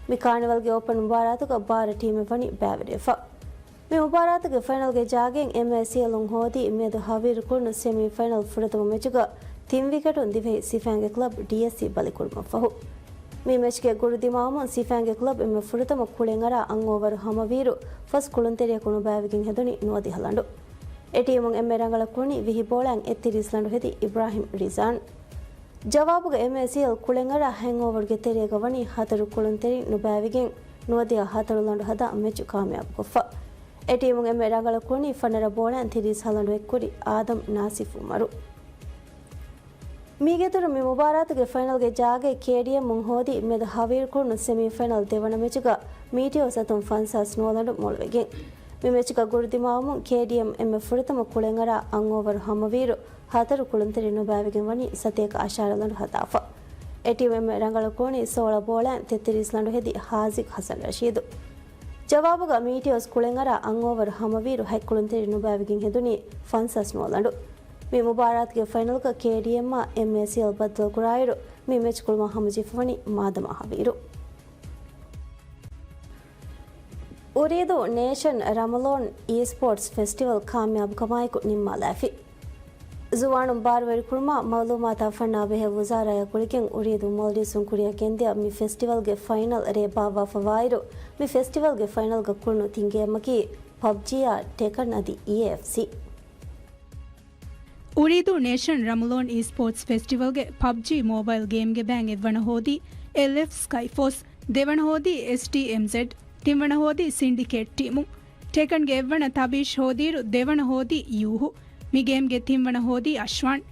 މި ކާނިވަލްގެ އޯޕަން މުބާރާތުގަ ބާރަ ޓީމެއް ވަނީ ބައިވެރިވެފަ. މި މުބާރާތުގެ ފައިނަލްގެ ޖާގައިން އެމްއޭސީއެލުން ހޯދީ މިއަދު ހަވީރު ކުޅުނު ސެމީ ފައިނަލް ފުރަތަމަ މެޗުގަ ތިން ވިކެޓުން ދިވެހި ސިފައިންގެ ކްލަބް ޑީއެސްސީ ބަލިކުރުމަށްފަހު. މި މެޗްގެ ގުރު ދިމާވުމުން ސިފައިންގެ ކްލަބް އެންމެ ފުރަތަމަ ކުޅެން އަރާ އަށް އޯވަރު ހަމަވީއިރު ފަސް ކުޅުންތެރިޔަކު ނުބައިވެގެން ހެދުނީ ނުވަދިހަ ލަނޑު. އެ ޓީމުން އެންމެ ރަނގަޅަށް ކުޅުނީ ވިހި ބޯޅައިން އެއްތިރީސް ލަނޑު ހެދި އިބްރާހިމް ރިޒާން. ޖަވާބުގަ އެމްއޭސީއެލް ކުޅެން އަރާ ހަތް އޯވަރުގެ ތެރޭގަ ވަނީ ހަތަރު ކުޅުންތެރިން ނުބައިވެގެން ނުވަދިހަ ހަތަރު ލަނޑު ހަދާ މެޗު ކާމިޔާބުކޮށްފަ. އެ ޓީމުން އެންމެ ރަނގަޅަށް ކުޅުނީ ފަނަރަ ބޯޅައިން ތިރީސް ހަ ލަނޑު އެއްކުރި އާދަމް ނާސިފް އުމަރު. މީގެއިތުރުން މި މުބާރާތުގެ ފައިނަލްގެ ޖާގައި ކޭޑީއެމްއުން ހޯދީ މިއަދު ހަވީރު ކުޅުނު ސެމީ ފައިނަލް ދެވަނަ މެޗުގަ މީޓިއޯސް އަތުން ފަންސާސް ނުވަ ލަނޑު މޮޅުވެގެން. މި މެޗުގަ ގުރު ދިމާވުމުން ކޭޑީއެމް އެންމެ ފުރަތަމަ ކުޅެން އަރާ އަށް އޯވަރު ހަމަވީއިރު ހަތަރު ކުޅުންތެރިން ނުބައިވެގެން ވަނީ ސަތޭކަ އަށާރަ ލަނޑު ހަދާފަ. އެ ޓީމް އެންމެ ރަނގަޅަށް ކުޅުނީ ސޯޅަ ބޯޅައިން ތެއްތިރީސް ލަނޑު ހެދި ހާޒިގް ހަސަން ރަޝީދު. ޖަވާބުގަ މީޓިއޯސް ކުޅެން އަރާ އަށް އޯވަރު ހަމަވީއިރު ހަތް ކުޅުންތެރިން ނުބައިވެގެން ހެދުނީ ފަންސާސް ނުވަ ލަނޑު. މި މުބާރާތުގެ ފައިނަލްގަ ކޭޑީއެމްއާ އެމްއޭސީއެލް ބައްދަލުކުރާއިރު، މި މެޗް ކުޅުމަށް ހަމަޖެހިފަވަނީ މާދަމާ ހަވީރު. އުރީދޫ ނޭޝަން ރަމަޟާން އީސްޕޯޓްސް ފެސްޓިވަލް ކާމިޔާބުކަމާއެކު ނިންމާލާފި. ޒުވާނުން ބާރުވެރިކުރުމާ މައުލޫމާތާ ފަންނާ ބެހޭ ވުޒާރާއާ ގުޅިގެން އުރީދޫ މޯލްޑިވްސުން ކުރިއަށް ގެންދިޔަ މި ފެސްޓިވަލްގެ ފައިނަލް ރޭ ބާއްވާފަވާއިރު، މި ފެސްޓިވަލްގެ ފައިނަލްގަ ކުޅުނު ތިން ގޭމަކީ ޕަބްޖީއާ ޓެކަން އަދި އީއޭއެފްސީ. އުރީދޫ ނޭޝަން ރަމަޟާން އީސްޕޯޓްސް ފެސްޓިވަލްގެ ޕަބްޖީ މޯބައިލް ގޭމްގެ ބައިން އެއްވަނަ ހޯދީ އެލްއެފް ސްކައިފޯސް، ދެވަނަ ހޯދީ އެސްޓީއެމްޒެޑް، ތިންވަނަ ހޯދީ ސިންޑިކޭޓް ޓީމުން. ޓެކަންގެ އެއްވަނަ ތަބީޝް ހޯދީއިރު ދެވަނަ ހޯދީ ޔޫހު. މި ގޭމްގެ ތިންވަނަ ހޯދީ އަޝްވާން.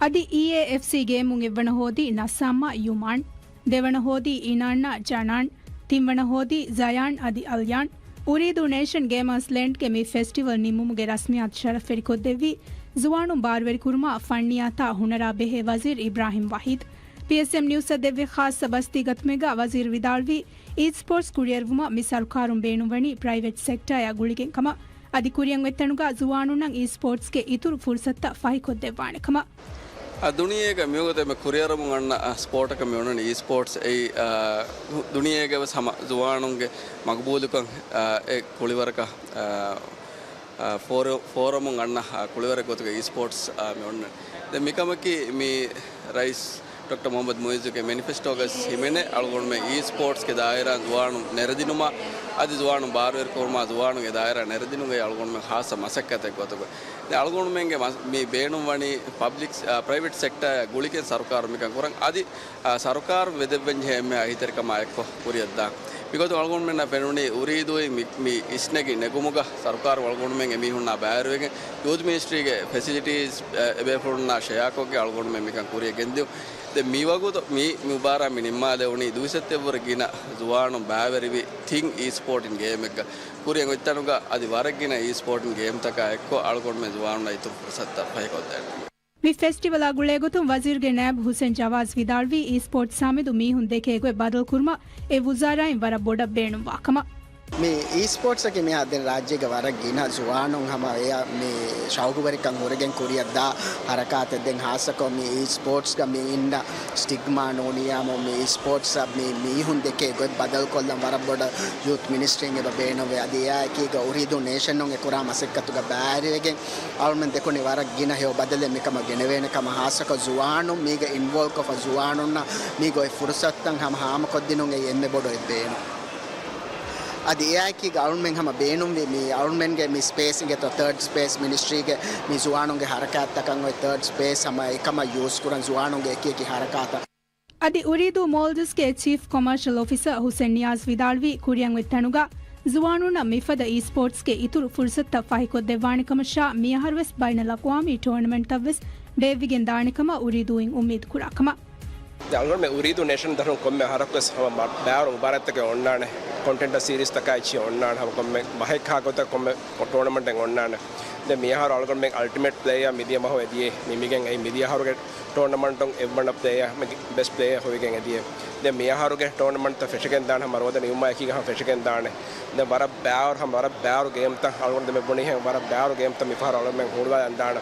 އަދި އީއޭއެފްސީ ގޭމުން އެއްވަނަ ހޯދީ ނަސާމާ ޔުމާން. ދެވަނަ ހޯދީ އިނާންނާ ޖަނާން، ތިންވަނަ ހޯދީ ޒަޔާން އަދި އަލްޔާން. އުރީދޫ ނޭޝަން ގޭމާސް ލެންޑްގެ މި ފެސްޓިވަލް ނިންމުމުގެ ރަސްމިއްޔާތު ޝަރަފްވެރިކޮށްދެއްވީ، ޒުވާނުން ބާރުވެރިކުރުމާ ފަންނިޔާތާ ހުނަރާ ބެހޭ ވަޒީރު އިބްރާހިމް ވަހީދު. ޕީއެސްއެމް ނިއުސްއަށް ދެއްވި ޚާއްޞަ ބަސްތީގަތުމެއްގަ ވަޒީރު ވިދާޅުވީ، އީސްޕޯޓްސް ކުރިއެރުވުމަށް މި ސަރުކާރުން ބޭނުންވަނީ ޕްރައިވެޓް ސެކްޓާއާ ގުޅިގެން ކަމަށް، އަދި ކުރިއަށް އޮތްތަނުގަ ޒުވާނުންނަށް އީސްޕޯޓްސްގެ އިތުރު ފުރުސަތުތައް ފަހިކޮށްދެއްވާނެ ކަމަށް. އަ، ދުނިޔޭގަ މިވަގުތު އެންމެ ކުރިއަރަމުން އަންނަ، އަ، ސްޕޯޓަކަށް މި އޮންނަނީ އީސްޕޯޓްސް އެއީ، އަ، ދުނިޔޭގަ ވެސް ހަމަ ޒުވާނުންގެ މަގުބޫލުކަން، އަ، އެ ކުޅިވަރަކަށް، އަ، އަ، ފޯރ-، ފޯރަމުން އަންނަ، އަ، ކުޅިވަރެއް ގޮތުގަ އީސްޕޯޓްސް، އަ، މި އޮންނަނީ. ދެން މިކަމަކީ މި ރައީސް ޑޮކްޓަރ މުހައްމަދު މުއިއްޒުގެ މެނިފެސްޓޯގަ ހިމެނޭ އަޅުގަނޑުމެން އީސްޕޯޓްސްގެ ދާއިރާއިން ޒުވާނުން ނެރެދިނުމަށް، އަދި ޒުވާނުން ބާރުވެރިކުރުމާ ޒުވާނުންގެ ދާއިރާ ނެރެދިނުމުގައި އަޅުގަނޑުމެން ޚާއްޞަ މަސައްކަތެއް ގޮތުގަ. ދެން އަޅުގަނޑުމެންގެ މަސް-، މި ބޭނުންވަނީ ޕަބްލިކް، އާ، ޕްރައިވެޓް ސެކްޓާއާ ގުޅިގެން ސަރުކާރުން މިކަން ކުރަން. އަދި، އާ، ސަރުކާރުން ވެދެއްވަންޖެހޭ އެންމެ އަހިތެރިކަމާ އެއްކޮށް ކުރިއަށްދާން. މިގޮތުން އަޅުގަނޑުމެންނަށް ފެނުނީ އުރީދޫއިން މި، މި އިސްނެގި ނެގުމުގަ ސަރުކާރުން އަޅުގަނޑުމެން އެމީހުންނާ ބައިވެރިވެގެން ޔޫތު މިނިސްޓްރީގެ ފެސިލިޓީސް، އެ، އެބޭފުޅުންނާ ޝެއާކޮށްގެން އަޅުގަނޑުމެން މިކަން ކުރިއަށް ގެންދިއުން. ދެން މިވަގުތު މި، މި މުބާރާތް މި ނިންމާލެވުނީ ދުއިސައްތައެއްވުރެ ގިނަ ޒުވާނުން ބައިވެރިވި ތިން އީސްޕޯޓިން ގޭމެއްގަ. ކުރިއަށް އޮތްތަނުގަ އަދި ވަރަށް ގިނަ އީސްޕޯޓިން ގޭމްތަކާ އެއްކޮށް އަޅުގަނޑުމެން ޒުވާނުންނަށް އިތުރު ފުރުސަތުތައް ފަހިކޮށްދޭނެ. މި ފެސްޓިވަލާ ގުޅޭގޮތުން ވަޒީރުގެ ނައިބު ހުސެން ޖަވާޒް ވިދާޅުވީ، އީސްޕޯޓްސްއާމެދު މީހުން ދެކޭ ގޮތް ބަދަލުކުރުމަށް އެ ވުޒާރާއިން ވަރަށް ބޮޑަށް ބޭނުންވާ ކަމަށް. މި އީ ސްޕޯޓްސްއަކީ މިހާ ދެން ރާއްޖޭގެ ވަރަށް ގިނަ ޒުވާނުން ހަމަ އެޔަށް މި ޝައުގުވެރިކަން ހުރެގެން ކުރިއަށްދާ ހަރަކާތެއް. ދެން ހާއްސަކޮށް މި އީ ސްޕޯޓްސްގަ މި އިންނަ ސްޓިގްމާ ނޫނިޔާމު މި އީ ސްޕޯޓްސްއަށް މި މީހުން ދެކޭ ގޮތް ބަދަލުކޮށްލަން ވަރަށް ބޮޑަށް ޔޫތް މިނިސްޓްރީން އެބަ ބޭނުންވޭ. އަދި އެއާއެކީގަ އުރީދޫ ނޭޝަނުން އެ ކުރާ މަސައްކަތުގަ ބައިވެގެން އަޅުމެން ދެކުނީ ވަރަށް ގިނަ ހެޔޮ ބަދަލެއް މިކަމަށް ގެނެވޭނެ ކަމަށް. ހާއްސަކޮށް ޒުވާނުން މީގަ އިންވޯލްވްކޮށްފަ ޒުވާނުންނަށް މީ ގޮތް ފުރުސަތުތައް ހަމަ ހާމަކޮށްދިނުން އެއީ އެންމެ ބޮޑު އެއް ބޭނުން. އަދި އެއާއެކީގަ އަޅުމެން ހަމަ ބޭނުންވި މި އަޅުމެންގެ މި ސްޕޭސް އިނގޭތޯ ތާޑް ސްޕޭސް މިނިސްޓްރީގެ މި ޒުވާނުންގެ ހަރަކާތްތަކަށް އޮތް ތާޑް ސްޕޭސް ހަމަ އެކަމަށް ޔޫސް ކުރަން ޒުވާނުންގެ އެކި އެކި ހަރަކާތަށް. އަދި އުރީދޫ މޯލްޑިވްސްގެ ޗީފް ކޮމާޝަލް އޮފިސަރ ހުސެން ނިޔާޒް ވިދާޅުވީ، ކުރިއަށް އޮތް ތަނުގަ ޒުވާނުންނަށް މިފަދަ އީ ސްޕޯޓްސްގެ އިތުރު ފުރުސަތުތައް ފަހިކޮށްދެއްވާނެ ކަމަށާ، މިއަހަރުވެސް ބައިނަލްއަޤްވާމީ ޓޫނަމެންޓްތައްވެސް ބޭއްވިގެން ދާނެ ކަމަށް އުރީދޫއިން އުއްމީދު ކުރާ ކަމަށް. ދެން އަޅުގަނޑުމެން އުރީދޫ ނޭޝަން ދަށުން ކޮންމެ އަހަރަކުވެސް ހަމަ މަ-، ބައިވަރު މުބާރާތްތަކެއް އޮންނާނެ. ކޮންޓެންޓް ސީރީޒްތަކާ އެއްޗެއް އޮންނާނެ. ހަމަ ކޮންމެ މަހެއް ކާ ގޮތަށް ކޮންމެ ޓޫނަމެންޓެއް އޮންނާނެ. ދެން މިއަހަރު އަޅުގަނޑުމެން އަލްޓިމޭޓް ޕްލޭޔާ މިދިޔަ މަހު އެދިޔޭ މި މިގެން އެއީ މިދިޔަ އަހަރުގެ ޓޫނަމަންޓުން އެއްވަނަ ޕްލޭޔާ، ބެސްޓް ޕްލޭޔާ ހޮވިގެން އެދިޔޭ. ދެން މިއަހަރުގެ ޓޫނަމަންޓްތައް ފެށިގެން ދާނެ ހަމަ ރޯދަ ނިމުމާ އެކީގަ ހަމަ ފެށިގެން ދާނެ. ދެން ވަރަށް ބައިވަރު ހަމަ ވަރަށް ބައިވަރު ގޭމްތައް އަޅުގަނޑު ދެމެ ބުނީހެން ވަރަށް ބައިވަރު ގޭމްތައް މިފަހަރު އަޅުގަނޑުމެން ހޫނުވާލަން ދާނެ.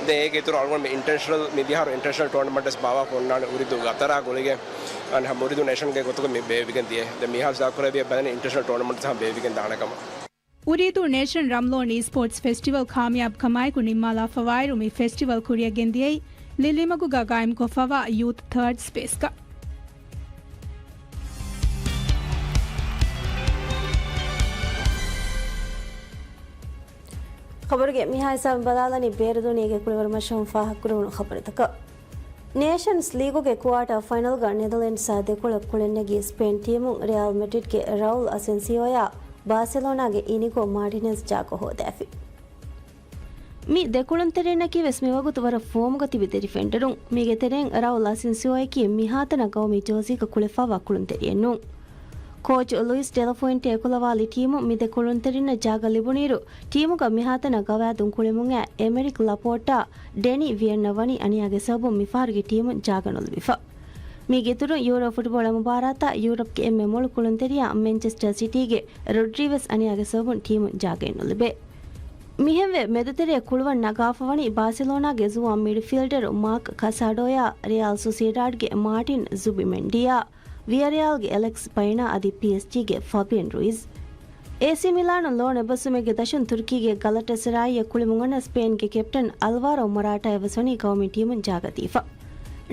ދެން އޭގެ އިތުރު އަޅުގަނޑު މި އިންޓަރނޭޝަނަލް މިދިޔަ އަހަރު އިންޓަރނޭޝަނަލް ޓޫނަމަންޓްސް ބާވާފަ އޮންނާނެ އުރީދޫ ގަތަރާ ގުޅިގެން. އަން ހަމަ އުރީދޫ ނޭޝަންގެ ގޮތުގަ މި ބޭއްވިގެން ދިޔަ. ދެން މިހާރު ސާކުރެއްވިޔަ ބަލަނީ އިންޓަރނޭޝަނަލް ޓޫނަމަންޓްސް ހަމަ ބޭއްވިގެން ދާނެ ކަމަށް. އުރީދޫ ނޭޝަން ރަމްލޯން އީ ސްޕޯޓްސް ފެސްޓިވަލް ކާމިޔާބުކަމާއެކު ނިންމާލާފަވާއިރު، މި ފެސްޓިވަލް ކުރިއަށް ގެންދިޔައީ ލިލްއިމަގުގަ ގާއިމްކޮށްފަވާ ޔޫތް ތާޑް ސްޕޭސްގަ. ޚަބަރުގެ މިހާ ހިސާބުން ބަލާލަނީ ބޭރު ދުނިޔޭގެ ކުޅިވަރު މަށަށް ފާހަގަކުރެވުނު ޚަބަރުތަކަށް. ނޭޝަންސް ލީގުގެ ކުއާޓާ ފައިނަލްގަ ނެދަލެންޑްސާ ދެކޮޅަށް ކުޅެންނެގީ ސްޕޭން ޓީމުން ރެއާލް މެޑްރިޑްގެ ރައުލް އަސެންސިއޯއާ ބާސެލޯނާގެ އިނިގޯ މާޓިނެޒް ޖާގަ ހޯދައިފި. މި ދެ ކުޅުންތެރިންނަކީ ވެސް މިވަގުތު ވަރަށް ފޯމުގަ ތިބި ދެ ޑިފެންޑަރުން. މީގެ ތެރެއިން ރައުލް އަސެންސިއޯއަކީ މިހާތަނަށް ގައުމީ ޖާޒީގަ ކުޅެފައިވާ ކުޅުންތެރިއެއް ނޫން. ކޯޗު ލުއިސް ޑެލަފުއެންޓޭ އެކުލަވާލި ޓީމުން މި ދެ ކުޅުންތެރިންނަށް ޖާގަ ލިބުނުއިރު، ޓީމުގަ މިހާތަނަށް ގަވާއިދުން ކުޅެމުން އައި އެމެރިކް ލަޕޯޓާ، ޑެނި ވިޔަންނަ ވަނީ އަނިޔާގެ ސަބަބުން މިފަހަރުގެ ޓީމުން ޖާގަ ނުލިބިފަ. މީގެ އިތުރުން ޔޫރޯ ފުޓްބޯޅަ މުބާރާތަށް ޔޫރަޕްގެ އެންމެ މޮޅު ކުޅުންތެރިޔާ މެންޗެސްޓަރ ސިޓީގެ ރޮޑްރީ ވެސް އަނިޔާގެ ސަބަބުން ޓީމުން ޖާގައެއް ނުލިބޭ. މިހެންވެ، މެދުތެރެއަށް ކުޅުވަން ނަގާފަވަނީ ބާސެލޯނާގެ ޒުވާން މިޑްފީލްޑަރު މާކް ކަސާޑޯއާ، ރެއާލް ސޮސިއެޑާޑްގެ މާޓިން ޒުބިމެންޑީއާ، ވިޔަރެއާލްގެ އެލެކްސް ބައިނާ އަދި ޕީއެސްޖީގެ ފަބިއަން ރުއިޒް. އޭސީ މިލާނުން ލޯން އެބައްސުމެއްގެ ދަށުން ތުރުކީގެ ގަލަޓަސަރާއީއަށް ކުޅެމުން އަންނަ ސްޕޭންގެ ކެޕްޓަން އަލްވާރޯ މޮރާޓާއަށް ވެސް ވަނީ ގައުމީ ޓީމުން ޖާގަ ދީފަ.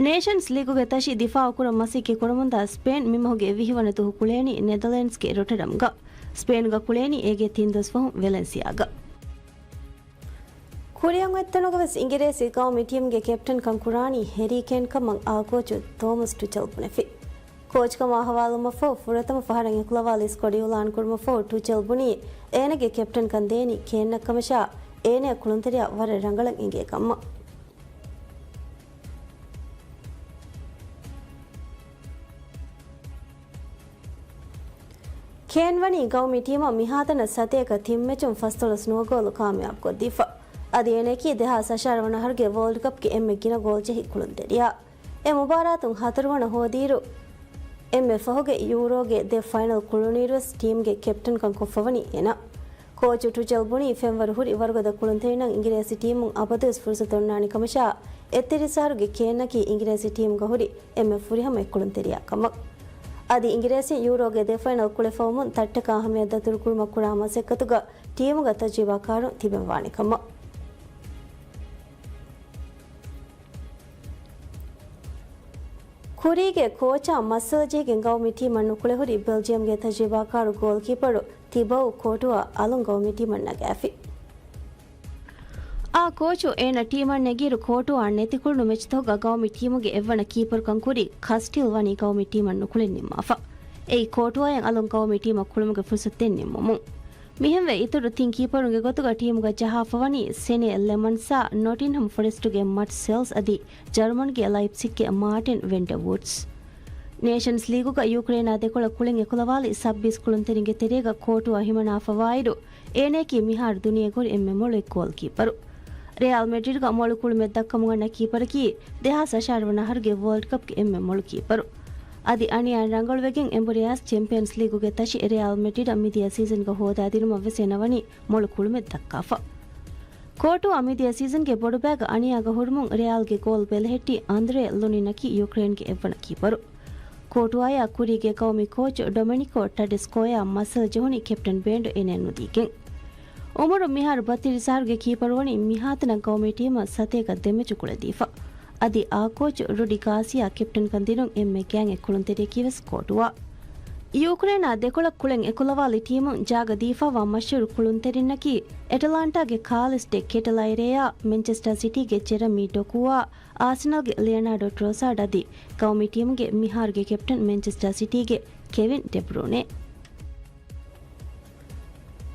ނޭޝަންސް ލީގުގެ ތަށި ދިފާއުކުރަން މަސައްކަތް ކުރަމުންދާ ސްޕޭން މިމަހުގެ ވިހި ވަނަ ދުހު ކުޅޭނީ ނެދަލެންޑްސްގެ ރޮޓަރޑަމްގަ. ސްޕޭންގަ ކުޅޭނީ އޭގެ ތިން ދުވަސް ފަހުން ވެލެންސިއާގަ. ކުރިއަށް އޮތް ތަނުގަ ވެސް އިނގިރޭސި ގައުމީ ޓީމުގެ ކެޕްޓަންކަން ކުރާނީ ހެރީ ކޭން ކަމަށް އާ ކޯޗު ތޯމަސް ޓުޗެލް ބުނެފި. ކޯޗުކަމާ ހަވާލުވުމަށްފަހު ފުރަތަމަ ފަހަރަށް އެކުލަވާލި ސްކޮޑް އިއުލާންކުރުމަށްފަހު ޓުޗެލް ބުނީ އޭނަގެ ކެޕްޓަންކަން ދޭނީ ކޭންއަށް ކަމަށާ، އޭނަޔަށް ކުޅުންތެރިޔާ ވަރަށް ރަނގަޅަށް އެނގޭ ކަމަށް. ކޭން ވަނީ ގައުމީ ޓީމަށް މިހާތަނަށް ސަތޭކަ ތިން މެޗުން ފަސްދޮޅަސް ނުވަ ގޯލު ކާމިޔާބުކޮށްދީފަ. އަދި އޭނައަކީ ދެހާސް އަށާރަ ވަނަ އަހަރުގެ ވޯލްޑް ކަޕްގެ އެންމެ ގިނަ ގޯލް ޖެހި ކުޅުންތެރިޔާ. އެ މުބާރާތުން ހަތަރު ވަނަ ހޯދިއިރު، އެންމެ ފަހުގެ ޔޫރޯގެ ދެ ފައިނަލް ކުޅުނުއިރުވެސް ޓީމްގެ ކެޕްޓަންކަން ކޮށްފަވަނީ އޭނަ. ކޯޗު ޓުޗެލް ބުނީ ފެންވަރު ހުރި ވަރުގަދަ ކުޅުންތެރިންނަށް އިނގިރޭސި ޓީމުން އަބަދުވެސް ފުރުސަތު އޮންނާނެ ކަމަށާ، އެއްތިރީސް އަހަރުގެ ކޭންއަކީ އިނގިރޭސި ޓީމުގަ ހުރި އެންމެ ފުރިހަމަ އެއްކުޅުންތެރިޔާ ކަމަށް. އަދި އިނގިރޭސިން ޔޫރޯގެ ދެ ފައިނަލް ކުޅެފަވުމުން ތައްޓަކާ ހަމަޔަށް ދަތުރުކުރުމަށް ކުރާ މަސައްކަތުގަ ޓީމުގަ ތަޖުރިބާކާރުން ތިބެން ވާނެ ކަމަށް. ކުރީގެ ކޯޗާ މައްސަލަ ޖެހިގެން ގައުމީ ޓީމަށް ނުކުޅެހުރި ބެލްޖިއަމްގެ ތަޖުރިބާކާރު ގޯލްކީޕަރު ތިބައު ކޯޓުއާ އަލުން ގައުމީ ޓީމަށް ނަގާފި. އާ ކޯޗު އޭނަ ޓީމަށް ނެގިއިރު ކޯޓުއާ ނެތި ކުޅުނު މެޗްތަކުގަ ގައުމީ ޓީމުގެ އެއްވަނަ ކީޕަރުކަން ކުރި ކަސްޓީލް ވަނީ ގައުމީ ޓީމަށް ނުކުޅެން ނިންމާފަ. އެއީ ކޯޓުއާއަށް އަލުން ގައުމީ ޓީމަށް ކުޅުމުގެ ފުރުސަތެއް ނިންމުމުން. މިހެންވެ އިތުރު ތިން ކީޕަރުންގެ ގޮތުގަ ޓީމުގަ ޖަހާފަވަނީ ސެނޭ ލެމަންސާ، ނޮޓިންހަމް ފޮރެސްޓުގެ މަޓް ސެލްސް އަދި ޖަރުމަންގެ ލައިޕްސިކްގެ މާޓިން ވެންޑަވޫޑްސް. ނޭޝަންސް ލީގުގަ ޔޫކްރޭނާ ދެކޮޅަށް ކުޅެން އެކުލަވާލި ސައްބީސް ކުޅުންތެރިންގެ ތެރޭގަ ކޯޓުއާ ހިމަނާފަވާއިރު، އޭނައަކީ މިހާރު ދުނިޔޭގަ ހުރި އެންމެ މޮޅު އެއް ގޯލްކީޕަރު. ރެއާލް މެޑްރިޑްގަ މޮޅު ކުޅުމެއް ދައްކަމުން އަންނަ ކީޕަރަކީ، ދެހާސް އަށާރަ ވަނަ އަހަރުގެ ވޯލްޑް ކަޕްގެ އެންމެ މޮޅު ކީޕަރު. އަދި އަނިޔާ ރަނގަޅުވެގެން އެނބުރި އައިސް ޗެމްޕިއަންސް ލީގުގެ ތަށި ރެއާލް މެޑްރިޑަށް މިދިޔަ ސީޒަންގަ ހޯދާދިނުމަށް ވެސް އޭނަ ވަނީ މޮޅު ކުޅުމެއް ދައްކާފަ. ކޯޓުއާ މިދިޔަ ސީޒަންގެ ބޮޑުބައިގަ އަނިޔާގަ ހުރުމުން ރެއާލްގެ ގޯލް ބެލެހެއްޓި އަންދްރޭ ލުނިނަކީ ޔުކްރޭންގެ އެއްވަނަ ކީޕަރު. ކޯޓުއާޔާ ކުރީގެ ޤައުމީ ކޯޗު ޑޮމެނިކޯ ޓަޑެސްކޯޔާ މައްސަލަ ޖެހުނީ ކެޕްޓަން ބޭންޑު އޭނައަށް ނުދީގެން. އުމުރު މިހާރު ބައްތިރީސް އަހަރުގެ ކީޕަރު ވަނީ މިހާތަނަށް ޤައުމީ ޓީމަށް ސަތޭކަ ދެ މެޗު ކުޅެދީފަ. އަދި އާ ކޯޗު ރުޑި ގާސިޔާ ކެޕްޓަންކަން ދިނުން އެންމެ ގާތްގެ ކުޅުންތެރިޔަކީ ވެސް ކޯޓުއާ. ޔޫކްރޭނާ ދެކޮޅަށް ކުޅެން އެކުލަވާލި ޓީމުން ޖާގަ ދީފައިވާ މަޝްހޫރު ކުޅުންތެރިންނަކީ އެޓަލާންޓާގެ ކާލިސް ޑެ ކެޓަލައިރޭއާ މެންޗެސްޓާ ސިޓީގެ ޖެރަމީ ޑޮކޫއާ އާސެނަލްގެ ލިއަނާޑޯ ޓްރޮސާޑް އަދި ޤައުމީ ޓީމުގެ މިހާރުގެ ކެޕްޓަން މެންޗެސްޓާ ސިޓީގެ ކެވިން ޑެބްރޫނޭ.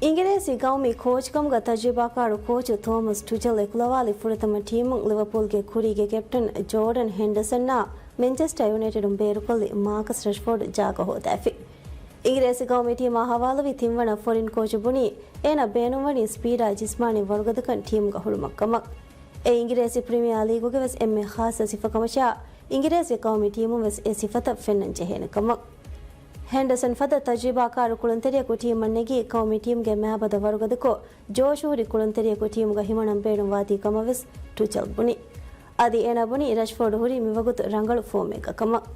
އިނގިރޭސި ޤައުމީ ކޯޗުކަމުގަ ތަޖުރިބާކާރު ކޯޗު ތޯމަސް ޓުޗެލް އެކުލަވާލި ފުރަތަމަ ޓީމުން ލިވަޕޫލްގެ ކުރީގެ ކެޕްޓަން ޖޯޑަން ހެންޑަސަންއާ މެންޗެސްޓާ ޔުނައިޓެޑުން ބޭރުކޮށްލި މާކަސް ރަޝްފޯޑް ޖާގަ ހޯދައިފި. އިނގިރޭސި ޤައުމީ ޓީމާ ހަވާލުވި ތިންވަނަ ފޮރިން ކޯޗު ބުނީ، އޭނަ ބޭނުންވަނީ ސްޕީޑާ ޖިސްމާނީ ވަރުގަދަކަން ޓީމުގަ ހުޅުމަށްކަމަށް. އެ އިނގިރޭސި ޕްރިމިއާ ލީގުގެ ވެސް އެންމެ ޚާއްޞަ ސިފަ ކަމަށާ، އިނގިރޭސި ޤައުމީ ޓީމުން ވެސް އެ ސިފަތައް ފެންނަން ޖެހޭނެ ކަމަށް. ހެންޑަސަން ފަދަ ތަޖުރިބާކާރު ކުޅުންތެރިޔަކު ޓީމަށް ނެގީ، ޤައުމީ ޓީމުގެ މައިބަދަ ވަރުގަދަކޮށް، ޖޯޝު ހުރި ކުޅުންތެރިޔަކު ޓީމުގަ ހިމަނަން ބޭނުންވާތީ ކަމަށް ވެސް ޓުޗެލް ބުނި. އަދި އޭނަ ބުނީ، ރަޝްފޯޑް ހުރީ މިވަގުތު ރަނގަޅު ފޯމެއްގަ ކަމަށް.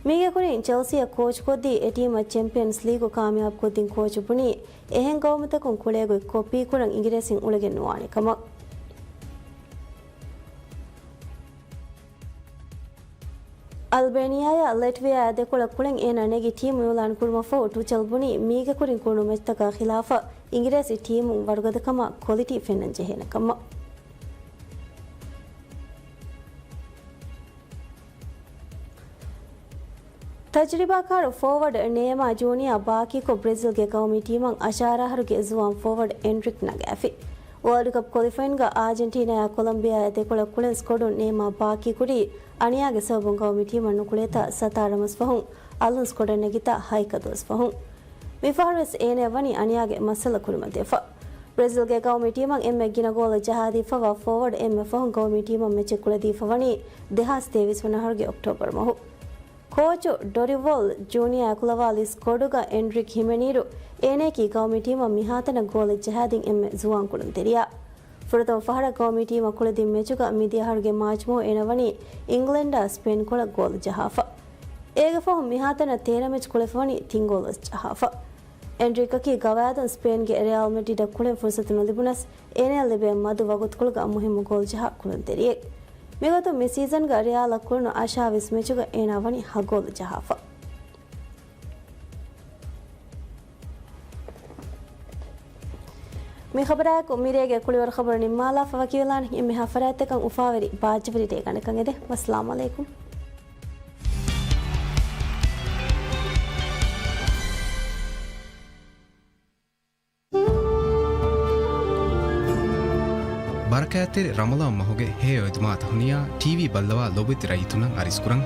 މީގެ ކުރިން ޗެލްސީއަށް ކޯޗުކޮށްދީ، އެ ޓީމަށް ޗެމްޕިއަންސް ލީގު ކާމިޔާބުކޮށްދިން ކޯޗު ބުނީ، އެހެން ޤައުމުތަކުން ކުޅޭގޮތް ކޮޕީކުރަން އިނގިރޭސިން އުޅެގެން ނުވާނެ ކަމަށް. އަލްބޭނިއާއާ ލެޓްވިއާއާ ދެކޮޅަށް ކުޅެން އޭނާ ނެގި ޓީމު އިއުލާން ކުރުމަށްފަހު، ޓުޗެލް ބުނީ މީގެ ކުރިން ކުޅުނު މެޗްތަކާ ޚިލާފަށް އިނގިރޭސި ޓީމުން ވަރުގަދަކަމާ ކޮލިޓީ ފެންނަން ޖެހޭނެ ކަމަށް. ތަޖުރިބާކާރު ފޯވަޑް ނޭމާ ޖޫނިއާ ބާކީކޮށް، ބްރެޒިލްގެ ޤައުމީ ޓީމަށް އަށާރަ އަހަރުގެ ޒުވާން ފޯވަޑް އެންޑްރިކް ނަގާފި. ވާލްޑް ކަޕް ކޮލިފައިންގަ އާޖެންޓީނާއާ ކޮލަމްބިއާއާ ދެކޮޅަށް ކުޅެން ސްކޮޑުން ނޭމާ ބާކީކުރީ، އަނިޔާގެ ސަބަބުން ޤައުމީ ޓީމަށް ނުކުޅޭތާ ސަތާރަ މަސް ފަހުން އަލުން ސްކޮޑަށް ނެގިތާ ހަތް ދުވަސް ފަހުން. މިފަހަރުވެސް އޭނަޔަށް ވަނީ އަނިޔާގެ މައްސަލަ ކުރިމަތިވެފަ. ބްރެޒިލްގެ ޤައުމީ ޓީމަށް އެންމެ ގިނަ ގޯލު ޖަހާދީފައިވާ ފޯވަޑް އެންމެ ފަހުން ޤައުމީ ޓީމަށް މެޗެއް ކުޅެދީފަ ވަނީ ދެހާސް ތޭވީސް ވަނަ އަހަރުގެ އޮކްޓޯބަރު މަހު. ކޯޗު ޑޮރިވޯލް ޖޫނިއާ އެކުލަވާލި ސްކޮޑުގަ އެންޑްރިކް ހިމެނިއިރު، އޭނަޔަކީ ޤައުމީ ޓީމަށް މިހާތަނަށް ގޯލެއް ޖަހާދިން އެންމެ ޒުވާން ކުޅުންތެރިޔާ. ފުރަތަމަ ފަހަރަށް ޤައުމީ ޓީމަށް ކުޅެދިން މެޗުގަ މިދިޔަ އަހަރުގެ މާޗް މަހު އޭނަ ވަނީ އިންގްލެންޑާ ސްޕެއިން ކޮޅަށް ގޯލު ޖަހާފަ. އޭގެ ފަހުން މިހާތަނަށް ތޭރަ މެޗް ކުޅެފަ ވަނީ ތިން ގޯލު ވެސް ޖަހާފަ. އެންޑްރިކްއަކީ ގަވާއިދުން ސްޕެއިންގެ ރެއާލް މެޑްރިޑަށް ކުޅެން ފުރުސަތު ނުލިބުނަސް، އޭނަޔަށް ލިބޭ މަދު ވަގުތުކޮޅުގަ މުހިއްމު ގޯލް ޖަހާ ކުޅުންތެރިއެއް. މިގޮތުން މި ސީޒަންގަ ރެއާލަށް ކުޅުނު އަށާވީސް މެޗުގަ އޭނާ ވަނީ ހަ ގޯލު ޖަހާފަ. މި ޚަބަރާއެކު މިރޭގެ ކުޅިވަރު ޚަބަރު ނިންމާލާފަ. ވަކިވެލާނެ އެންމެހާ ފަރާތްތަކަށް އުފާވެރި ބާއްޖަވެރި ރޭގަނޑަކަށް އެދެން. ވައްސަލާމް ޢަލައިކުމް. ބަރަކާތްތެރި ރަމަޟާން މަހުގެ ހެޔޮ އެދުމާ ތަހުނިޔާ ޓީވީ ބައްލަވާ ލޯބިވެތި ރައްޔިތުންނަށް އަރިސްކުރަން.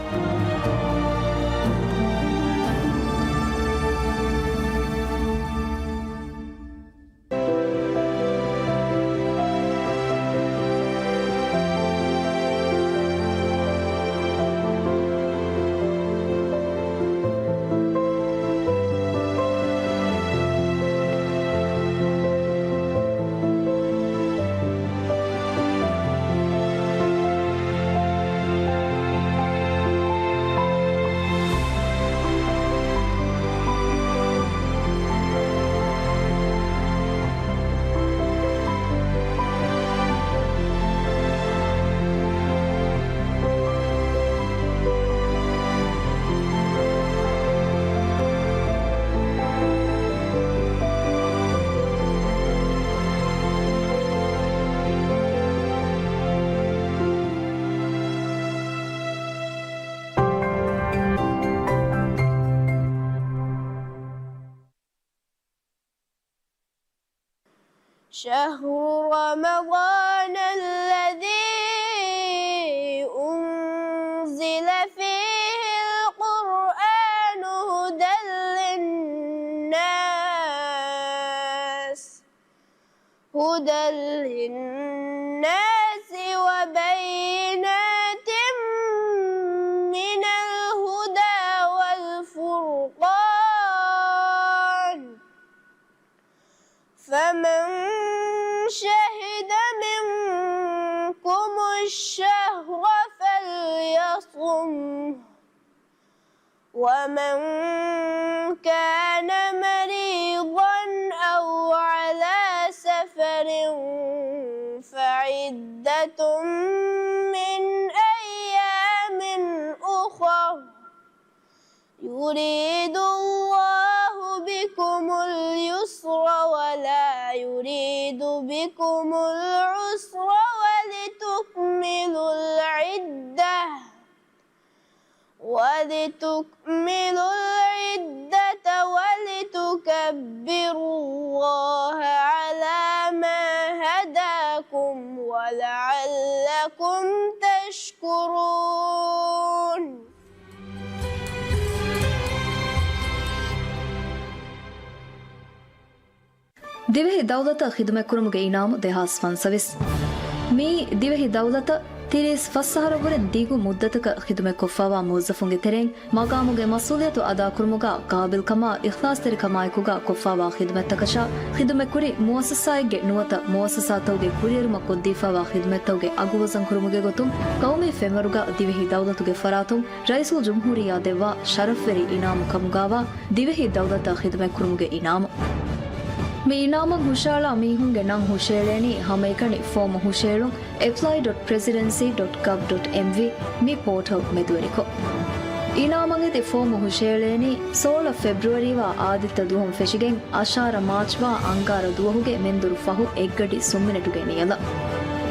شهر رمضان الذي أنزل فيه القرآن هدى للناس، هدى للناس وبينات من الهدى من شهد منكم الشهر فليصمه، ومن كان مريضا أو على سفر فعدة من أيام أخر، يريد الله بكم اليسر ولا يريد بكم العسر ولتكملوا العدة، ولتكملوا العدة ولتكبروا الله على ما هداكم ولعلكم تشكرون. ދިވެހި ދައުލަތަށް ޚިދުމަތްކުރުމުގެ އިނާމު ދެހާސް ފަންސަވީސް. މިއީ ދިވެހި ދައުލަތަށް ތިރީސް ފަސް އަހަރަށްވުރެ ދިގު މުއްދަތަކަށް ޚިދުމަތްކޮށްފައިވާ މުވައްޒަފުންގެ ތެރެއިން މަގާމުގެ މަސްއޫލިއްޔަތު އަދާކުރުމުގަ ގާބިލްކަމާ އިޚްލާޞްތެރިކަމާއެކުގަ ކޮށްފައިވާ ޚިދުމަތްތަކަށާ، ޚިދުމަތްކުރި މުއައްސަސާއެއްގެ ނުވަތަ މުއައްސަސާތަކުގެ ކުރިއެރުމަށް ކޮށްދީފައިވާ ޚިދުމަތްތަކުގެ އަގުވަޒަންކުރުމުގެ ގޮތުން ޤައުމީ ފެންވަރުގަ ދިވެހި ދައުލަތުގެ ފަރާތުން ރައީސުލްޖުމްހޫރިއްޔާ ދެއްވާ ޝަރަފްވެރި އިނާމު ކަމުގައިވާ ދިވެހި ދައުލަތަށް ޚިދުމަތްކުރުމުގެ އިނާމު. މި އިނާމަށް ހުށައަޅާ މީހުންގެ ނަން ހުށައެޅޭނީ ހަމައެކަނި ފޯމު ހުށައެޅުން، apply dot presidency dot gov dot M V މި ޕޯޓަލް މެދުވެރިކޮށް. އިނާމަށް އެދި ފޯމު ހުށައެޅޭނީ ސޯޅަ ފެބްރުއަރީވާ އާދިއްތަ ދުވަހުން ފެށިގެން އަށާރަ މާޗްވާ އަންގާރަ ދުވަހުގެ މެންދުރު ފަހު އެއްގަޑި ސުންމިނެޓުގެ ނިޔަލަށް.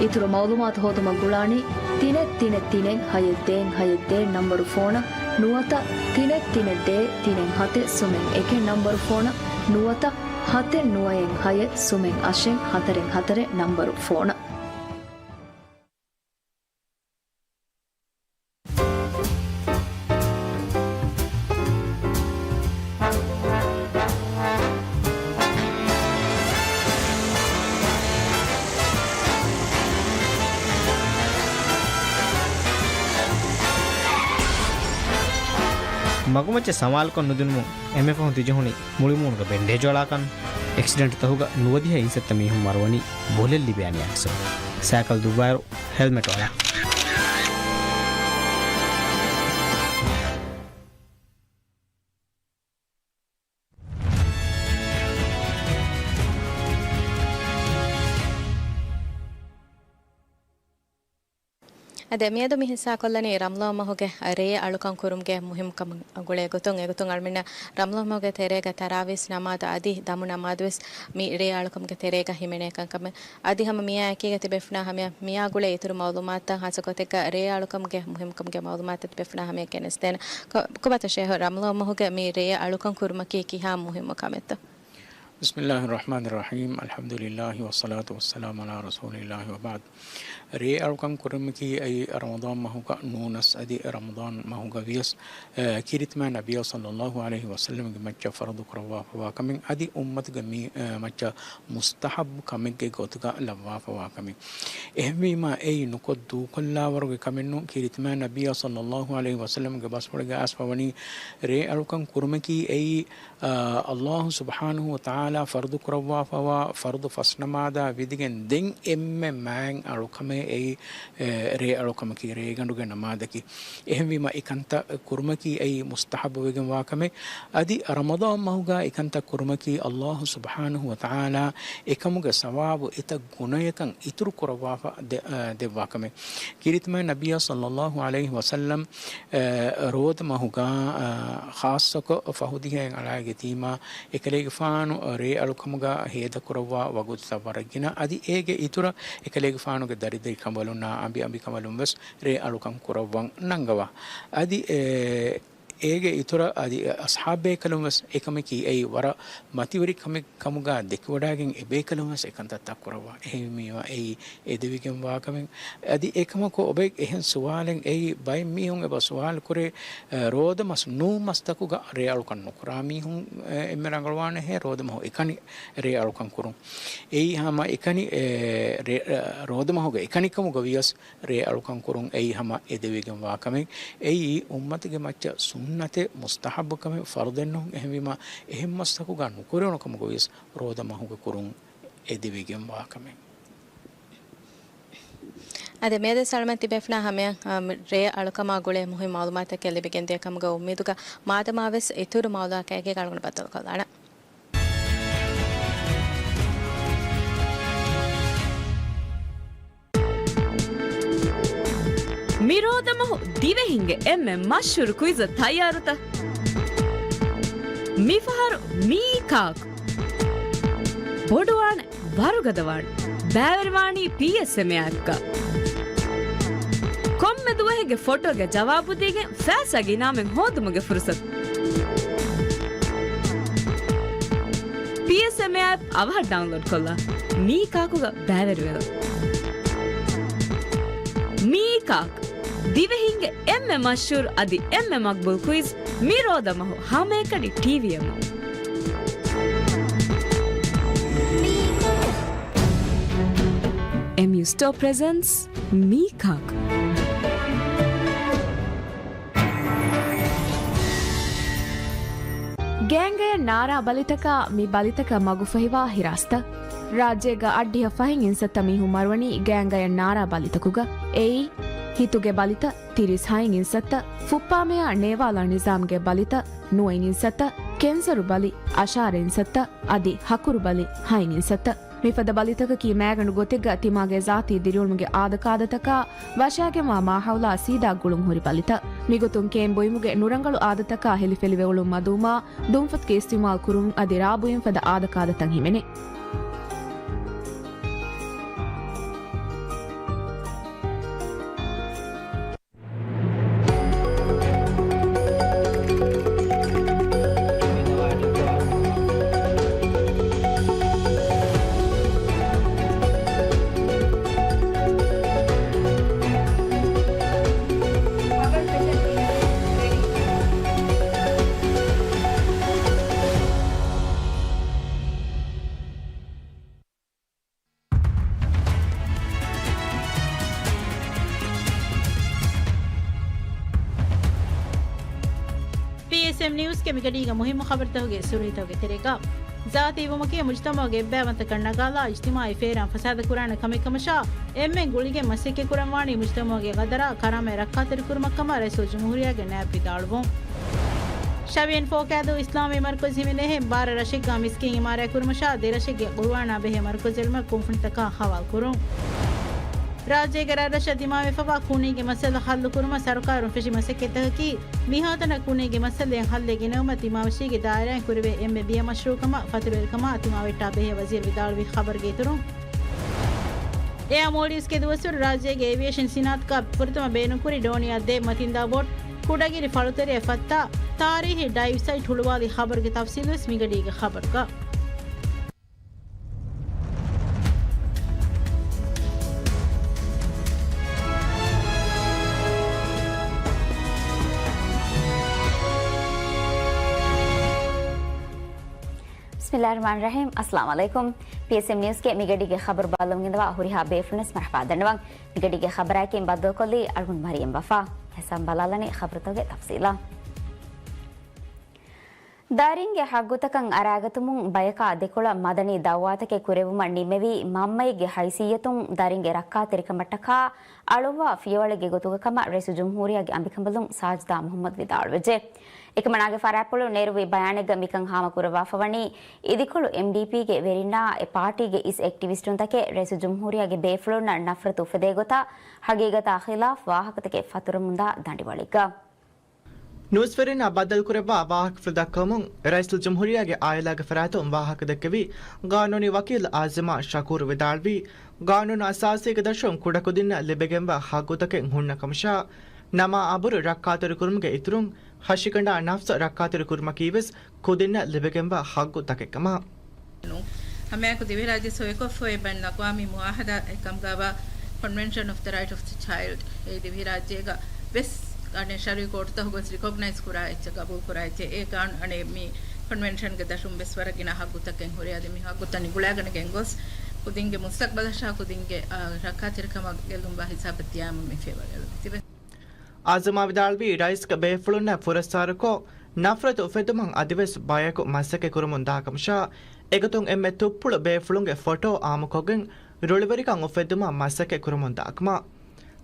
އިތުރު މައުލޫމާތު ހޯދުމަށް ގުޅާނީ ތިނެއް ތިނެއް ތިނެއް ހައެއް ދޭއް ހައެއް ދޭއް ނަންބަރު ފޯނަށް ނުވަތަ ތިނެއް ތިނެއް ދޭއް ތިނެއް ހަތެއް ސުމެއް އެކެއް ނަންބަރު ފޯނަށް ނުވަތަ ހަތެއް ނުވައެއް ހައެއް ސުމެއް އަށެއް ހަތަރެއް ހަތަރެއް ނަންބަރު ފޯނަށް. މަގުމައްޗަށް ސަމާލުކަން ނުދިނުމުން އެންމެ ފަހުން ތިޖެހުނީ މުޅިމޫނުގަ ބެންޑޭޖު އަޅާކަން. އެކްސިޑެންޓްތަކުގަ ނުވަދިހަ އިންސައްތަ މީހުން މަރުވަނީ ބޮލެއް ލިބޭ އަނިޔާއަކަށް. ސައިކަލް ދުއްވާއިރު ހެލްމެޓް އަޅާ. އަދި މިއަދު މި ހިއްސާކޮށްލަނީ ރަމަޟާން މަހުގެ ރޭ އަޅުކަން ކުރުމުގެ މުހިއްމުކަމުގެ ގުޅޭ ގޮތުން. އެގޮތުން އަޅުމެންނަށް ރަމަޟާން މަހުގެ ތެރޭގަ ތަރާވީސް ނަމާދު އަދި ދަމު ނަމާދުވެސް މި ރޭ އަޅުކަމުގެ ތެރޭގަ ހިމެނޭ ކަންކަމެއް. އަދި ހަމަ މިއާ އެކީގަ ތިބޭފުޅުންނާ ހަމަޔަށް މިއާ ގުޅޭ އިތުރު މައުލޫމާތުތައް ހާއްސަ ގޮތެއްގަ ރޭ އަޅުކަމުގެ މުހިއްމުކަމުގެ މައުލޫމާތުތައް ތިބޭފުޅުންނާ ހަމަޔަށް ގެނެސްދޭނެ. ކޮ-، ކޮބާތޯ ޝޭހު، ރަމަޟާން މަހުގެ މި ރޭ އަޅުކަން ކުރުމަކީ ކިހާ މުހިއްމު ކަމެއްތޯ؟ بسم الله الرحمن الرحيم، الحمد لله والصلاة والسلام على رسول الله وبعد. ރޭ އަޅުކަން ކުރުމަކީ އެއީ ރަމަޟާން މަހުގަ ނޫނަސް އަދި ރަމަޟާން މަހުގަ ވިޔަސް، އަ، ކީރިތި މާތް ނަބިއްޔާ ޞައްލައްލާހު ޢަލައިހި ވަސައްލަމްގެ މައްޗަށް ފަރުޟު ކުރައްވާފަވާ ކަމެއް އަދި އުއްމަތުގެ މީ، އަ، މައްޗަށް މުސްތަޙައްބު ކަމެއްގެ ގޮތުގަ ލައްވާފަވާ ކަމެއް. އެހެންވީމާ އެއީ ނުކޮށް ދޫކޮށްލާވަރުގެ ކަމެއް ނޫން. ކީރިތި މާތް ނަބިއްޔާ ޞައްލައްލާހު ޢަލައިހި ވަސައްލަމްގެ ބަސްފުޅެއްގަ އައިސްފަވަނީ ރޭ އަޅުކަން ކުރުމަކީ އެއީ އާ، ﷲ ސުބްޙާނަހޫ ވަތަޢާލާ ފަރުޟު ކުރައްވާފަވާ ފަރުޟު ފަސް ނަމާދާ ވިދިގެން ދެން އެންމެ މާތް އަޅުކަމެއް އެއީ، އެ، ރޭ އަޅުކަމަކީ، ރޭގަނޑުގެ ނަމާދަކީ. އެހެންވީމަ އެކަންތައް ކުރުމަކީ އެއީ މުސްތަޙައްބު ވެގެން ވާ ކަމެއް. އަދި ރަމަޟާން މަހުގަ އެކަންތައް ކުރުމަކީ ﷲ ސުބްޙާނަހޫ ވަތަޢާލާ އެކަމުގެ ސަވާބު އެތައް ގުނަޔަކަށް އިތުރު ކުރައްވާފަ ދެ-، އަ، ދެއްވާ ކަމެއް. ކީރިތި މާތް ނަބިއްޔާ ޞައްލައްލާހު ޢަލައިހި ވަސައްލަމް އެ، ރޯދަ މަހުގަ، އަ، ޚާއްޞަކޮށް ފަހު ދިހައިން އަޅާގެތީމާ، އެކަލޭގެފާނު ރޭ އަޅުކަމުގަ ހޭދަކުރައްވާ ވަގުތުތައް ވަރަށް ގިނަ، އަދި އޭގެ އިތުރަށް އެކަލޭގެފާނުގެ ދަރިދަރި ކަނބަލުންނާ އަނބި އަނބި ކަނބަލުން ވެސް ރޭ އަޅުކަން ކުރައްވަން ނަންގަވާ. އަދި އެ، އޭގެ އިތުރަށް އަދި އަޞްޙާބު ބޭކަލުން ވެސް އެކަމަކީ އެއީ ވަރަށް މަތިވެރި ކަމެއް ކަމުގަ ދެކިވަޑައިގެން އެބޭކަލުން ވެސް އެކަންތައްތައް ކުރައްވާ. އެހެންވީމަ އެއީ އެދެވިގެންވާ ކަމެއް. އަދި އެކަމަކު އޮބެ އެހެން ސުވާލެއް އެއީ، ބައެއް މީހުން އެބަ ސުވާލު ކުރޭ، އަ، ރޯދަ މަސް ނޫން މަސްތަކުގަ ރޭ އަޅުކަން ނުކުރާ މީހުން، އެ، އެންމެ ރަނގަޅުވާނެހޭ ރޯދަ މަހު އެކަނި ރޭ އަޅުކަން ކުރުން. އެއީ ހަމަ އެކަނި، އެ، ރޭ، އަ، ރޯދަ މަހުގަ އެކަނިކަމުގަ ވިޔަސް ރޭ އަޅުކަން ކުރުން އެއީ ހަމަ އެދެވިގެންވާ ކަމެއް. އެއީ އުއްމަތުގެ މައްޗަށް ސުންނަތެއް، މުސްތަޙައްބު ކަމެއް، ފަރުޟެއް ނޫން. އެހެންވީމަ އެހެން މަސްތަކުގަ ނުކުރެވުނު ކަމުގަ ވިޔަސް ރޯދަ މަހުގަ ކުރުން އެދިވެގެންވާކަމެއް. އަދި މިއަދު ސަލަމަތް ތިބޭފުޅާ ހަމަޔަށް، އާ، މި ރޭ އަޅުކަމާ ގުޅޭ މުހިންމު މައުލޫމާތަކެއް ލިބިގެންދިޔަ ކަމުގަ އުއްމީދުގަ މާދަމާވެސް އިތުރު މައުލޫމާތަކާއެކީގަ އަޅުގަނޑު ބައްދަލުކޮށްލާނަން. މި ރޯދަމަހު ދިވެހިންގެ އެންމެ މަޝްހޫރު ކުއިޒަށް ތައްޔާރުތަ؟ މިފަހަރު މީ ކާކު؟ ބޮޑުވާނެ، ވަރުގަދަވާނެ، ބައިވެރިވާނީ ޕީއެސްއެމް އެޕްގަ. ކޮންމެ ދުވަހެއްގެ ފޮޓޯގެ ޖަވާބުދީގެން ފައިސާގެ އިނާމެއް ހޯދުމުގެ ފުރުސަތު. ޕީއެސްއެމް އެޕް އަވަހަށް ޑައުންލޯޑް ކޮށްލާ، މީ ކާކުގަ ބައިވެރިވެލަ. މީ ކާކު، ދިވެހިންގެ އެންމެ މަޝްހޫރު އަދި އެންމެ މަގްބޫލް ކުއިޒް، މި ރޯދަމަހު ހަމައެކަނި ޓީވީއެމް. އެމްޔޫ ސްޓޯ ޕްރެޒެންޓްސް މީ ކާކު. ގޭންގަޔަށް ނާރާ ބަލިތަކާ މި ބަލިތަކަށް މަގުފަހިވާ ހިރާސްތައް. ރާއްޖޭގަ އަށްޑިހަ ފަހެއް އިންސައްތަ މީހުން މަރުވަނީ ގޭންގަޔަށް ނާރާ ބަލިތަކުގަ. އެއީ، ހިތުގެ ބަލިތައް ތިރީސް ހައިން އިންސައްތަ، ފުއްޕާމެޔާ ނޭވާލާ ނިޒާމްގެ ބަލިތައް ނުވައިން އިންސައްތަ، ކެންސަރު ބަލި އަށާރަ އިންސައްތަ، އަދި ހަކުރު ބަލި ހައިން އިންސައްތަ. މިފަދަ ބަލިތަކަކީ މައިގަނޑު ގޮތެއްގަ ތިމާގެ ޒާތީ ދިރިއުޅުމުގެ އާދަކާދަތަކާ ވަށާގެންވާ މާހައުލާ ސީދާ ގުޅުން ހުރި ބަލިތައް. މިގޮތުން ކޭން ބުއިމުގެ ނުރަނގަޅު އާދަތަކާ ހެލިފެލިވެއުޅުން މަދުވުމާ، ދުންފަތުގެ އިސްތިޢުމާލު ކުރުން އަދި ރާ ބުއިން ފަދަ އާދަކާދަތައް ހިމެނޭ. ޕީއެސްއެމް ނިއުސްގެ މިގަޑީގަ މުހިއްމު ޚަބަރުތަކުގެ ސުރުހީތަކުގެ ތެރޭގަ، ޒާތީ ވުމަކީ މުޖުތަމަޢުގެ އެއްބައިވަންތަކަން ނަގާލާ، އިޖްތިމާޢީ ފޭރާން ފަސާދަ ކުރާނެ ކަމެއް ކަމަށާ، އެންމެން ގުޅިގެން މަސައްކަތް ކުރަންވާނީ މުޖުތަމަޢުގެ ގަދަރާ، ކަރާމަތް ރައްކާތެރި ކުރުމަށް ކަމަށް ރައީސުލްޖުމްހޫރިއްޔާގެ ނައިބު ވިދާޅުވުން. ޝަވިޔަނި ފޯކައިދޫ އިސްލާމީ މަރުކަޒު ހިމެނޭހެން ބާރަ ރަށެއްގަ މިސްކިތް އިމާރާތް ކުރުމަށާ، ދެ ރަށެއްގެ ޤުރުއާނާ ބެހޭ މަރުކަޒު އެޅުމަށް ކުންފުނިތަކާ ހަވާލު ކުރުން. ރާއްޖޭގެ ރަށްރަށަށް ދިމާވެފަވާ ކުނީގެ މައްސަލަ ހައްލު ކުރުމަށް ސަރުކާރުން ފެށި މަސައްކަތްތަކަކީ، މިހާތަނަށް ކުނީގެ މައްސަލައިން ހައްލެއް ގެނައުމަށް ތިމާވެށީގެ ދާއިރާއިން ކުރެވޭ އެންމެ ބިޔަ މަޝްރޫޢުކަމާ ފަތުރުވެރިކަމާ ތިމާވެއްޓާ ބެހޭ ވަޒީރު ވިދާޅުވި ޚަބަރުގެ އިތުރުން. އެއާ މޯލްޑިވްސްގެ ދުވަސްވަރު ރާއްޖޭގެ އޭވިއޭޝަން ސިނާއަތުގަ ފުރަތަމަ ބޭނުންކުރި ޑޯނިޔާ ދޭއް މަތިންދާ ބޯޓް ކުޑަގިރި ފަޅުތެރެއަށް ފައްތާ، ތާރީހީ ޑައިވް ސައިޓް ހުޅުވާލި ޚަބަރުގެ ތަފްސީލުވެސް މިގަޑީގެ ޚަބަރުގަ. ބިސްމިﷲ ރަޙްމާނި ރަޙީމް. އައްސަލާމު ޢަލައިކުމް. ޕީއެސްއެމް ނިއުސްގެ މިގަޑީގެ ޚަބަރު ބައްލަވަން އިންދަވާ ހުރިހާ ބޭފުޅުންވެސް މަރުޙަބާ ދަންނަވަން. މިގަޑީގެ ޚަބަރާއެކީ ބައްދަލުކޮށްލީ އަޅުގަނޑު މަރިޔަމް ވަފާ. ހެސަން ބަލާލަނީ ޚަބަރުތަކުގެ ތަފްސީލާ. ދަރިންގެ ހައްގުތަކަށް އަރާގަތުމުން ބަޔަކާ ދެކޮޅަށް މަދަނީ ދައުވާތަކެއް ކުރެވުމަށް ނިންމެވީ، މަންމައެއްގެ ހައިސިއްޔަތުން ދަރިންގެ ރައްކާތެރިކަމަށްޓަކާ އަޅުއްވާ ފިޔަވަޅެއްގެ ގޮތުގަ ކަމަށް ރައީސުލްޖުމްހޫރިއްޔާގެ އަނބިކަނބަލުން ސާޖިދާ މުޙައްމަދު ވިދާޅުވެއްޖެ. އެކަމަނާގެ ފަރާތްޕުޅު ނެރުވި ބަޔާނެއްގަ މިކަން ހާމަކުރައްވާފަވަނީ، އިދިކޮޅު އެމްޑީޕީގެ ވެރިންނާ އެ ޕާޓީގެ އިސް އެކްޓިވިސްޓުންތަކެއް ރައީސުލްޖުމްހޫރިއްޔާގެ ބޭފުޅުންނަށް ނަފްރަތު އުފެދޭ ގޮތާ ހަގީގަތާ ޚިލާފް ވާހަކަތަކެއް ފަތުރަމުންދާ ދަނޑިވަޅެއްގަ. ނޫސްވެރިންނާ ބައްދަލުކުރައްވާ ވާހަކަފުޅު ދައްކަވަމުން، ރައީސުލްޖުމްހޫރިއްޔާގެ އާއިލާގެ ފަރާތުން ވާހަކަދެއްކެވި ގާނޫނީ ވަކީލު އާޒިމާ ޝަކޫރު ވިދާޅުވީ، ގާނޫނު އަސާސީގެ ދަށުން ކުޑަކުދިންނަށް ލިބިގެންވާ ހައްގުތަކެއް ހުންނަ ކަމަށާ، ނަމާ އަބުރު ރައްކާތެރިކުރުމުގެ އިތުރުން، ހަށިގަނޑާ ނަފްސު ރައްކާތެރިކުރުމަކީވެސް ކުދިންނަށް ލިބިގެންވާ ހައްގުތަކެއް ކަމަށް. ނޫން. ހަމައެކު ދިވެހިރާއްޖެ ސޮއިކޮށްފައި ބައިން އަޤްވާމީ މުޢާހަދާ އެއްކަމުގައިވާ ކޮންވެންޝަން އޮފް ދަ ރައިޓް އޮފް ދަ ޗައިލްޑް އެއީ ދިވެހިރާއްޖޭގަ ވެސް އަނެއް ޝަރުޢީ ކޯޓުތަކުގަ ވެސް ރިކޮގްނައިޒް ކުރާ އެއްޗެއް، ގަބޫލު ކުރާ އެއްޗެއް. އެ ގާނޫ-، އަނެއް މި ކޮންވެންޝަންގެ ދަށުން ވެސް ވަރަށް ގިނަ ހައްގުތަކެއް ހުރޭ. އަދި މި ހައްގުތައް ނިގުޅާގަނެގެން ގޮސް ކުދިންގެ މުސްތަޤްބަލަށާ ކުދިންގެ، އާ، ރައްކާތެރިކަމަށް ގެއްލުންވާ ހިސާބަށް ދިޔާމަ މި ފިޔަވަޅު އެޅުމެއް ތިބެ. އާޒިމާ ވިދާޅުވީ، ރައީސްގެ ބޭފުޅުންނަށް ފުރައްސާރަކޮށް، ނަފްރަތު އުފެއްދުމަށް އަދިވެސް ބަޔަކު މަސައްކަތް ކުރަމުން ދާކަމަށާ، އެގޮތުން އެންމެ ތުއްޕުޅު ބޭފުޅުންގެ ފޮޓޯ އާއްމުކޮށްގެން ރުޅިވެރިކަން އުފެއްދުމަށް މަސައްކަތް ކުރަމުން ދާކަމަށް.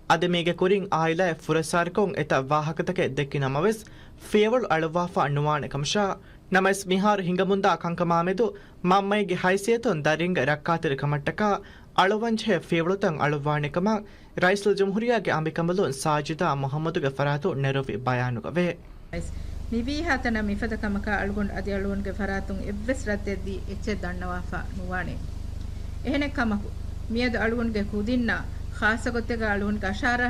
އަދި މީގެ ކުރިން އާއިލާއެއް ފުރައްސާރަކޮށް އެތައް ވާހަކަތަކެއް ދެއްކި ނަމަވެސް، ފިޔަވަޅު އަޅުއްވާފަ ނުވާނެ ކަމަށާ، ނަމަވެސް މިހާރު ހިނގަމުންދާ ކަންކަމާމެދު މަންމައެއްގެ ހައިސިއްޔަތުން ދަރިންގެ ރައްކާތެރި ކަމަށްޓަކާ އަޅުއްވަންޖެހޭ ފިޔަވަޅުތައް އަޅުއްވާނެ ކަމަށް ރައީސުލްޖުމްހޫރިއްޔާގެ އަނބިކަނބަލުން ސާޖިދާ މުހައްމަދުގެ ފަރާތުން ނެރުއްވި ބަޔާނުގަވޭ. މިވީހާ ތަނަށް މިފަދަ ކަމަކާ އަޅުގަނޑު އަދި އަޅުގަނޑުގެ ފަރާތުން އެއްވެސް ރައްދެއްދީ އެއްޗެއް ދަންނަވާފަ ނުވާނެ. އެހެނެއް ކަމަކު، މިއަދު އަޅުގަނޑުގެ ކުދިންނާ ޚާއްޞަ ގޮތެއްގަ އަޅުގަނޑުގެ އަށާރާ